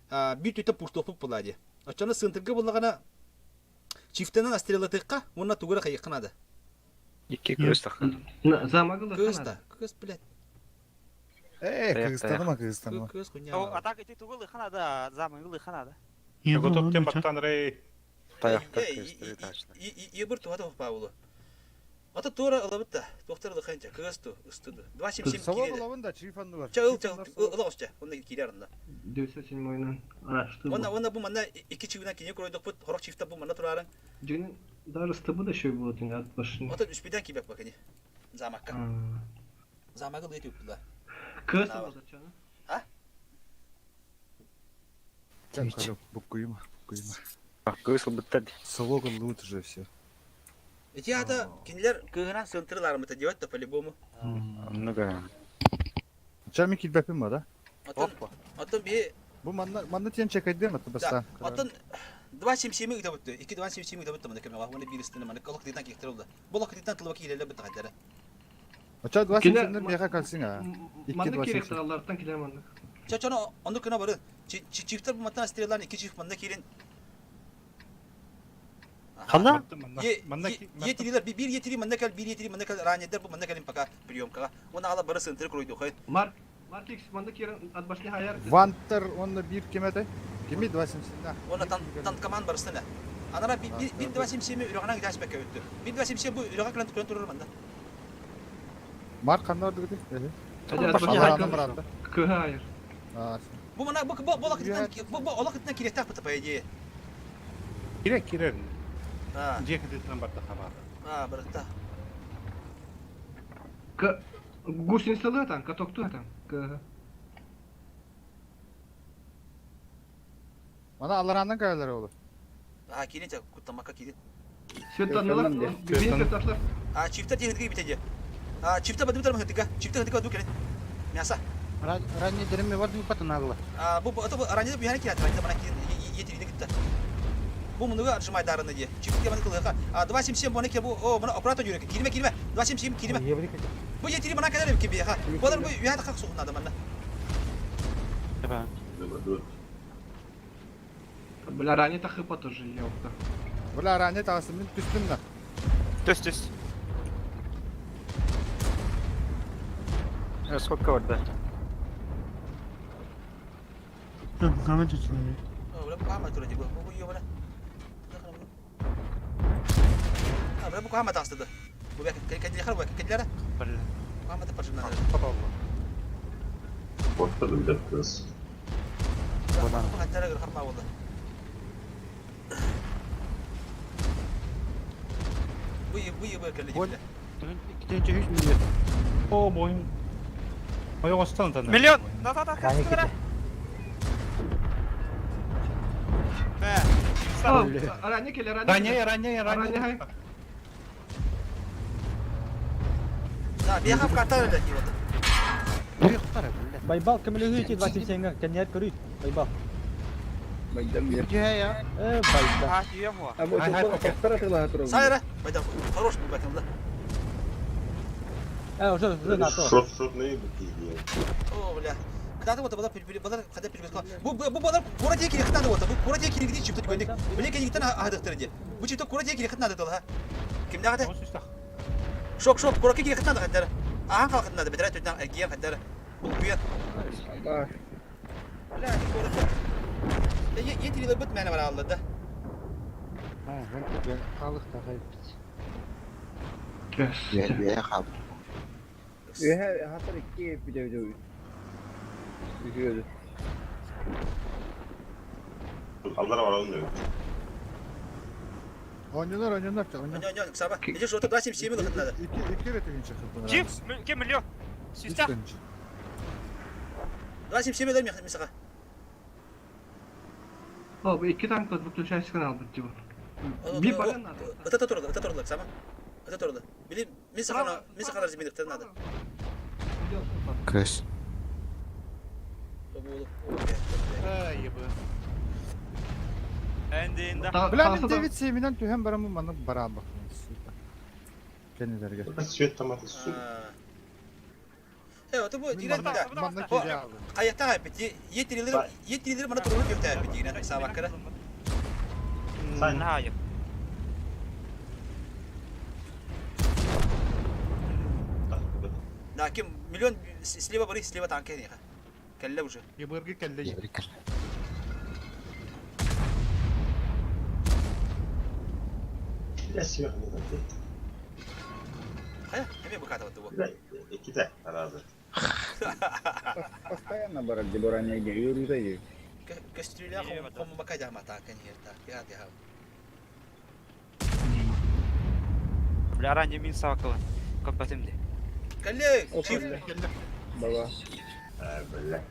бир түтө пуштопуп булади. Очоно сынтыргы буллагана чифтенен астрелатыкка, онна тугура хайыкканады. Икки көз тақы. Замагы Көз да, көз, блядь. Э, Кыргызстаныма, Кыргызстаныма. Көз хуйня. О, атак эти тугыл ханада, замыгыл ханада. Готоптен баттан рей. Таяқтар көздері ташла. Ебір туғады Павлу. Ата тура ылабытта. Доктор лыханча, кыз ту, ыстыды. 277 Сабак кире. лабын да чифанды бар. Ча ыл ча ыл осча. Онна кире арында. 907 ойнан. Арашты. Онна онна бу манна икки чигүнен кине көрөйдük бут. Хорок чифта бу манна турарын. Дин даже стыбы да еще было тин от башни. Ата үспеден кибек бакыни. Замакка. Замагы лыйты үптүлар. Кыз болду чаны. А? Букуйма, букуйма. Көз лабыттар. Совок лут уже все. Эти ата кинилер кыгынан сынтырылар мыта деп да по-любому. Много. Чами килбепим бар, да? Атын атын би Бу манна манна тен чекайдым аты Да, баста. атын 277 ыта бутты. 2 277 ыта бутты мына кемега. Оны бир истине мына колок дитан кектер oldu. Бу лок дитан тылба килеле бутты хадара. Ача Кине- 27 мега калсың а. Манна керек таллартан киле манна. Чачаны онды күнә бары. Чифтер бу маттан стреллар iki чифт мында кирин. Хана? Етирилер bir yetiri мында кел, bir yetiri мында кел ранедер бу мында келин пока приемкага. Оны ала бары сынтыр кройду хай. Марк Марк Икс манна керен от башни хаяр. Вантер онна бир кемете. Кеми 277 да. Оны тан тан команд барысына. Анара bir 277 үрөгөнө гидаш бекке өттү. 1 277 бу үрөгө кылан түкөн турur мында. Марк кандай орду гити? От башни Алар хаяр. Кө хаяр. Бу мына бу бу бу лакытынан бу бу лакытынан киректак бу по идее. Кирек кирер. А. Жекеден батта хабар. А, барыкта. К гусеницалы там, каток ту там. К. Мана алараннан кэлэлэр ол. А, киирин ча, куттамакка киирин. Светтаннылар, биир светташлар. А, чифта диэхитигэ битэ диэ. А, чифта бадыбытар махытыга, чифта хытыга ду кэлин. Мясо. Ранний дереми бар дуу патынаглы. А, бу это ранее бихани кият, ранее мана киин етирини кытта. Бу мунуга отжимайдарыны диэ. Чифтке маны кылыха. А, 277 бу бу о, мана оператор жүрөк. Киирме, киирме. 277 киирме. Бу етири мана кэлэр эбит биэха. Болар бу үһэ тахак суһунада манна. Бля, ранее тахыпа тоже, ёпта. Бля, ранее тағысы мен түстім на. Түс түс. Сколько барда? Камен чечилер. Бля, бу кама тура бу. Бу ёбана. Бля, бу кама тастыды. Бу бәк кәдиләр бу кәдиләр. Кама та пажымнан. Korktum da kız. Хаттара гыр хапма болды. Бу бу бу кәле дип. 200 миллион. О, бойым. Ойоғостан таны. Миллион! Да да да, кастыра. Ранее келе, ранее. Ранее, ранее, ранее. Да, бияхап картар да дип. Байбал көмөлөһү 27 кэннер көрүй. Байбал. Байдам бер. я. Э, байда. А, түйем о. А бу тоқтар атыла турар. Сайра, байда хорош бу бәкем да. Э, уже уже на то. Шот шот не бити. О, бля. Кытаты вот бала балар када пирбес Бу бу балар кура дие кири хытнады вот. Бу кура дие кири гиди чипты көндик. Биле кенигтен аһадыктыр ди. Бу чипты кура дие кири хытнады тол ха. Кимдә гады? Шок шок кура кири хытнады хәттәр. Аһан кал хытнады бетерә төтнә гиен хәттәр. Бу буян. Бля, кура. Е е бит мәне бар алды да. Ha, ben ben хаалык тахайбыт. Бе хаб. Үһэ хатар икки бите бите. Үһү. Аллара var onun yok. Ойнолар, ойнолар, Ойнолар. Ойнолар, саба. Иди что-то 277 лыхытнады. Икки икки рет тегин чыгып. Чип, кем миллион? Сүстә. 277 лыр мисаға. О, бу икки танк выключайся канал бит типа. Би баран надо. Это турды, это турды, сама. Это турды. Били мисаға, мисаға разминок надо. Көс. Бля, мен 9 семинен түһен барамын, маны барам бак. Кенилерге. Свет таматы су. Э, это бу директ да. Манна кире алды. Каякта бит етирилер, етирилер мана туры көктә бит дигән сабаккара. Знаю. Да, ким миллион слева бары, слева танки не. Келле уже. Ебыргы келле. Ya siyah ne dedi? Хая, эме бу ката бу. İki de herhalde. Постоянно барар деборания йөрүтә. Кастрюля хом бака жама танки не та. Я я. Бля, ранее мин сакала. Капатым ди. Келле, чиф. Баба. Бля.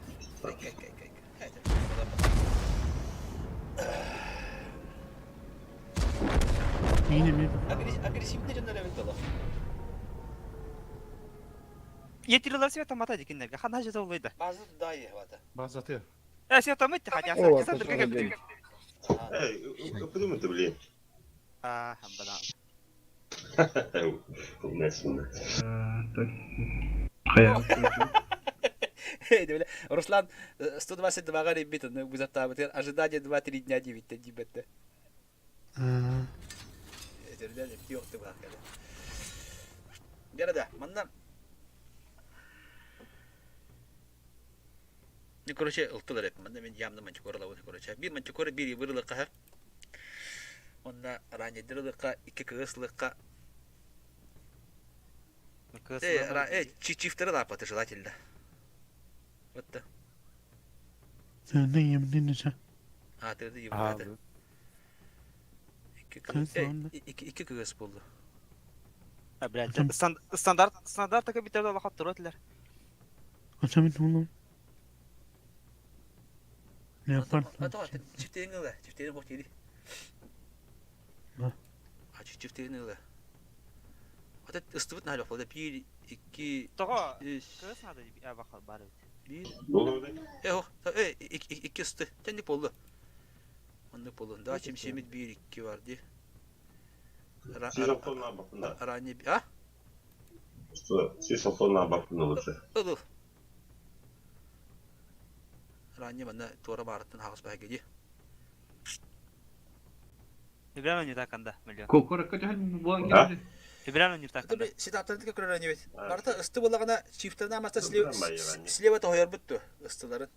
Кай кай кай. Yine mi? Агрессивный жоннор эбит боло. Етирилер света мата дикиннерге. Хана жете олойда. Базы да е вата. Базаты. Э, света мыт хотя. О, Сандыр как это Эй, öpüdü mü блин? А, бля. Nesinde. Руслан 122 га ребит, ну бузаттабыт. Ожидание 2-3 дня 9 дибетте. Этерден yok бак. Берада, манна Ну, короче, ылтылар эп. Манна мен ямны мантикора лавын, короче. Бир мантикора бир вырылыкка. Онна ранедырылыкка, икки кыгыслыкка. Э, ра, э, чифтері лапаты желательно. Вот да. Sen yemin ne А, ты это. Икки кыгыс, э, икки кыгыс болды. А, блядь, стандарт стандарт компьютерде лахат турат Açamın oğlum. Леопард. Ата чифтейин ыла, чифтейин хох тири. Да. А чифтейин ыла. Ата ыстыбыт наһаа лохлода 1 2 Тоҕо? 3 Кыыс надо баха бар эбит. 1 Болу бит. Э хох, э 2 ысты. Тенник болду. Оннук болду. Да чим семит 1 2 бар ди. Сіз оқтонна бақында. Ранее а? Сіз оқтонна бақында лучше. Ыл. Ранее манна туора баарыттан хаҕыс баһа ди. Февраль не так анда, миллион. Кокорокка төһөл буолан А? кэлди. Февраль не так анда. Ситаптан көрөр ранее бит. Барыта ысты буоллаҕына чифтарына маста Ыстыбыт ранее. слева тоһойорбут ту ыстыларын.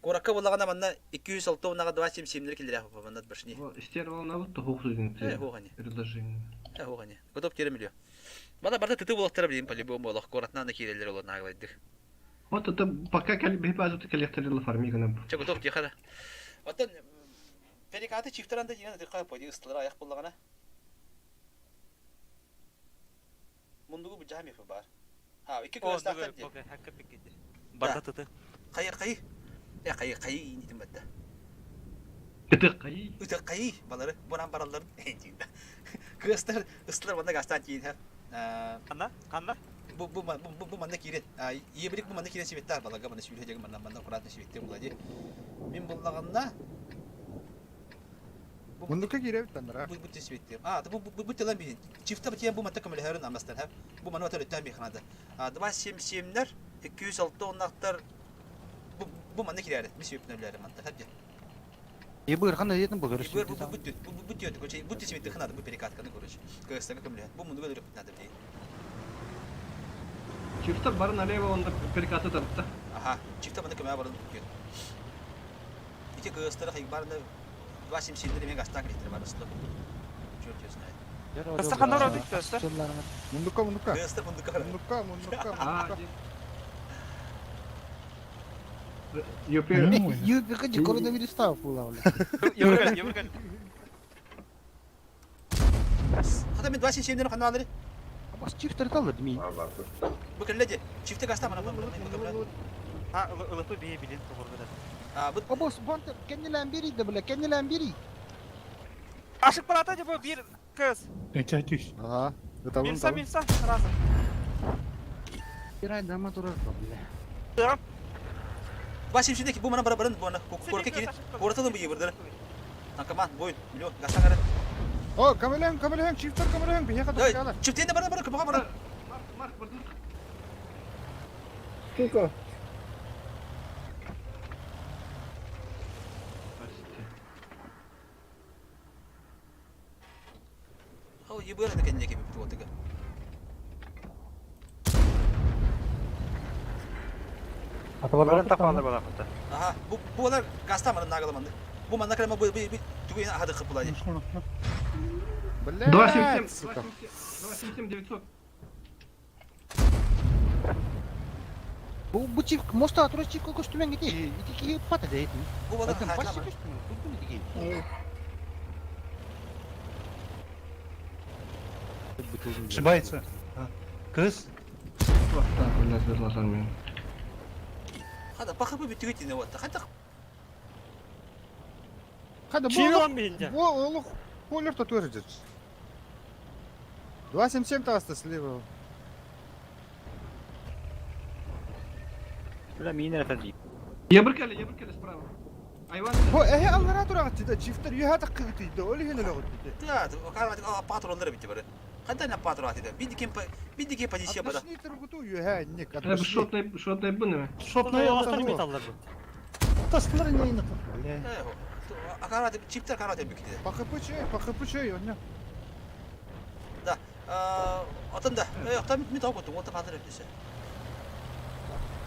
Куоракка буоллаҕына манна 206 унаҕа 277 киллэрэх манна башни. Стервал вот того художник. Э, хоҕани. Предложение. Э, хоҕани. Готов терем миллион. Бала барыта тыты буолахтара билим по-любому буолах куоратынан да киирэллэр олор нааглайдык. Вот это пока базу коллекторила фармигана. Чэ готов тихо. Оттон перекаты чифтаран да диэн тыка поди ыстылара аяк буоллаҕына. Мундугу бу жами бар. А, икки О, күрәстәхтер ди. Хакка пиккети. Барда тыты. Хайыр хайы. Э хайы хайы инитим батта. Это кайы. Ыты хайы балары буран бараллар дейdi. Кырыстар ыстылар манда гастан тиин ха. Канда? Канда? Бу бу бу бу манда кирен. Ебрик бу манда кирен сибеттер балага манда сүле деген манда манда куратын сибеттер була ди. Мен буллаганда Мундука кире бит андара. Бу бу сибеттер. А, бу бу бу телен бин. Чифта бу бу манда көмөлһөрүн амастан ха. Бу мана өтөр өттөн биханада. А, 277-лер 206 оннактар бу бу манда кирәре. Ми сибеттерләре манда хәдә. Ебыр хана дедин бұл Бу бу бу бу бу бу короче, бу сибеттер ханада бу перекатканы короче. Кырыстан көмөлһө. Бу мунду өлөрүп надо ди. Чифта бар налево он перекаты тапта. Аха, чифта манда көмә барын көт. Ити кырыстар хайбарны 277-лер мен гастан кирәләр бар ыстылар. Черт его знает. Кыста канда бар бит кыста? Мундука, мундука. Кырыстар мундука. Мундука, мундука, мундука. Юпи. Юпи кыджи коронавирус тав була. Евргал, евргал. Хата мен 277-лер кана алыр. Бас чифтер талыр ми. Бу керледи. Чифте гаста мана бу бу. А, ылыпы бие билин тогоргада. А, бу Обос бонтер кеннелен бери да бля, кеннелен бери. Ашык барата деп бир кыз. Эче түш. Ага. Милса, милса, сразу. Бир ай дама турар бля. Да. 277-дeki бу мана бара барын бу ана корка кирен. Кораталым бу ебырдыр. Танкаман, бой, миллион, гаста кара. О, камелен, камелен, чифтер камелен, бихе Эй, кадar. чифтен бара бара көмөкө бара. Марк, Марк, Сука. Ол ебыр ана кенне кебип туотыга. Барын тапалар бала кыта. Аха, бу булар гаста мана нагаламанды. Бу мана крема бу бу тугуин ахады кыпыла. Блядь, 277, сука. 277 900. Бу бу чиф моста турар чиф көстүмөн гити. Ити ки пата дейт. Бу бала Баш көстүмөн, тутун ити. Ошибается. Кыз. Так, блядь, верла Хада пахы бу бүтүгүт ине вот. Хада Хада Чион бинде. бу олук полер татуэр жер. 277 таста слева. Бля, мин это ди. Ебыркали, ебыркали справа. Айван. Бу эхе аллара турагы тиде чифтер юха таккы тиде, ол хене логот тиде. Да, карма патроллары битти бары. Хада на патрол атыда. Бидики бидики позиция бара. Атышны тургуту юха ник. Э, шотный, шотный бынымы. Шотный металлар бу. Тастылар не инак. Бля. Акара чиптер кара деп бикти. Пахыпы чей, пахыпы чей, оння. Да. Атын да. Э, там ми тау котум, ота патрол десе.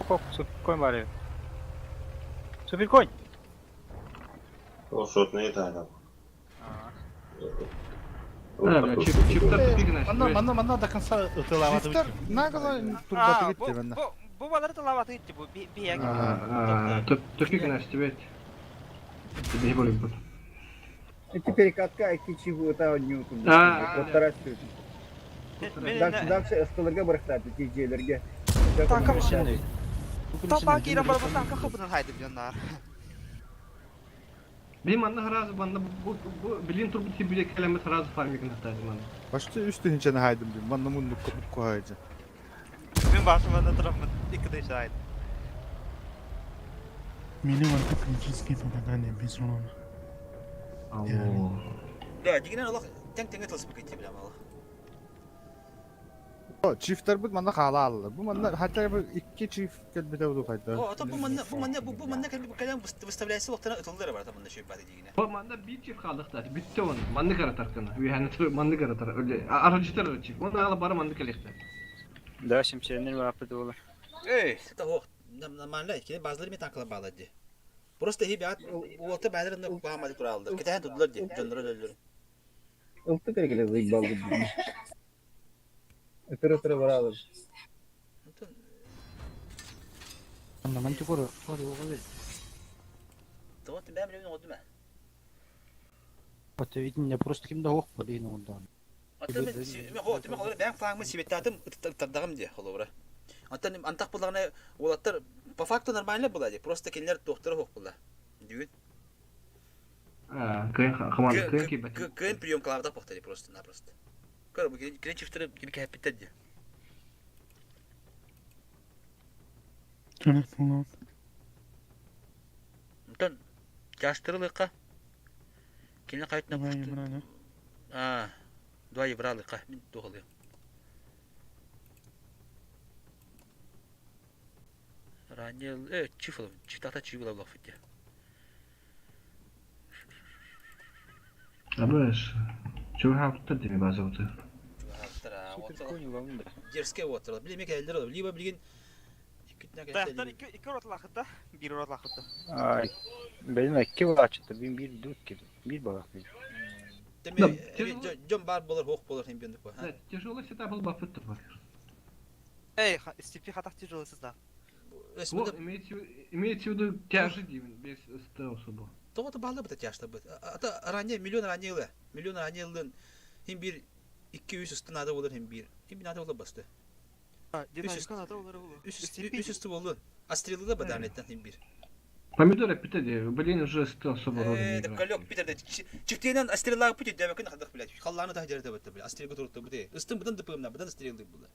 Хоп, суперконь бар. Суперконь. Ол шотный это. Да, бля, чип, чиптер тупик Манна манна манна до конца ытылаваты. Чифтер нагло турбаты гитти бенне. Бу бу балары талабаты гитти бу би би Тупик настебет. Тебе более будет. Эти перекатка, эти чего это не утун. А, Вот тарасты. Дальше, дальше ыстыларга барахтат, эти жерлерге. Танка Тапа кирен бар бу танка хабынан хайды билен нар. Би манна сразу манна бу бу билин турбут сибиле кэлэммит сразу фармигын хатаады манна. Почти үс тыһыынчаны хаайдым дим. Манна муннукка букку хаайдым. Мин башыманда тураммын икки тыһыынча айдым. Meni vardı клинические попадания без урона. Алло. Да, дигинен олох тең теңе тылсып кетти билем олох. Чифтарбыт манна хаала аллар. Бу манна хотя бы икки чиф кэлбитэ буду хайда. О, ото бу манна бу манна бу манна кэлбит кэлэн выставляйсы олохтона ытыллар бар манна шөй баты дигине. Бу манна биир чиф хаалыктаат бүттэ он маннык аратар кына. Үөһэни маннык аратар. Өлө аралдьытар чиф. Он аала бары маннык кэлиэхтэр. Да, шимчеринер бааппыт буолар. Эй, это ох, нормально, кини базлар мен танкалар баалар ди. Просто хи баат уолта баалар на баамады туралдар. Кетен тудулар ди, дьоннор өлөллөр. Ылты кергеле заебал Өтөрө-өтөрө баралар. Анна мантикора, ори оҕо Тоҕо бэм билин оҕодума. Хотя итиннэ просто ким да оһох диин оҕундаан. Аттан мен хо, тиме холор бэм флангмын сибеттаатым ыттардагым ди холобура. Аттан антах буллагына уолаттар по факту нормально была ди. Просто кинилер туохтара хоох була. Дүйүн. Кыйын команда кыйын кийбэт. Кыйын прием кылаабатах бохтари просто-напросто. Көр, бу кини чифтери кини кэһэппиттэр ди. Онтон чаастырылыахха кини хайтына аа два евралыхха мин туох ылыам. Ранее чиф ылым, чифтахта чип ылабылахпыт дии. Абыш. Чугаһаабыттар дии базабыты. Дерзкэй уоттар. Били эмиэ кэлэллэр либо билигин Таяқтар икки икки ротлаахыта, биир ротлаахыта. Ай, бэйэм икки балааччыта, бин биир дуу икки, биир балаах биир. Дьон баар буолар, хуох буолар хин биэн Тяжелый сетап был бафыт Эй, степи хатах тяжелый сетап. Имеется в виду тяжи дивин, без стелса был. Тоҕо баалла быта тяжта быт. Ата ранее миллион ранее ылы. Миллион ранее ылын. Хин бир 200 үстүн ада болар хин бир. Хин бир ада болар басты. Үс үстү болду. Астрелы да баданеттен хин бир. Помидор эппитэ дии, блин уже стелса был Э, колек Питерде чиктенен астреллага пути дәбәкин хадах блядь. Халланы та жерде бетте блядь. Астрелга турутты бу. Истин будан дыпымна, будан стрелды булды.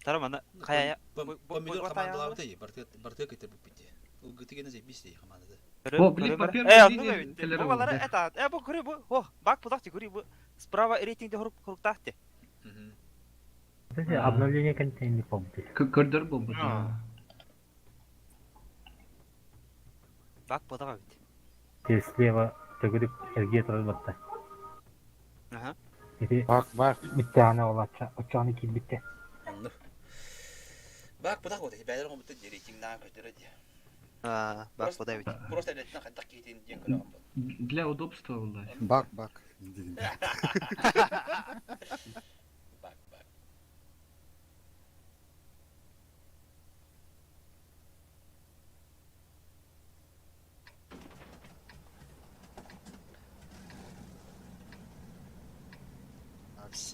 Тарамана хая Помидор командалабыты, барты барты кетер бу бити. Ул гытыгене заебись командада. О, блин, по первой Э, линии ну бу балары это, э, бу көрү бу, о, бак пудахти көрү бу. Справа рейтингде хорук хоруктахти. Обновление контейнер помню. Көрдөр был Бак пудага бит. Те слева төгүрүк эргие турар батта. Аха. Ити Бак бак. Миттаана олача очоны киирбитте. Онну. Бак пудах вот, бәлер гомбут рейтингнан көтөрө ди. А, бак пуда бит. Просто леттен хантак китин диэн көрө Для удобства был. Бак бак. Бак бак.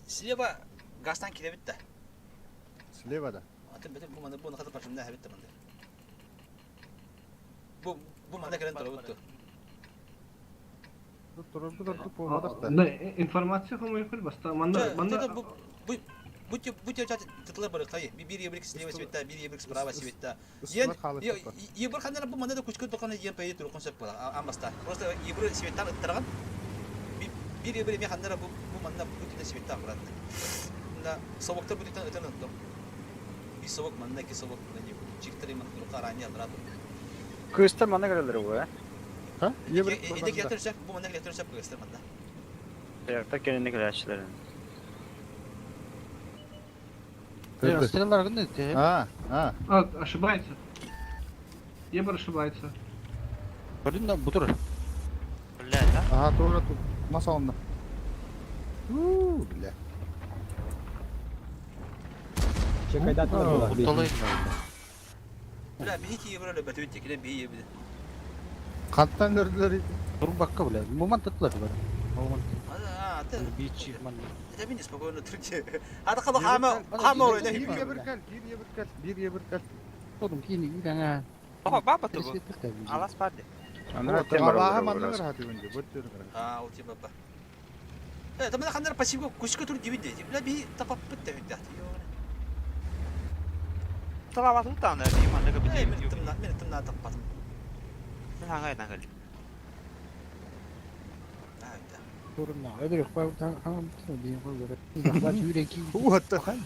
Слева газтан кире битте. Слева да. Атын битеп бу манда бу нахата парчымда хабитте манда. Бу бу манда керен турабыт. Турурду турду буолбатах Да, информация хомойкул баста. Манна манна бу бу бу тытлар бар кай. Бир ебрик слева светта, бир ебрик справа светта. Ен ебр хандар бу манда да күчкө токаны ен пей тур концепт була амаста. Просто ебр светтан ыттырган. Бир ебр ме хандар бу бу манда бу тине светта брат. Да собоктар бу тине өтөн өттө. Би собок манда ки собок мында не. Чиктер мен турка рани алрат. Кыстар манна көрөлөр бу, э? Ха? Эде гетер шеф бу манда гетер шеф кыстар манда. Таяқтар кененне келәчилер. Стреллар гынды те. А, а. А, ошибается. Ебр ошибается. Блин, да бутур. Бля, да? Ага, тура тут. Мас алынды. У, бля. Чекайда Кутталай. Бля, бихи ебр эле бөтүт текиле бихи ебр. Қанттан өрділер Турбакка бля. Момент тытлар бар. Момент. А, ты. Бичи ман. Это мен спокойно турчу. Ата кала хама хама ойна. Бир ебір кәл, бир ебір кәл, бир ебір кәл. Oğlum kini gidene. Баба баба тубу. Алас барды. Абааһы маннык ыраһа түгүн бу А, ол типа ба. Э, тамана ханнар пассивка кучка тур дибит дети. Бля би тапаппыт да хүддәт. Талабатын тааны, би манныгы Э, бити. мен тымна, мен тымна таппатым. Мен хаңа айдан кэлли.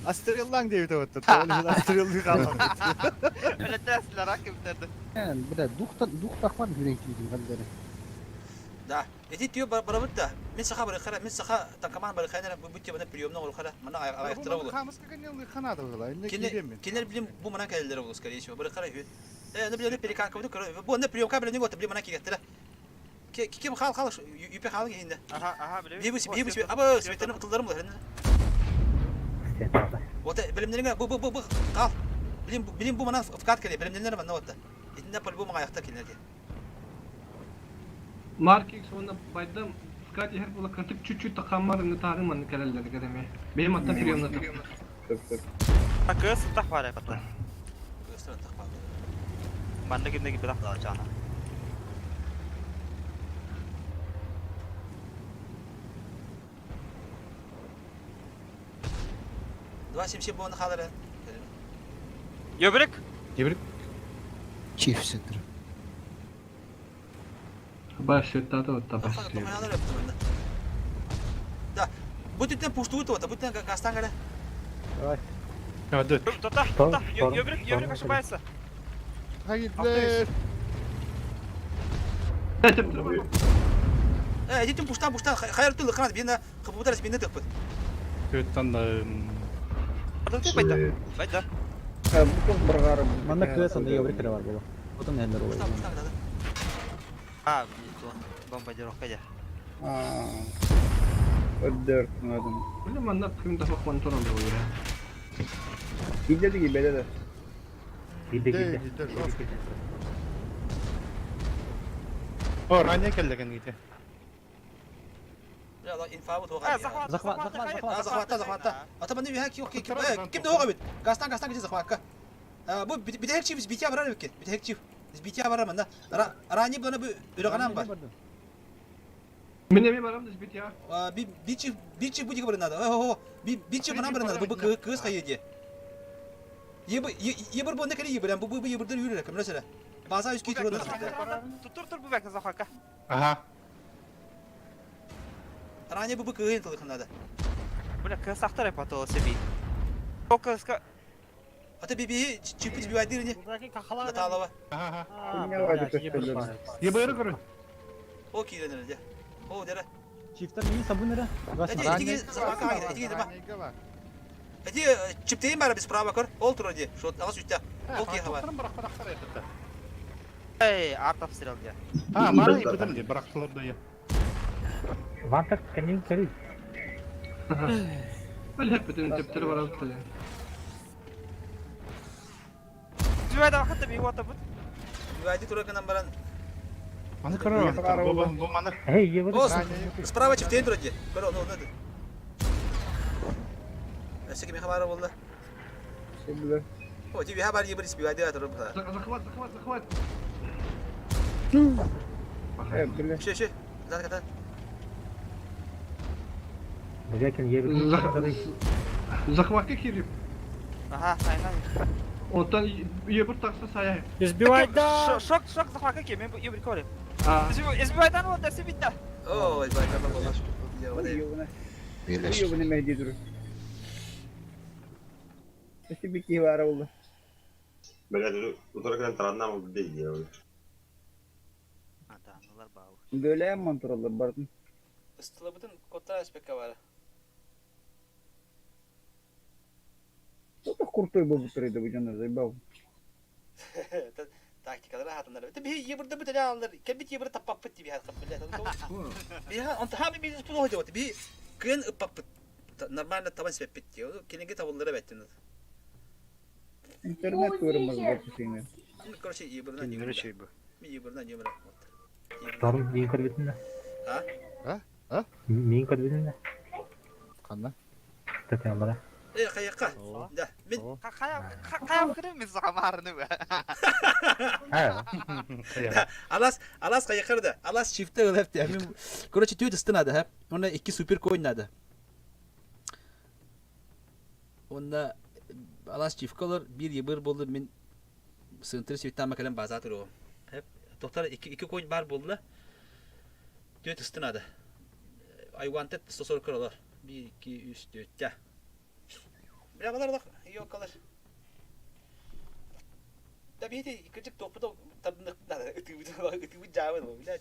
Астреллаң диэбит оттон. Астреллы хаалан. Өлөттөөсүлэр кимдерди. Бля, духтахпар хүрен киидим хандары. Да, эти тиө барабыт да. Мен саха барыхара, мен саха танкаман барыхара, бу бу тиө приемна олхара. Мана аяктыра болу. Хамыска кэннел ханада была. Инне киирем мен. Кинер билим бу мана кэллер болу, скорее всего. Барыхара ү. Э, не билем переканка буду, бу не приемка билем не гот, билим мана кигеттер. Ким хал хал юпе хал инде. Аха, аха, билем. Бибис бибис аба светтерин тылларым булар. Вот билимнериңе бу бу бу бу кал. Билим билим бу мана вкат келе, билимнелер мана вот. Итинде по-любому аякта келер. Маркикс оны байдам вкат ехер була кыртык чуть-чуть такамар ны тары маны кэлэллер кэдэме. Бейм атта приемна тап. Кыз тах бар апата. Көстөрөн тахпа. Маннык инне кибе тах чана. Два семь буны халары. Йобрик. Ебрик. Чиф сендер. Ба светтата вот табас. Да. Бу түттен пуштуут вот, бу түттен гастан гара. Давай. Тота, тота. Йобрик, йобрик ошибается. Хайдлер. Э, эти пуштан пуштан хайр тыл ханат бина кыбудар бина тыкпыт. Көттан да Байда. Байда. Манна кыыс онда ебрик кире бар була. Отон нелер олай. А, бомбардировка я. Öldür, anladım. Бля манна ким да хохман туран да була. Giddi gibi de. Киирде киирде. О, ранее келдеген гите. Я ла инфа бу туга. Захват, захват, захват, Захватта, захватта. Ата маны бихак yok ким ким де бит. Гастан гастан где захватка. Бу битек чип битя барар бит. Битек чип. Битя барар манда. Рани буланы бу үрәгәнәм бар. Мен эми барам дес бит я. Би бичи бичи будет говорить надо. О, би бичи бана бар надо. Бу кыз хайеде. Еб ебір бу не кере ебір, бу бу ебірдер yürür кем нәрсә. База үскей туры надо. Тур тур бу бәк захватка. Ага. Рани бу бу кыйын тылык надо. Бля, кыз ахтар апата себи. Окаска Ата би би чипи би вайдыр не. Наталова. Ага. Ебыр көрү. О киренер де. О дера. Чифтер мин сабын эре. Эти захватка, эти ба. Эти чиптейин бар без права көр. Ол тур де. Шот агас үстә. Ол ки хаба. Эй, арт обстрел я. А, мара ибидим де, бирактылар да я. Вантак канин кери. Бля битен тептер барам тылы. Жуайда вакытта би вата бут. Вайди тур канам баран. Маны көрө. Бу бу маны. Эй, ебыр. О, справа чиптейин тур де. Көр, ну, ну. Өсө ким хабары булды? О, тебе хабар ебір испи вайди тур бу. Захват, захват, захват. Ше, ше. Зат ката. Бля, ебыр. Захватка кирип. Ага, айна. Онтан ебір такса сая. Избивай да! Шок, шок захватка ки, мен ебрик көрем. А. Избивайдан вот десе битте. Ой, бай, ката булды. Ёбаный Мehdi durur. Спасибо, ki var oldu. Бля, утырган тараннан ул бей. Атанулар бау. Böyle monturalı бардым. Ыстылыбытын коттар аспекка бар. Что-то крутой был бы bu canlar заебал. Тактикалар хатындар. Те би ебірді бит алыр. Кебит ебір таппап бит би хат биле. Би ха онта ха би пуло ходи би кен ыппап нормально табан себеп бит. Кенеге табылдыра беттин. Интернет көріміз бар сені. Короче, ебірден Киндер бу. Ми ебірден ебір. Тарым мин көрбүтүн да. А? А? А? Мин көрбүтүн да. Канда? Таталара. Э, каякка. Да. Мин Хайа кырым мин сахамаарыны бе. Алас, алас хайахар да. Алас чифте ылып те. Мин короче түйет ыстын ада, ха. Онна икки супер коин надо. Онна алас чифкалар бир ебыр болду мин сынтыр светтан макалан база туругум. Хеп, токтар икки икки коин бар болду. Түйет ыстын ада. I wanted 140 олар. 1 2 3 4 тя. Бля, балар олох ёкалар. Да видите, кырдьык туохпут ытыыбыт дьаабын бля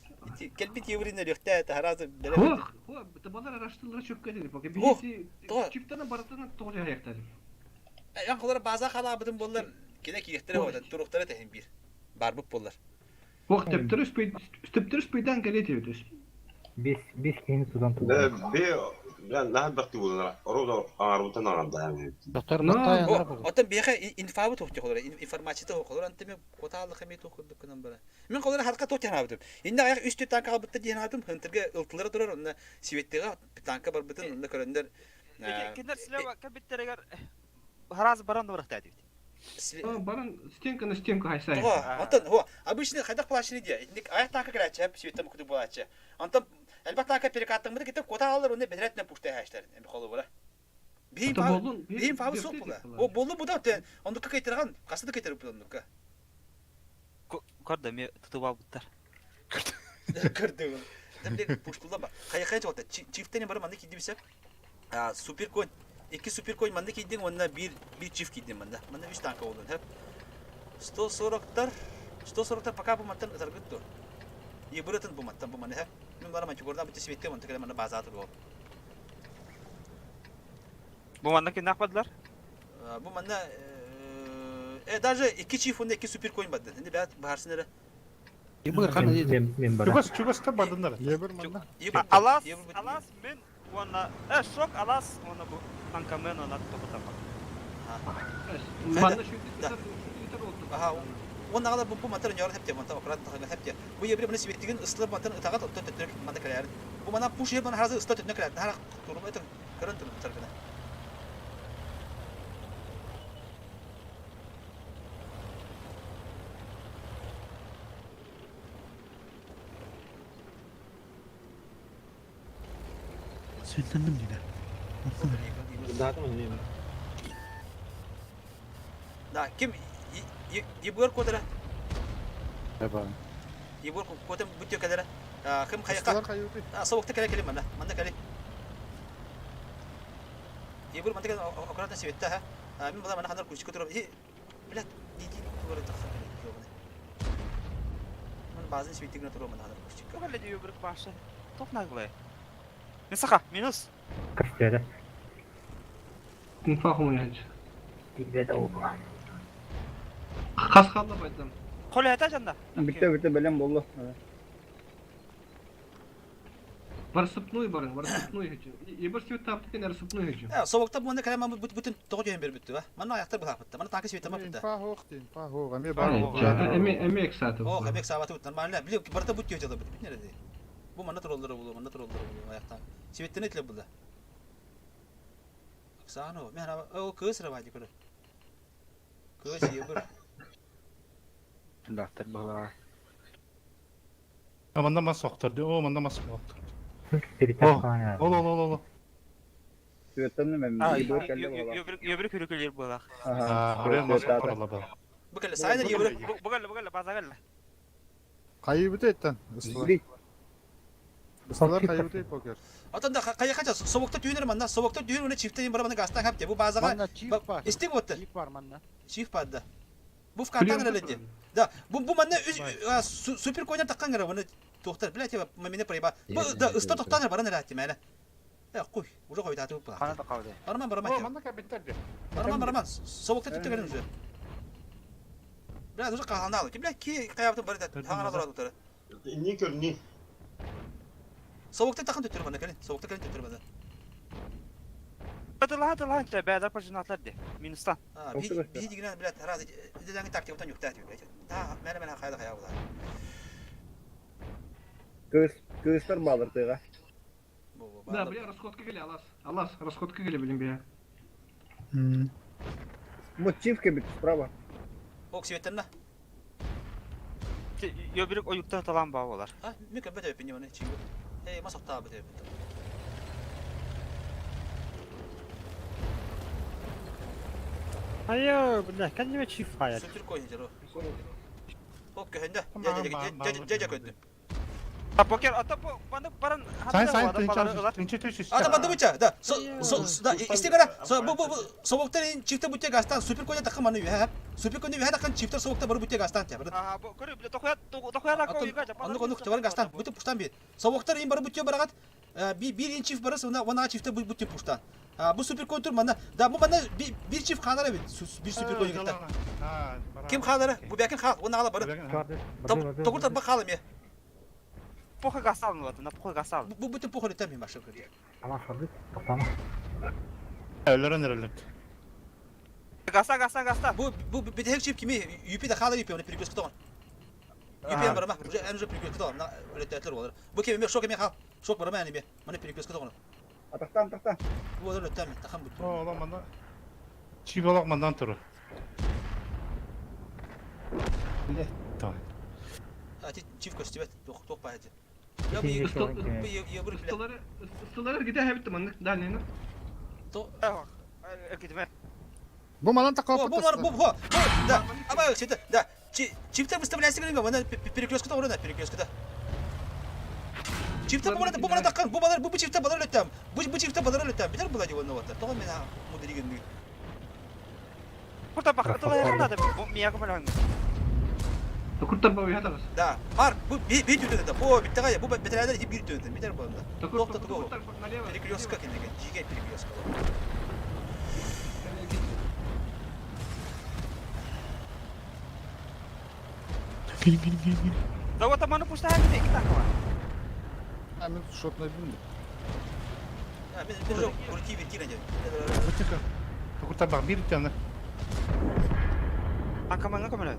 кэлбит еврин өлүөхтээ таһараазы Хуох, хуох, табалар араштылара чөккө деді. Пока биһиги чиптана барытынан тоҕо дьаһайахтар. Ян холор база халаабытын боллар кine киирехтере одан туруктара тэһин биир барбыт боллар. Хуох төптөрү спыйдан кэлиэ диэбит. Бес бес киһини тутан Да, бе, бля, наһаа бахты буолар. Ору аарбытан аҕардаан. Доктор Оттон биэхэ инфабы туох холор информация туох холор антыме кутаалык эми туох курдук гынан бара. Мин холор харка туох тянаабытым. Инна аяк үс түт танка албытта диэн аатым хынтырга ылтылара турар онно сибеттига танка барбытын онно көрөндөр. Кинер слева кабиттерегер хараас баран дурахта диит. Баран стенка на стенку хайсай. Онтон хо обычно хайдах плащыны дия. Итинник аяк танка кирачы, сибеттен куту буолааччы. Онтон элбэх танка перекаттыңмыты китеп кута алар онно бэдэрэтинэн пуштай хаштар. Эми холу була. Биһин биһин фабы суох була. О боллу буда те ондукка кайтарган, касы да кайтарып ондукка. Көрдө ми тутуп албыттар. Көрдүм. Демле пуштулда ба. Кая кая чота. Чифтени бары манны кийди бисеп. Супер конь. Икки супер конь манны кийдиң, онна бир бир чиф кийдим манда. Манна үч танка болдун, хеп. 140-тар, 140-тар пока бу маттан ытаргыт тур. Ебырытын бу маттан бу маны, хеп. Мен бара мантигордан бите светке мантык мана база тур бол. Бу манна киннах бадылар? Бу манна э даже икки чиф онда икки супер коин бадды. Инде бәт баарсын эрэ. Чугас чугаста бардыннар. Ебір манна. Алас, алас мен уонна э шок алас уонна бу танкамен уонна топотапа. Манна Аха, он ағала бу матар ньор хепте манта ократ тахага хепте. Бу ебре мына сибеттигин ыстылып мантан ытагат отто төттөрүк манда кэлээр. Бу мана пуш еб мана харазы ысла төттүнө кэлээр. Нара турум этин көрөн турум таргына. Светлендим диде. Да, ким Ебгөр кодара? Ебгөр котем бүтө кэлэрэ. Ким хайака? Собукта кэлэ кэлэ манна. Манна кэлэ. Ебгөр манна кэлэ аккуратно светта ха. Мин була манна ханар кучка турам. Блядь, диди тугары тахсан кэлэ. Ман базын светигне турам манна ханар кучка. Кэлэ ебгөр башы. Тоқ наглы. Мисаха, минус. Көстөрө. Инфа хомуйач. Тилбет оба. Хас халла байдам. Коля это жанда. Битте битте белем болду. Барсыпной барың, барсыпной хечи. Ебір свет таптык ен арсыпной хечи. Собукта буны кэлэ ман бүтүн тоҕо түһэн бербиттү ба. Манна аяктар быһааппытта. Манна танка светама бытта. Инфа хоох дин, инфа хоох. Эме бар. Эме эме эксаты. О, эме эксабаты бут нормально. Биле барта бут тиө бут. Бит нерде. Бу манна туроллары булу, манна туроллары булу аяктан. Светтен этле булда. Оксана, мен о кыз рабади көрө. Кыз ебір. Доктор была. А манна мас соқтар. О, манна мас соқтар. Ол, ол, ол, ол. Светтен мен ебір кэлле буола. Ебір күрүкөлөр буолах. Аа, мас соқтар ба. Бу кэлле сайнер ебір. Бу кэлле, бу кэлле, база кэлле. Кайыбыты эттен. Ыстылар кайыбыты покер. Отон да кая кача собукта түйүнөр манна, собукта түйүн уна чифтен бар манна гастан хапте. Бу базага. Манна чиф бар. Истик отты. Чиф бар манна. Чиф бар да. Бу в картан эле Да, бу бу манна супер койнер таккан гара, уны токтор, блядь, я мене проеба. Бу да ыста токтан баран эле атты Э, куй, уже койду атып була. Кана такауды. Барман, барман. О, манна кабиттер де. Барман, барман. Собукта түттө келин уже. Блядь, уже калган алды. Блядь, ки каяптын бар да. Таңара турат утары. Не көр, не. Собукта такын төттөр бана келин. Собукта келин төттөр бана. Атыла атыла анча бәдәр пажинатлар де. Минустан. А, би дигенен блядь, раз дедәңе тактикадан юк та блядь. Да, менә менә кайда кая була. Кыз кызтар балыр тыга. Да, бля, расходка келе, алас. Алас, расходка келе билим бия. Вот чиф кебит справа. Ок сибеттенна. Йобирик ойуктан талан баа болар. А, мен көрбөт эбиппин маны чиви. Эй, мас оттаабыт эбиппин. Айо, бля, кәнеме чиф хаят. Супер кой жеро. Оп көһөндө. Дьэ дьэ дьэ көндү. Покер, ата баны баран Сайн сайн тынча тынча Ата бандыбыча, да. Да, истигара, бу бу совоктар чифте бутте гастан супер коня такын маны үһә. Супер коня үһә такын чифтер совокта бары бутте гастан те. Ага, бу көрү биле тохуя тохуя ла кой га. Оннук оннук табар гастан бутте пуштан бир. Совоктар им бары бутте барагат бир ин чиф барыс, она она чифте бутте пуштан. Бу супер контур мана, да бу мана бир чиф хаалар эбит, бир супер коня кытта. Ким хаалара? Бу бәкин хаал, оны ала бары. Тогур тарба хаал эме. Похуй гасал ну на похуй гасал. Бу бүтүн похуй өтәм мин башы көрдө. Ама фабрик тоқтама. Өлөрөн эрелер. Гаса гаса гаса. Бу бу битек чип кими юпи да хаала юпи оны перекрестка тогон. Юпи барма, уже уже перекрестка тогон. На өлөтәтлер болар. Бу кеми шок эме хаал. Шок барма әни бе. Маны перекрестка тогон. Атақтан, атақтан. Бу олар өтәм, тахан бу. О, ола манда. Чип олак мандан туру. Биле. Давай. А ти чиф көстүбөт, тох тох баа. Я бу я бу Ыстылары ыстылары гиде хэбит маннык дальныйны. То Китме. Бу манан Бу бу бу бу да. Аба сюда, да. Чиптер выставляйся гринго, мана перекрестка орына, перекрестка. Чиптер бу бу мана таккан, бу балар бу чиптер балар өтәм. Бу бу чиптер балар өтәм. Битер була дигән вот. Тогы мен мудриген. Курта бак, тылай ханады. Бу мияга баран. Куртар бау ятагыз. Да, Марк, бу би би түтүнде да. Бу биттега, бу бетерәдә бир түтүнде. Битер бу анда. Токта туго. Перекрестка килгән, жиге перекрестка. Кил кил кил кил. Да вот маны пушта хәбит ики таква. А мен шотны билдим. А, мен мен жок, курти бир кирен. Бутика. Курта бак бир тәне. Акаманга көмөлө.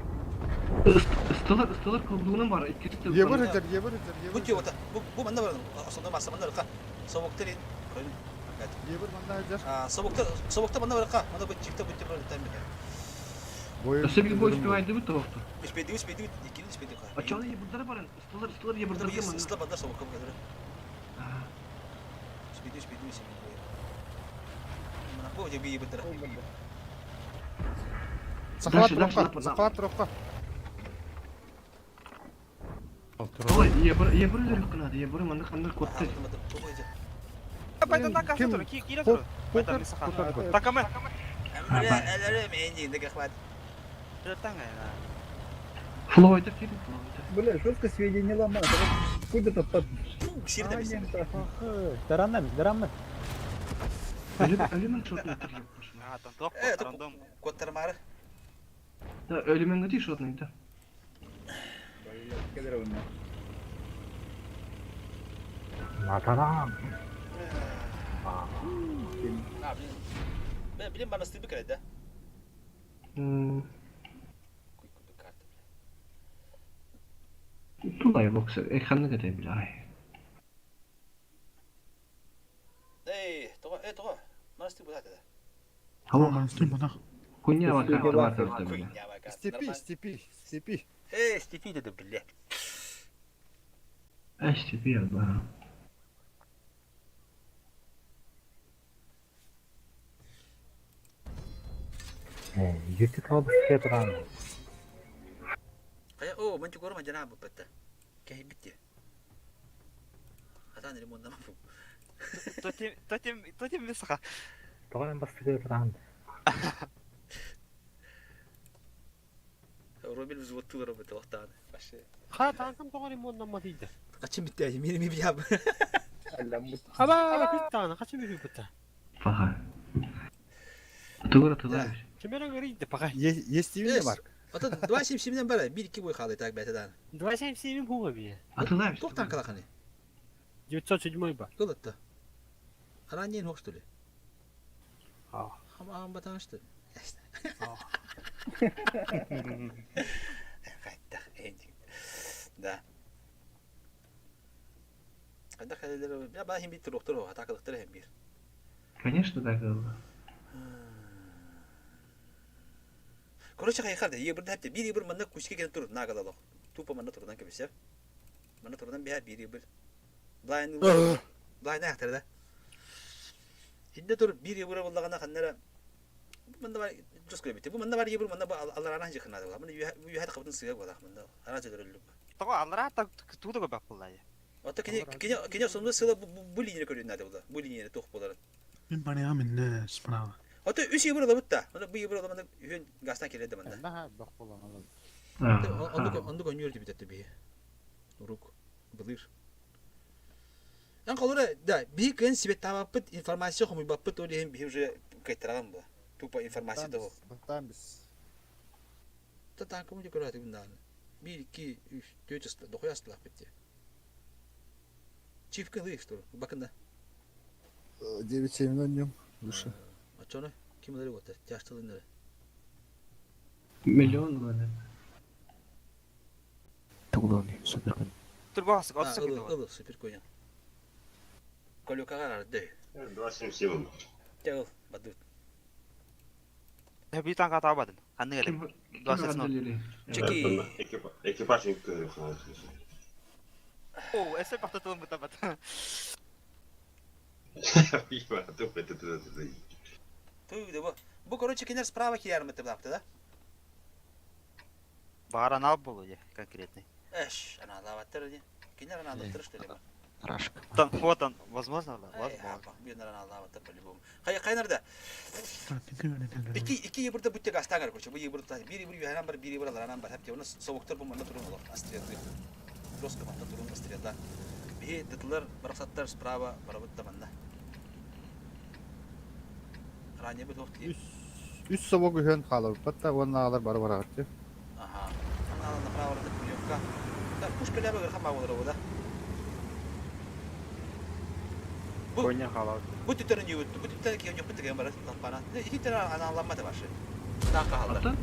Ыстылар ыстылар колдугунан бар. Иккisi Ебір өтер, ебір өтер, ебір. Бу тиота. Бу бу манда бар. Основной масса манда бар. Совоктер Ебір манда өтер. А, совоктер совоктер манда бар. Манда бу чифте бу тип бар тәм. Өсө бир бой успевает бит тоқты. Успейди, успейди, икини успейди. А чоны ебурдар баран. Ыстылар ыстылар ебурдар кем. Ыстылар бандар совокка бу кадыр. Успейди, успейди, успейди. Мына бу же би ебурдар. Захват рокка, захват рокка. Ой, ебур ебур кынады, ебур манда кандай котты. Пайдан накасы тур, ки кире тур. Пайдан саха. Такаме. Әле мен инде гахват. Флойдер кире, Бля, жестко сведения ломают. Куда то под... Даранна, даранна. Ölümün шотны А, там ток, рандом. Коттар мары. Да, ölümün гыти шотны да. Матанам. А, блин. Мен билем бана стыды кере да. Тулай боксер, э ханны гыти билай. Эй, тога, эй, тога. Монастырь бу да. Хава монастырь бу Хуйня ва карта бар да. Степи, степи, степи. Эй, степи деди, бля. Э, степи да. Юти калбы туран. Кая, о, мен чукорма жана бу бетте. Кей битти. Атан ремонт нама бу. Тотем, тотем, тотем бисаха. Тоган басты туран. Робин взводту робот лохтан. Баше. Ха, танкым тоган ремонт нама дейdi. Качым битти, мени ми бия. Аба, күттан, качым бит битти. Паха. Тугура тулай. Кемерен гырыйды, паха. Есть или Марк? Ата 277-ден бара, 1-2 бой қалды так бәтедан. 277 буга бие. Атылай. Тоқтан қалақаны. 907 ба. Кылытты. Ранен хоқ что ли? А. Хам ам батан что ли? Қайттақ, Да. Қайда қайлер, я баа хим бит туруктур, атакылыктыр хим бир. Конечно, так было. Короче, хайхар да, ебір да хәпте, bir ебір манна кучке келіп тұр, нагалалох. Тупо манна турдан кебесе. Манна турдан бия bir ебір. Блайн блайн аяқтар да. Инде тур bir ебір боллағана ханнара Бу манна бар жос көрбүтэ. Бу манна бар ебір манна алларана жыхынады. Мына үйәт қабытын сыга болақ мында. Ара жөдөрөлү. Того аллара та туда бак буллай. Ото кини кини кини сонда сыла бу линия көрүнөдө була. Бу линия тох болар. Мен барыям инне справа. Ото үс ебір алабыт да. Мына бу ебір аламанда үйөн гастан келеді мында. Наха бак болан. Онду онду конюр дип битетти бии. Урук былыр. Эн колора да бии кын сибет табаппыт информация хомуйбаппыт ол иһин биһи уже кайтараган була. Тупо информация да бу. Баттан бис. Та танкымы де көрөтү бундааны. 1 2 3 4 астла, дохуя астла битти. Чиф кын лыш тур. Бакында. 9-7 на нем. Выше. Ачоны ким алар гота? Тяштылыннары. Миллион вроде. Туглони, супер конь. Турбасык, 30 секунд. Ылы, супер коня. Колюкага арды. 277. Тел, бадут. Bir танк ата бадын. Ханны керек. Чеки. Экипаж инкы. О, эсе пахтатылым бутабат. Ту, бу. Бу, короче, кинер справа киярмы деп лапты, да? Баран ал болу конкретный. Эш, ана лаваттыр не. Кинер ана алыптыр, что ли? Рашка. Там, вот он, возможно, да, возможно. Бу ана лаваттыр по-любому. Хай, кайнарда. Ики, ики ебірді бүттек астаңар, короче, бу ебірді, bir ебір юханан бар, bir ебір аларанан бар, хәпте, оны совоктар бу манна турун олар, астрелды. Жестко манна турун астрелда. Бихи дытлар, барақсаттар справа, барабыт да манна. Ранее бы тоқты. Үс собок үһөн хаалар. Батта уонна алар бары бараҕытты. Ага. Ана направо да приемка. Да, пушка ляба верхам багылыр да. Коня халал. Бу түттерин юутtu. Бу түттер ки yok бит бар таппана. Ики тер аналанма да башы. Таqa халды. Ата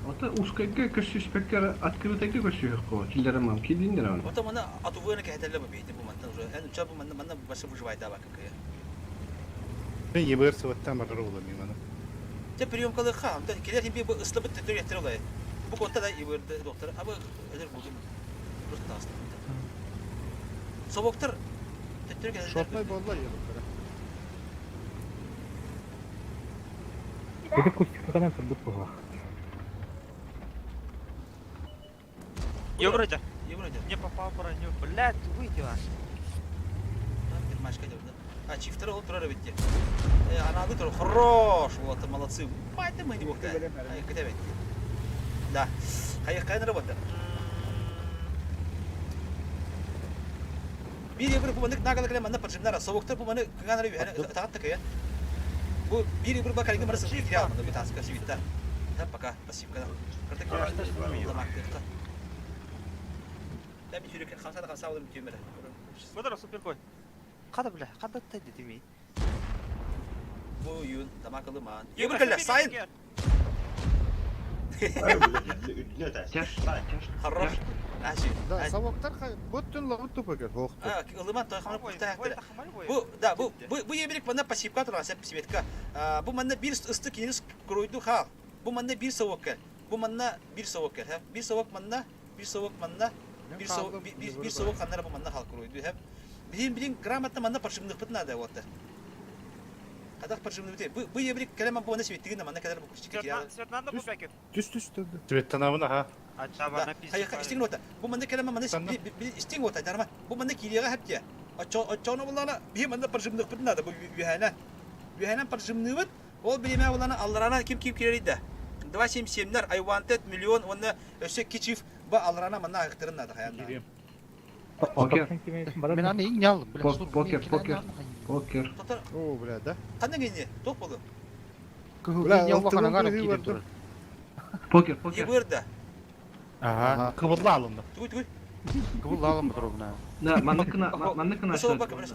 Ата узкайга көрсүспеккер открытайга көрсүөккө. Килдеремам, килдиндер аны. Ота мана атувына кәһәтәлле бу бит бу мантан уже. Эн уча бу манна манна башы выживает да бакы. Мен ебір сываттан барар ола мен аны. Те приемкалы ха, анда келер хим бу ыслы бит төтөр яттыр олай. Бу котта да иберде доктор. Абы өдөр булдым. Просто тасты. Собоктор төтөр кәһәтәлле. Шотной болла ебір. Это кустик канан турдук була. Евродя. Евродя. Не попал броню. Блядь, выйди аж. Машка деп. А, чифтер ол турар битте. Э, анады тур. Хорош, вот, молодцы. Мать мы не бухта. Ай, кете бит. Да. Хай кайны работа. Bir ебір бу мандык нагала келе манда поджимнара совоктар бу маны кыганары тагат такая. Бу bir ебір ба калинге марасы кире алмады бу таска сивитта. Да пока, спасибо. Кыртык Да би жүрек хамса да хамса алым түймеле. Бұдыр супер кой. Қада бля, қада тайды демей. Бу юн тамакылы ман. Ебір келе сайын. Хорош. Ажи. Да, совоктар буттун лабыт тупакер. Хоохту. А, ылыман той хамар пухта. Бу да, бу бу бу ебирик манна пассивка турган сеп светка. Бу манна бир ысты кинис кройду хал. Бу манна бир совок кел. Бу манна бир совок кел. Бир совок манна, бир совок манна, бир совок бир совок ханнара бу манна хал кройду. Билин билин грамотно манна паршымдык бит надо вот. Кадак паршымдык бит. Бу бу ебирик келемен бу манна светтигин манна кадar бу курчик кия. Светнанда бу пакет. Түс түс түс. Цветтанабын аха. Ачаба Хайка истиң ота. Бу манна келемен манна истиң ота дарма. Бу манна килега хәптия. Очоно булана би манна паршымдык бит надо бу юхана. Юхана паршымдык бит. Ол билеме булана алларана ким ким кирерди. 277-лер I wanted миллион оны өсө кичив ба алларана манна агыктырын надо хаянда. Покер. Мен аны иң ял, бля. Покер, покер. Покер. О, бля, да. Кандай гене? Тоқ болду. Бля, Бля, алтын кирип турар. Покер, покер. Ебырда. Ага. Кыбылла алынды. Тугуй тугуй. Кыбылла алынды тур мына. Да, манныкына, манныкына. Бу бака бир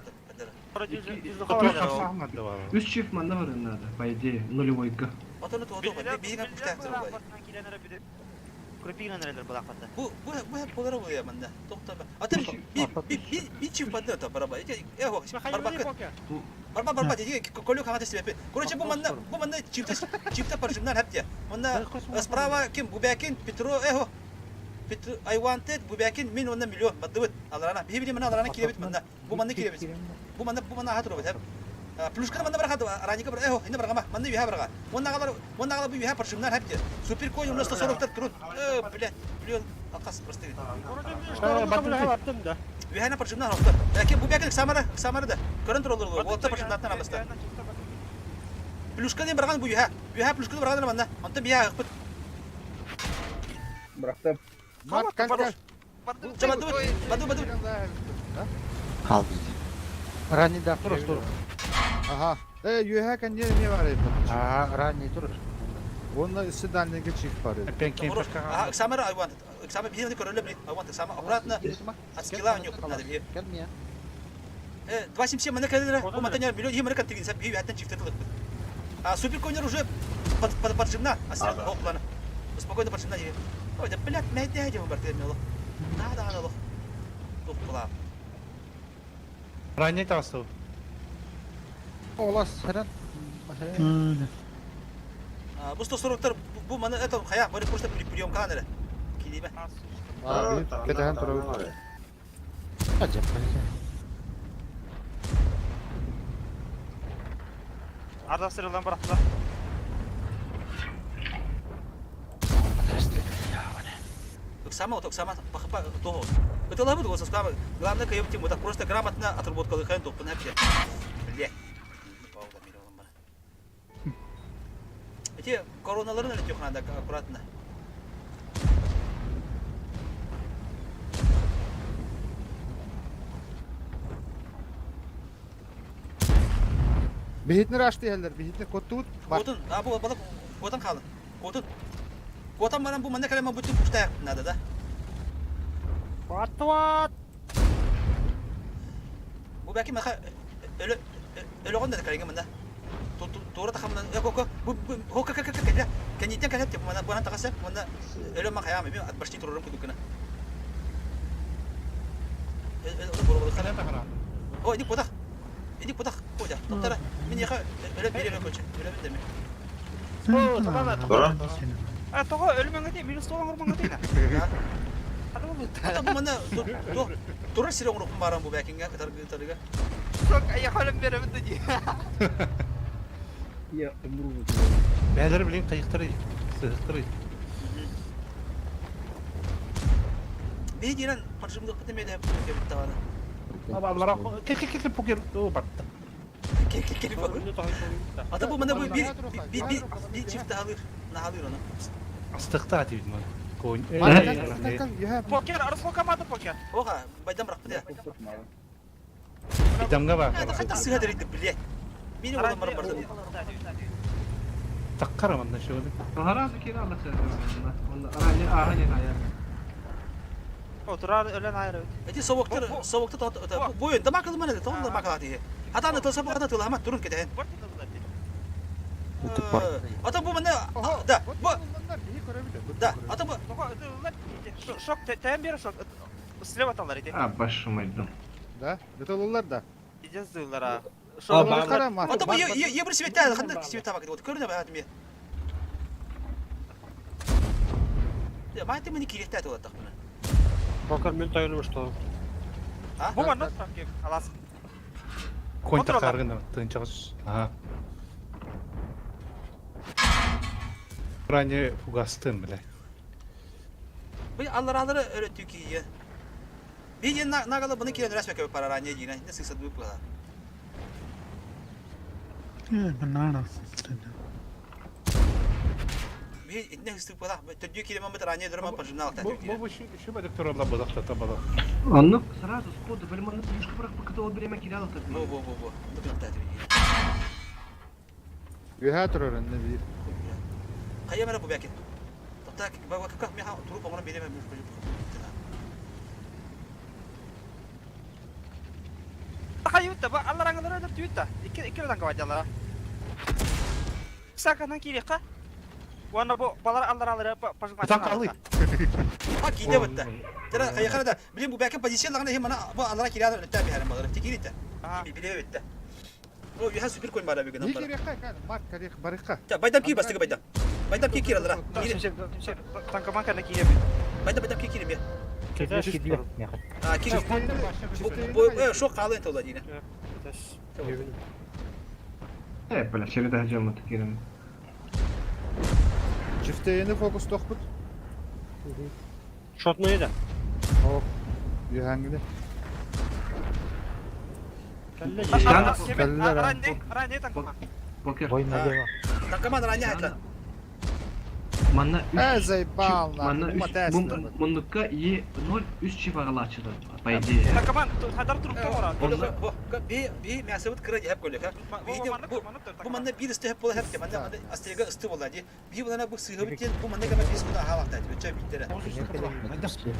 Үс чиф манна бар надо, по идее, нулевойка. Отону тугу тугу. Биги пухта. Крупигынан эрэллэр былаахпата. Бу бу бу хеп болара буя манна. Тохто. Атын би би би би чип бады та бараба. Эти э хо барбакы. Барба барба деди колю хама тесепи. Короче бу манна бу манна чипта чипта паржымнар хепте. Манна справа ким Бубякин Петро э хо Петро I wanted Бубякин мин онна миллион бадыбыт. Аларана. Биһи били манна аларана киребит манна. Бу манна киребит. Бу манна бу манна хатырыбыт хеп. Плюшканы манна барахады раника бар э хо инде баргама. Манна юха барга. Онна галар онна гала бу юха паржымнар хепте. Супер конь у нас 140 турун. Э блядь, миллион акас просто. Үһәнә паржымнар хопта. Бәки бу бәки Самара, Самара да. Көрөн туралар ол. Отта паржымнартан амаста. Плюшка ден барган бу юха. Юха плюшка барган манна. Онтон бия ыппыт. Бырахтым. Мат, кал, кал. Баду баду баду. Қалды. Ранний да тур, тур. Ага. Э, юха кәнне не бар еді. А, ранний тур. Онна үсі дальныйга чиф бар еді. Ага, Самара I want. Самара бихи көрөлө били. I want Самара аккуратно. От скилла у него надо бихи. Кәлме. Э, 277 мана кәлдер. Бу матаня миллион хим рекат тигин сәп бихи хәттан чифте тылык. А супер конер уже под под поджимна. А сен хоплана. Спокойно поджимна дири. Ой, да блядь, мәйдә дим бар дим лох. Да да да лох. Тух була. Ранний тасыл. Олас, сәрән. Бу 140-тар бу мана это хая, бары просто прием канале. Килиме. Кәтәһән турабыт. Ажап. Арда сырылдан бырахтылар. Сама вот сама пахпа того. Это лабы того сама. Главное кайып тем, вот так просто грамотно отработка лыхайн топ вообще. Бля. Эти короналарын әле надо аккуратно. Бихитнер ашты елдер, бихитнер коттут. Котун, а бу балык котун калды. Котун. Котан баран бу манда калема бүтүн пушта надо да. Батват! Бу бәки маха өлө өлөгөн да калган мында. Тура тахамнан э коко бу хо ка ка ка ка кенитен калеп тип мында буан тагасы мында өлө ма хаям мен атбашти турурум кудукына. О, иди куда? Иди куда? Куда? Доктора, мен яха өлө береме көчө. Өлө бендеме. А тоҕо өлмөҥө дии, минус тоҕо оҥорбоҥҥо дии. Ата бу мында тура сире оңрукум барам бу бәкинге ытаргы ытаргы. Шок, я өлөм беремин дии. Я умру. Бәлер билин кайыктырый. Сыхтырый. Би дирен паржымдык битеме деп кебит табаны. Абалара ке ке ке покер о батты. Ке ке ке Ата бу мында бу би би би би чифт алыр. Наhalыр оны. Астыкта атып мен. Конь. Покер, арыслы команда покер. Оха, байдан бырак бит. Идамга бар. Это хата сыга дерит, блядь. Мени одан барып барды. Таккара манда шуны. Харазы кире алла сәләм. Онда ранний ранний хая. Отырар өлен айыры. Эти совоктар, совоктар бу да макыл мана, тон да макыл ати. Хата тыл сабы хата тыл хама турун кетен. Ата бу мана да, бу Да, ата бу Шок, тәм бері шок. Слева талар иди. А, башы майдым. Да, бітолулар да. Иден зылар а. Ата бу е бир света, ханда света бак. Вот көрдө ба атме. Я мать мени киректе атып аттак мына. Покер мен тайылым что. Бу манна трак алас. Конь такаргын тынчагыз. Ага. Ранее фугастын, бля. Бу аллар аллары öğretti ki ya. Bir yen nagala bunu kiren resme köpek para ранее дигән. Не сыкса дуп була. Bir ne hırsız була. Төдү кире мамыт ранее дөрмә по журнал та. Бу бу şu бәдек туралла булак та табала. Анны сразу сходу бер манны плюшка бырак бакыта ол береме кире алды. Бу бу бу бу. Юха турар энне бир. Кая мера бу бәки. Токта бак бак миха туруп аңына береме бу. Хайютта, ба аллар аңылар өдір түйітті. Икі, икі одан кавадялара. Саканан киреқа. Уонна бу балар алларалары пожимать. Танк алый. А киде бытта. Тара хайхара да билим бу бәкин позиция лагына хим мана бу алара кирәдер өттә бихәрем балар. Тикирите. Биле битте. О, яха супер конь бара бүген Не бара. керек кай, Марк, керек барыққа. Та байдам ки бастыгы байдам. Байдам ки кир алара. Танкоман кәне кире. Байдам байдам ки кирем я. А ки бу бу шо калын тола дина. Э, бля, череда жамат кирем. Чифтейini фокус тохпут. Шотный да. О, Юхангиле. Ранне танкоман. Покер. Танкоман ранне айтла. Манна Э, заебал, нахуй. Манна Бума үч тест. мундукка е 0 3 чиф агалачыды, по идее. Танкоман, хадар турукта бара. Бу би би мясыбыт кыра дип көлек ха. Би бу манна бир исте хеп була хеп манна манна астега исте була ди. Би булана бу сыгы битен бу манна кама бис куда халакта ди. Бөчө битере.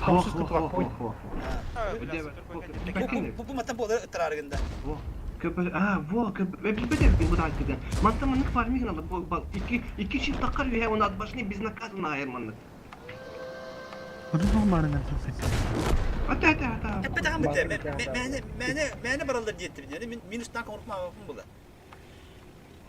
Хо хо хо хо хо. Бу бу маттан болар ыттырарыгында. Көпө, а, во, көпө, билбедем бу тактиканы. Манта маннык фармигин алды, бу бал iki iki çift takar ve onu at başını безнаказанно ayırmanlık. Ата ата ата. Эппе тагын битте. Мәне мәне мәне баралар диетти. Yani минус танк урукма була.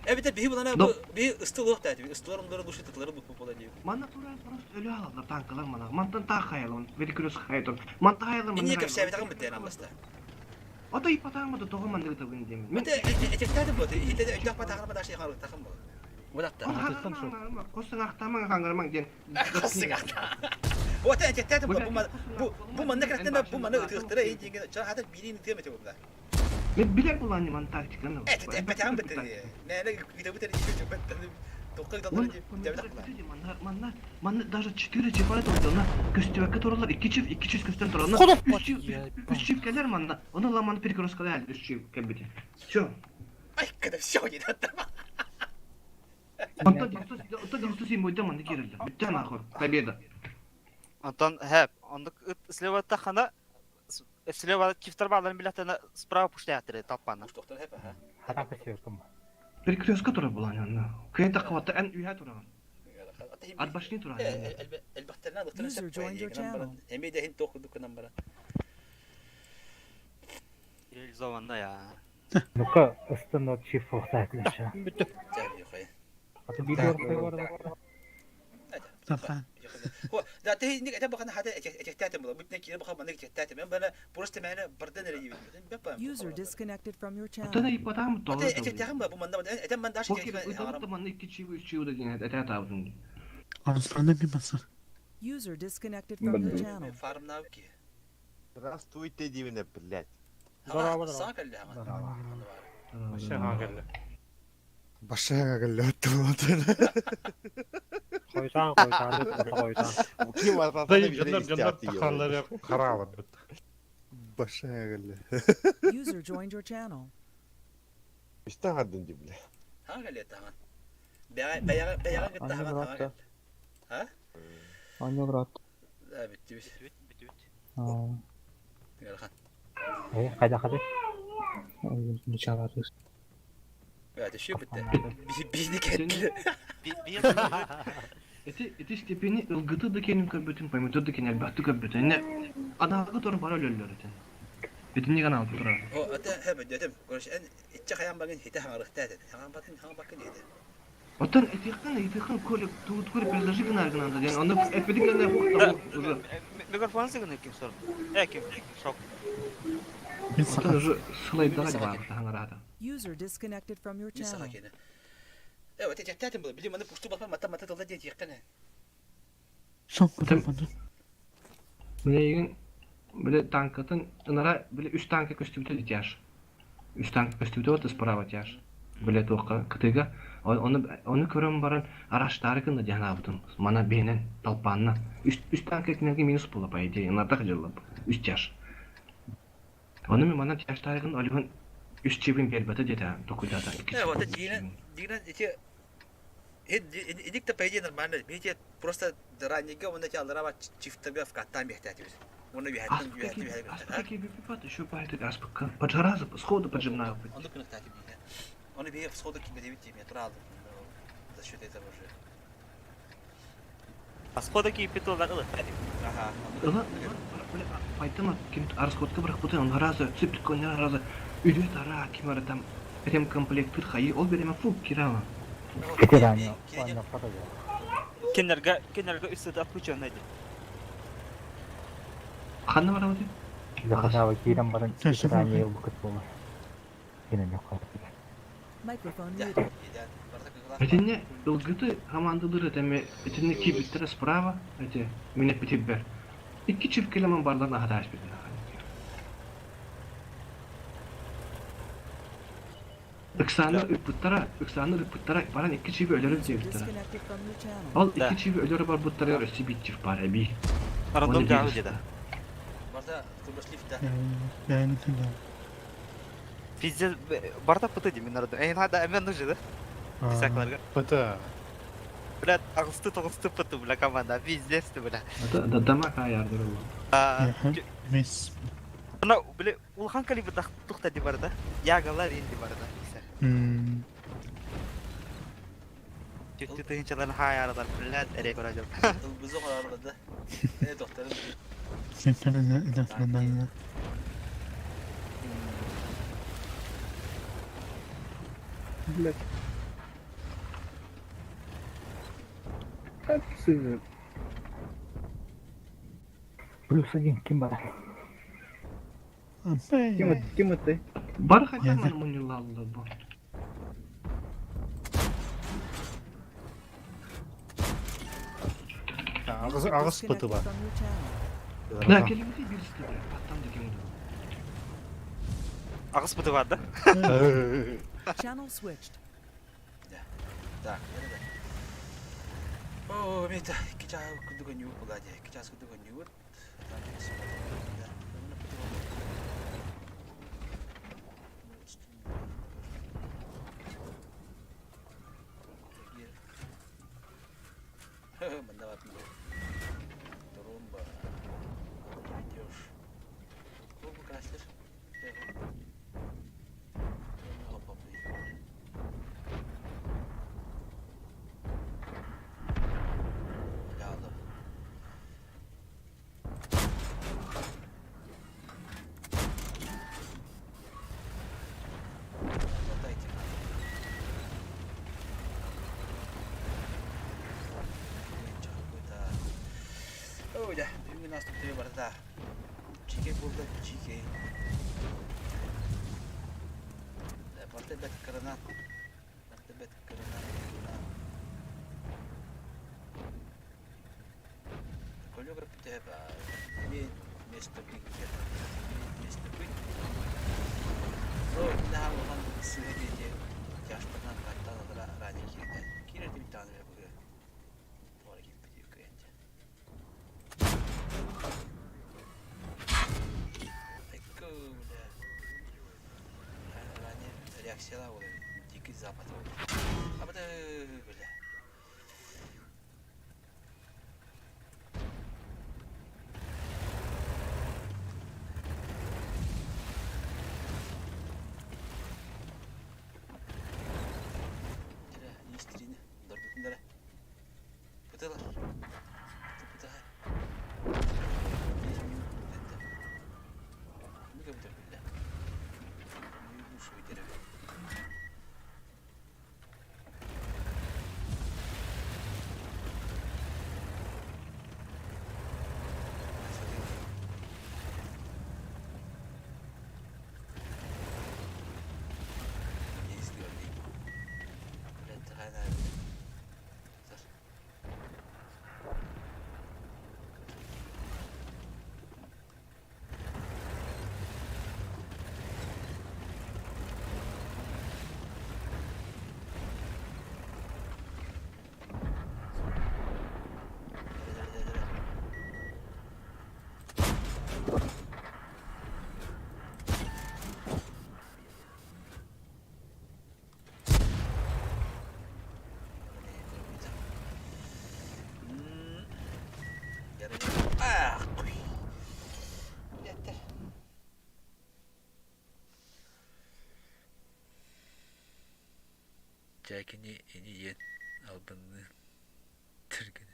Эбите би булана бу би ыстылык та ди. Ыстылар онлары душы тытлары бу була ди. Манна тура просто өлө алалар танкалар мана. Мантан та хаялон, верикүрөс хаятон. Манта хаялар Инне кепсе тагын битте намаста. Ата ипатаң бу тогы манды табын демен. Мете этектәде бу. Хитеде өйдә патагын ба даши хару тагын бу. Будакта. Костың ақтамаң хаңгармаң ден. Костың акта. Бу ата этектәде бу бу бу манна керектен бу манна ытыктыра эй деген чара хата бирин темете бу. Мен билер булан ман тактиканы. Эт эт тагын битте. Нәне гидә битте ди битте. Токка гидә ди. Манна манна манна даже 4 чиф алат олды. Көстүбәккә торалар 2 чиф 2 чиф көстән торалар. 3 чиф 3 чиф келер манна. Оны ламан перекрестка әле 3 чиф кәбите. Всё. Ай, когда всё не надо. Антон 97 бойда манна кирелде. Бүтте нахуй. Победа. Антон, хәп, ондык слева тахана слева чифтер баларын билетена справа пуштаятыры таппаны. Перекрестка тора булан янна. Кыйын такватта эн үйә тора. Ат башны тора. Элбәттәрнә докторны User joined your channel. Эми дә хин ток дуканан бара. Реализованно я. Ну-ка, ыстын чиф охтаклаша. Тәби хай. Хо, да те ник әтә бакана хата этектәтем була. Бүтнә кире бака мана этектәтем. Мен бана просто мәне бирдән эре йибит. User disconnected from your channel. Ата ипатаң Ата этектәгән ба бу манда әтәм манда аш Ата манна 2 чиф 3 чиф деген әтә табын. Арысланда bir masa. User disconnected from your channel. Фармнав ки. Здравствуйте, дивне, блядь. Саа кэллэ хама. Башы хаңа Башы хаңа келле өттү болот. Койсаң, койсаң, койсаң. Ким var? Dayı canlar canlar takanları kara alır bitti. Башы хаңа келле. User joined your channel. İşte hadin dibne. Хаңа кэллэ таган. Бәя бәя бәя гытта хаңа хаңа. Ha? Анне брат. Да битти бит. Бит бит. Тигархан. Э, кайда кайда? Ничалар. Я төшү битте. Бини кетти. Эти эти степени ылгыты да кеним көрбөтүн, поймөтөр да кенел бәттү көрбөтүн. Эне анагы тор бара өлөлөр этен. Бүтүнни гана алып турар. О, ата хэбэ дөтөм. Көрүш эн итче хаян багын хите хаңарыкта эт. Хаңан батын хаңан бакын иде. Оттон этиқин этиқин көлүк туут көрүп предложи гына гына деген. Анда эпедик гана уже. Микрофон сыгын ким сор. Э ким? Шок. Оттон уже сылайдага бар хаңарада. User disconnected from your Мисага channel. кене. Э, вот этектәтем була. Билим аны пушту батма мата мата тылда диет яккан. Мына биле танкатын ынара биле 3 танка көстүбүтө тяж. 3 танк көстүбүтө вот справа тяж. Биле тоққа кытыга оны оны көрөм баран араштары кында жанабытын. Мана бенен талпанна. 3 3 танка кинерге минус була по идее. Ынарда жылып 3 тяж. Оны мен мана тяжтары кында алган 3 чибин бербете дете токуйдата. Э, вот дигән дигән эти Эдик та по идее нормально. Видите, просто раннеге он эти аллара чифтага в катам бехтәтибез. Оны бихәттен бихәттен бихәттен. Аспыка кебепат еще байтык аспыка. Поджаразы сходу поджимнаю. Оны кыныктатып бихә. Оны бихә сходу кимә дип тиме тора алдым. За счет этого уже. Расхода киирбит уоллар ылыттар. Аха. Ыла, пайтама ким расходка бырахпытын он раза цыпконя раза үрүө тараа ким ара там ремкомплектыр хайы ол береме фу кирама. Ветеране Кинерге кинерге үс сыты отключенный ди. Ханна барабыты? Заханава киирэн баран ветеране ылбыкыт буолар. Кинини Microphone muted. Итинне ылгыты командалары этэми итинне киирбиттэрэ справа эти мин эппитибэр. Икки чипкелеман барларын аһатааш битин. Ыксааны ыппыттара, ыксааны ыппыттара, баран икки чиби өлөрүм User диэбиттэрэ. disconnected from your channel. Ол икки чиби өлөрө барбыттарыгар өссө биир чип баар эбии. Роддом Оны дьаабы биир деді. Барда турбошлиф да. Пиздец, барда пыты деймін народу. Эй, надо, әмен нужен, да? Десякларга. Пыты. Бля, ағысты тоғысты пыты, бля, команда. Пиздец ты, бля. Да дамак аярдыр ол. Мис. Ана, бля, улхан калибы тухта ди бар да. Ягалар инди бар да. Түктү тыгынчаларын хаяралар, бля, эрек оражым. Ылбызы qorarladı. E doktorun. Блядь. Как сына? Плюс один ким бар? Кем это? Кем это? Бар хотя бы мунилалла бу. Ағыз ағыз пыты бар. From your channel. Да, келибити бир сты бля. Аттам да кем Ағыс пыты бар да? Channel switched. Так, nerede? О, мета, кича кудуга нью булади. Кича кудуга нью. Манда бар. Турумба. Идешь. Клубу краслер. Опа, Yağlı. Дайте. Ой, да, бүгүн наступ бар да. Чике булды, чике. Барта бет кырынан. Барта бет кырынан. Колёграф имеет место быть. Имеет место быть. Но да, улахан сыһы диэти тяжпынан каттан ранее кирден. Кирер диби тааны бер бүгү. Туара киппи дип кыянча. Экку, бля. Ранее реакцияла ол дикий запад ол. Абы бля. Истрини, дорбутundara. Пыталар. Пыты Чайкини ини иен албынны түргүн.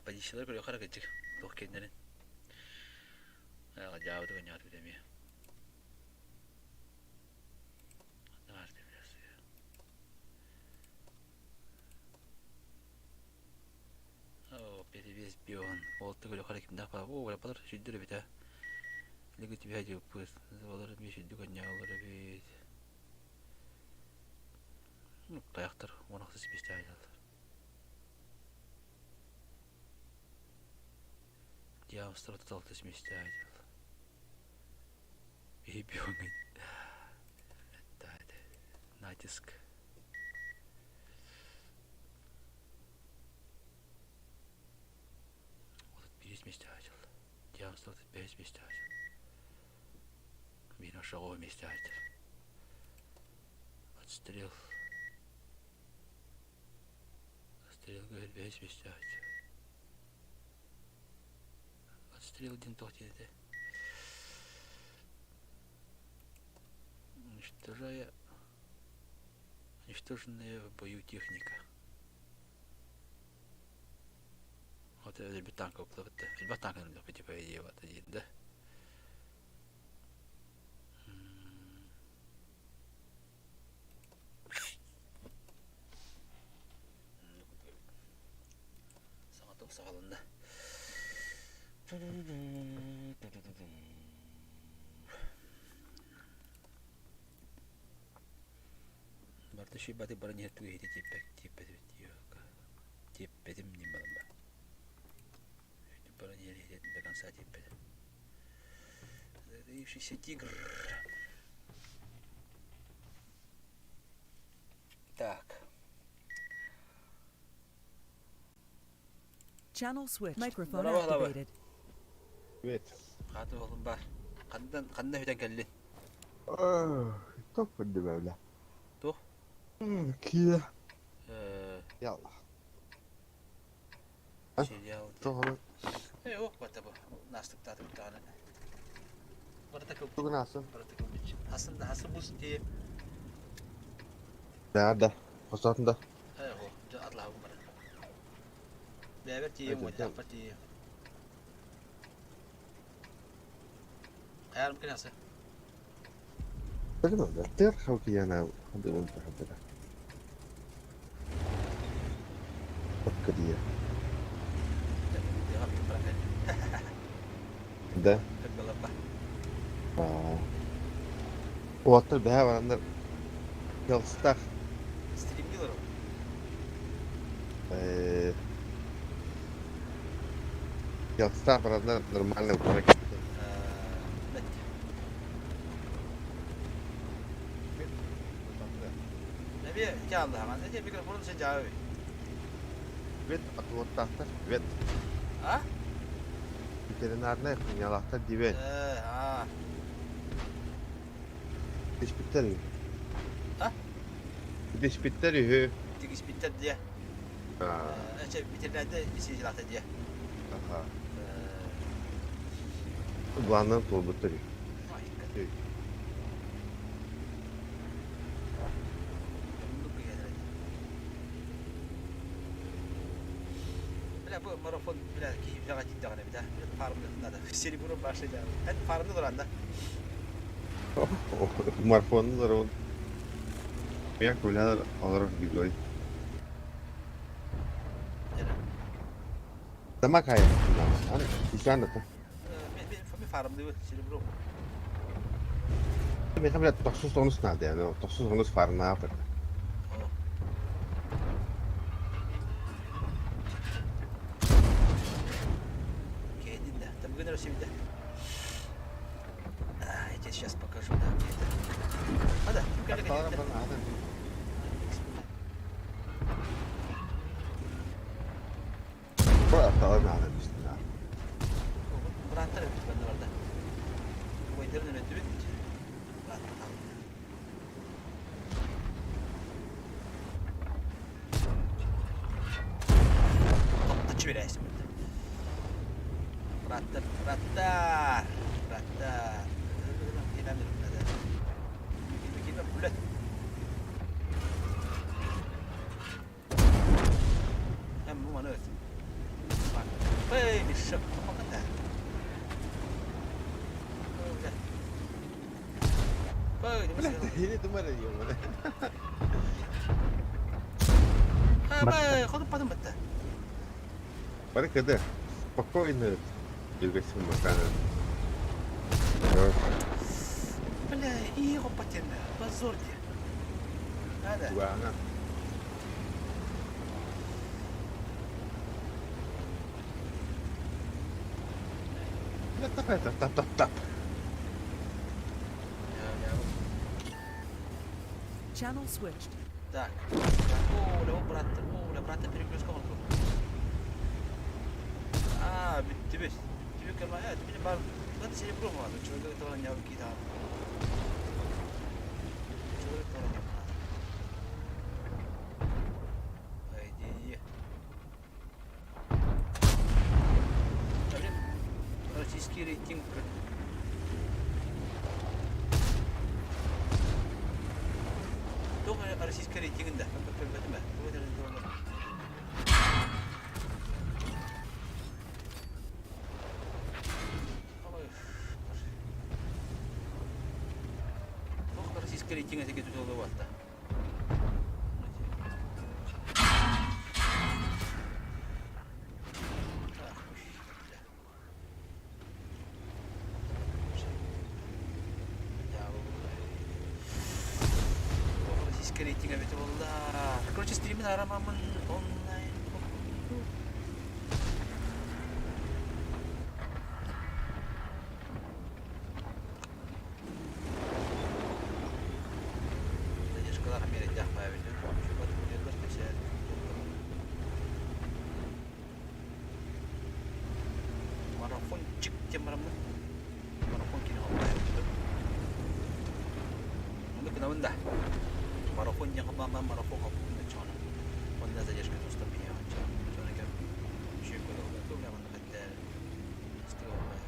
Позициялары көрүөххэ эрэ кырдьык, туох киэннэрин. Дьаабыты гынньаатыбыт эмиэ. Оо, перевес бион. Ол көрүөххэ эрэ кимнээх баар. Оо, балар сүрдүр эбит ээ. Лиги түбэһэ дьыппыт. Балар эмиэ сүрдүк анньааллар эбит. Тайахтар 16 миэстэ айдаллар. Диамстар 36 миэстэ айдаллар. Биһи Натиск. 31 миэстэ айдаллар. Диамстар 35 миэстэ айдаллар. Мин ошоҕо миэстэ айдаллар. Отстрел. Отстрелга бэһис миэстэ айдаллар. Отстрел диэн туох диэн этэ? Уничтожая уничтоженная в бою техника. Вот өлбүт танка укулабыт да. Элбэх танка өлбүт типа идея диэн да. Саҥа саҕаланна. Барыта үчүгэй баран иһэр тугу иһити тиэппэт тиэппэтибит тиэппэтим диэн баран ба. Баран иһэр иһити до конца тиэппэтим. Затаившийся тигр. Так. Channel switched. Microphone activated. Привет. Хаты олум бар. Хандан ханна хүтэн кэллин? Топ көрдүм Тух? Киэ. Ялла. Сериал. Тоҕо? Э, ох, бата бу. Настыктааты буттаҕына. Барыта кыл. Тугун асын? Барыта кыл бич. Хасын да хасын бус дии. Да, да. Хосотун да. Э, о, дьэ атлаһабын баран. Бэйэбэр тиийиэм, уотдаахпар тиийиэм. Хайарым кини Тер хавкияна хадыбын хадыра. Факкадия. Да. Уоттар бэһэ бараннар Ялстах. Стримдилер Ялстах бараннар нормально утара Эбие кааллаһаман эти микрофонун сен жаабы. Вет атуоттаахтар вет. А? Ветеринарнай хуньялаахтар дибен. Э, а. Тиспиттэр үһү. А? Тиспиттэр үһү. Тигиспиттэр диэ. Эче ветеринарда исилата диэ. Аха. Планнан туолбуттар үһү. Бля, бу марафон, бля, киһи бляҕа тиийдэҕинэ бит, а? Фармны надо. Серебро башня дьаабы. Эн фармны туран да? Марафоннулар ол. Мен күләр алар видеой. Тама кая. Ишан да. Мен фармны серебро. Мен хамля 99 надо, я 99 фарна апыр. Кэдин да. Там бүгін Россияда. Я тебе сейчас покажу, да, где это. А, да, Быраттар эбит банда барда. Бойдарын өрөтүбүт. Быраттар Топточу берээсин бырда. Быраттар, быраттар, быраттар. Киме пулет. Hem bu manı. Бля, ты мэр ебаный. Хабай, ходуппатын бытта. Бары кыды. Спокойно. Двигайся макана. Бля, и хоппатенна. Позор де. Надо. Тугана. Тап тап тап тап. Channel switched. Так. О, о, брат, о, брат, перекрестка он тут. А, тебе, тебе кама, э, тебе бар, надо серебро мало, человек этого не кидал. Человек этого не Иди. Российский рейтинг. Туох российскай рейтингин да көрбөтүм ээ. Туох российскай рейтинг этиги тутуллубатта. Российскай рейтинг эбитэ буолла. Короче, стримин арамамын онлайн. Задержкалар мередях появились. Марафончик диэн бараммын марафон киинэ холбоойбут. Онно гынабын да. Марафон диэн холбоон баран марафон холбуун да чоно. Онно задержка тустан биһиэхэ чоно кэм үчүгэй көрө бля манна кэтте стыга холбоой.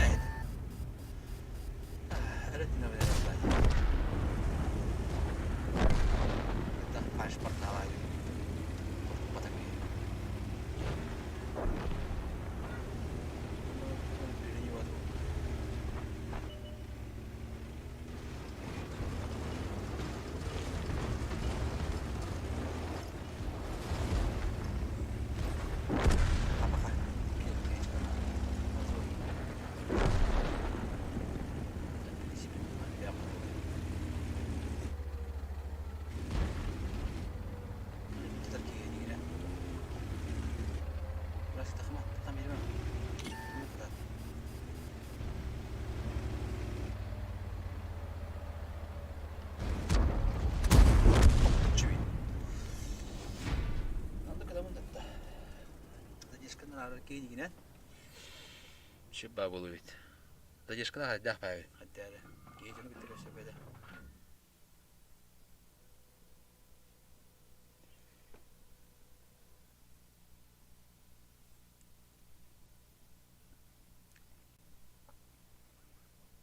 Эт. Эрэтинэ билэр пашпорталай. Шибба болу бит. Задержкана хайдах баабит. Хайдары. Киһи дьону кытта көрсөбөдө.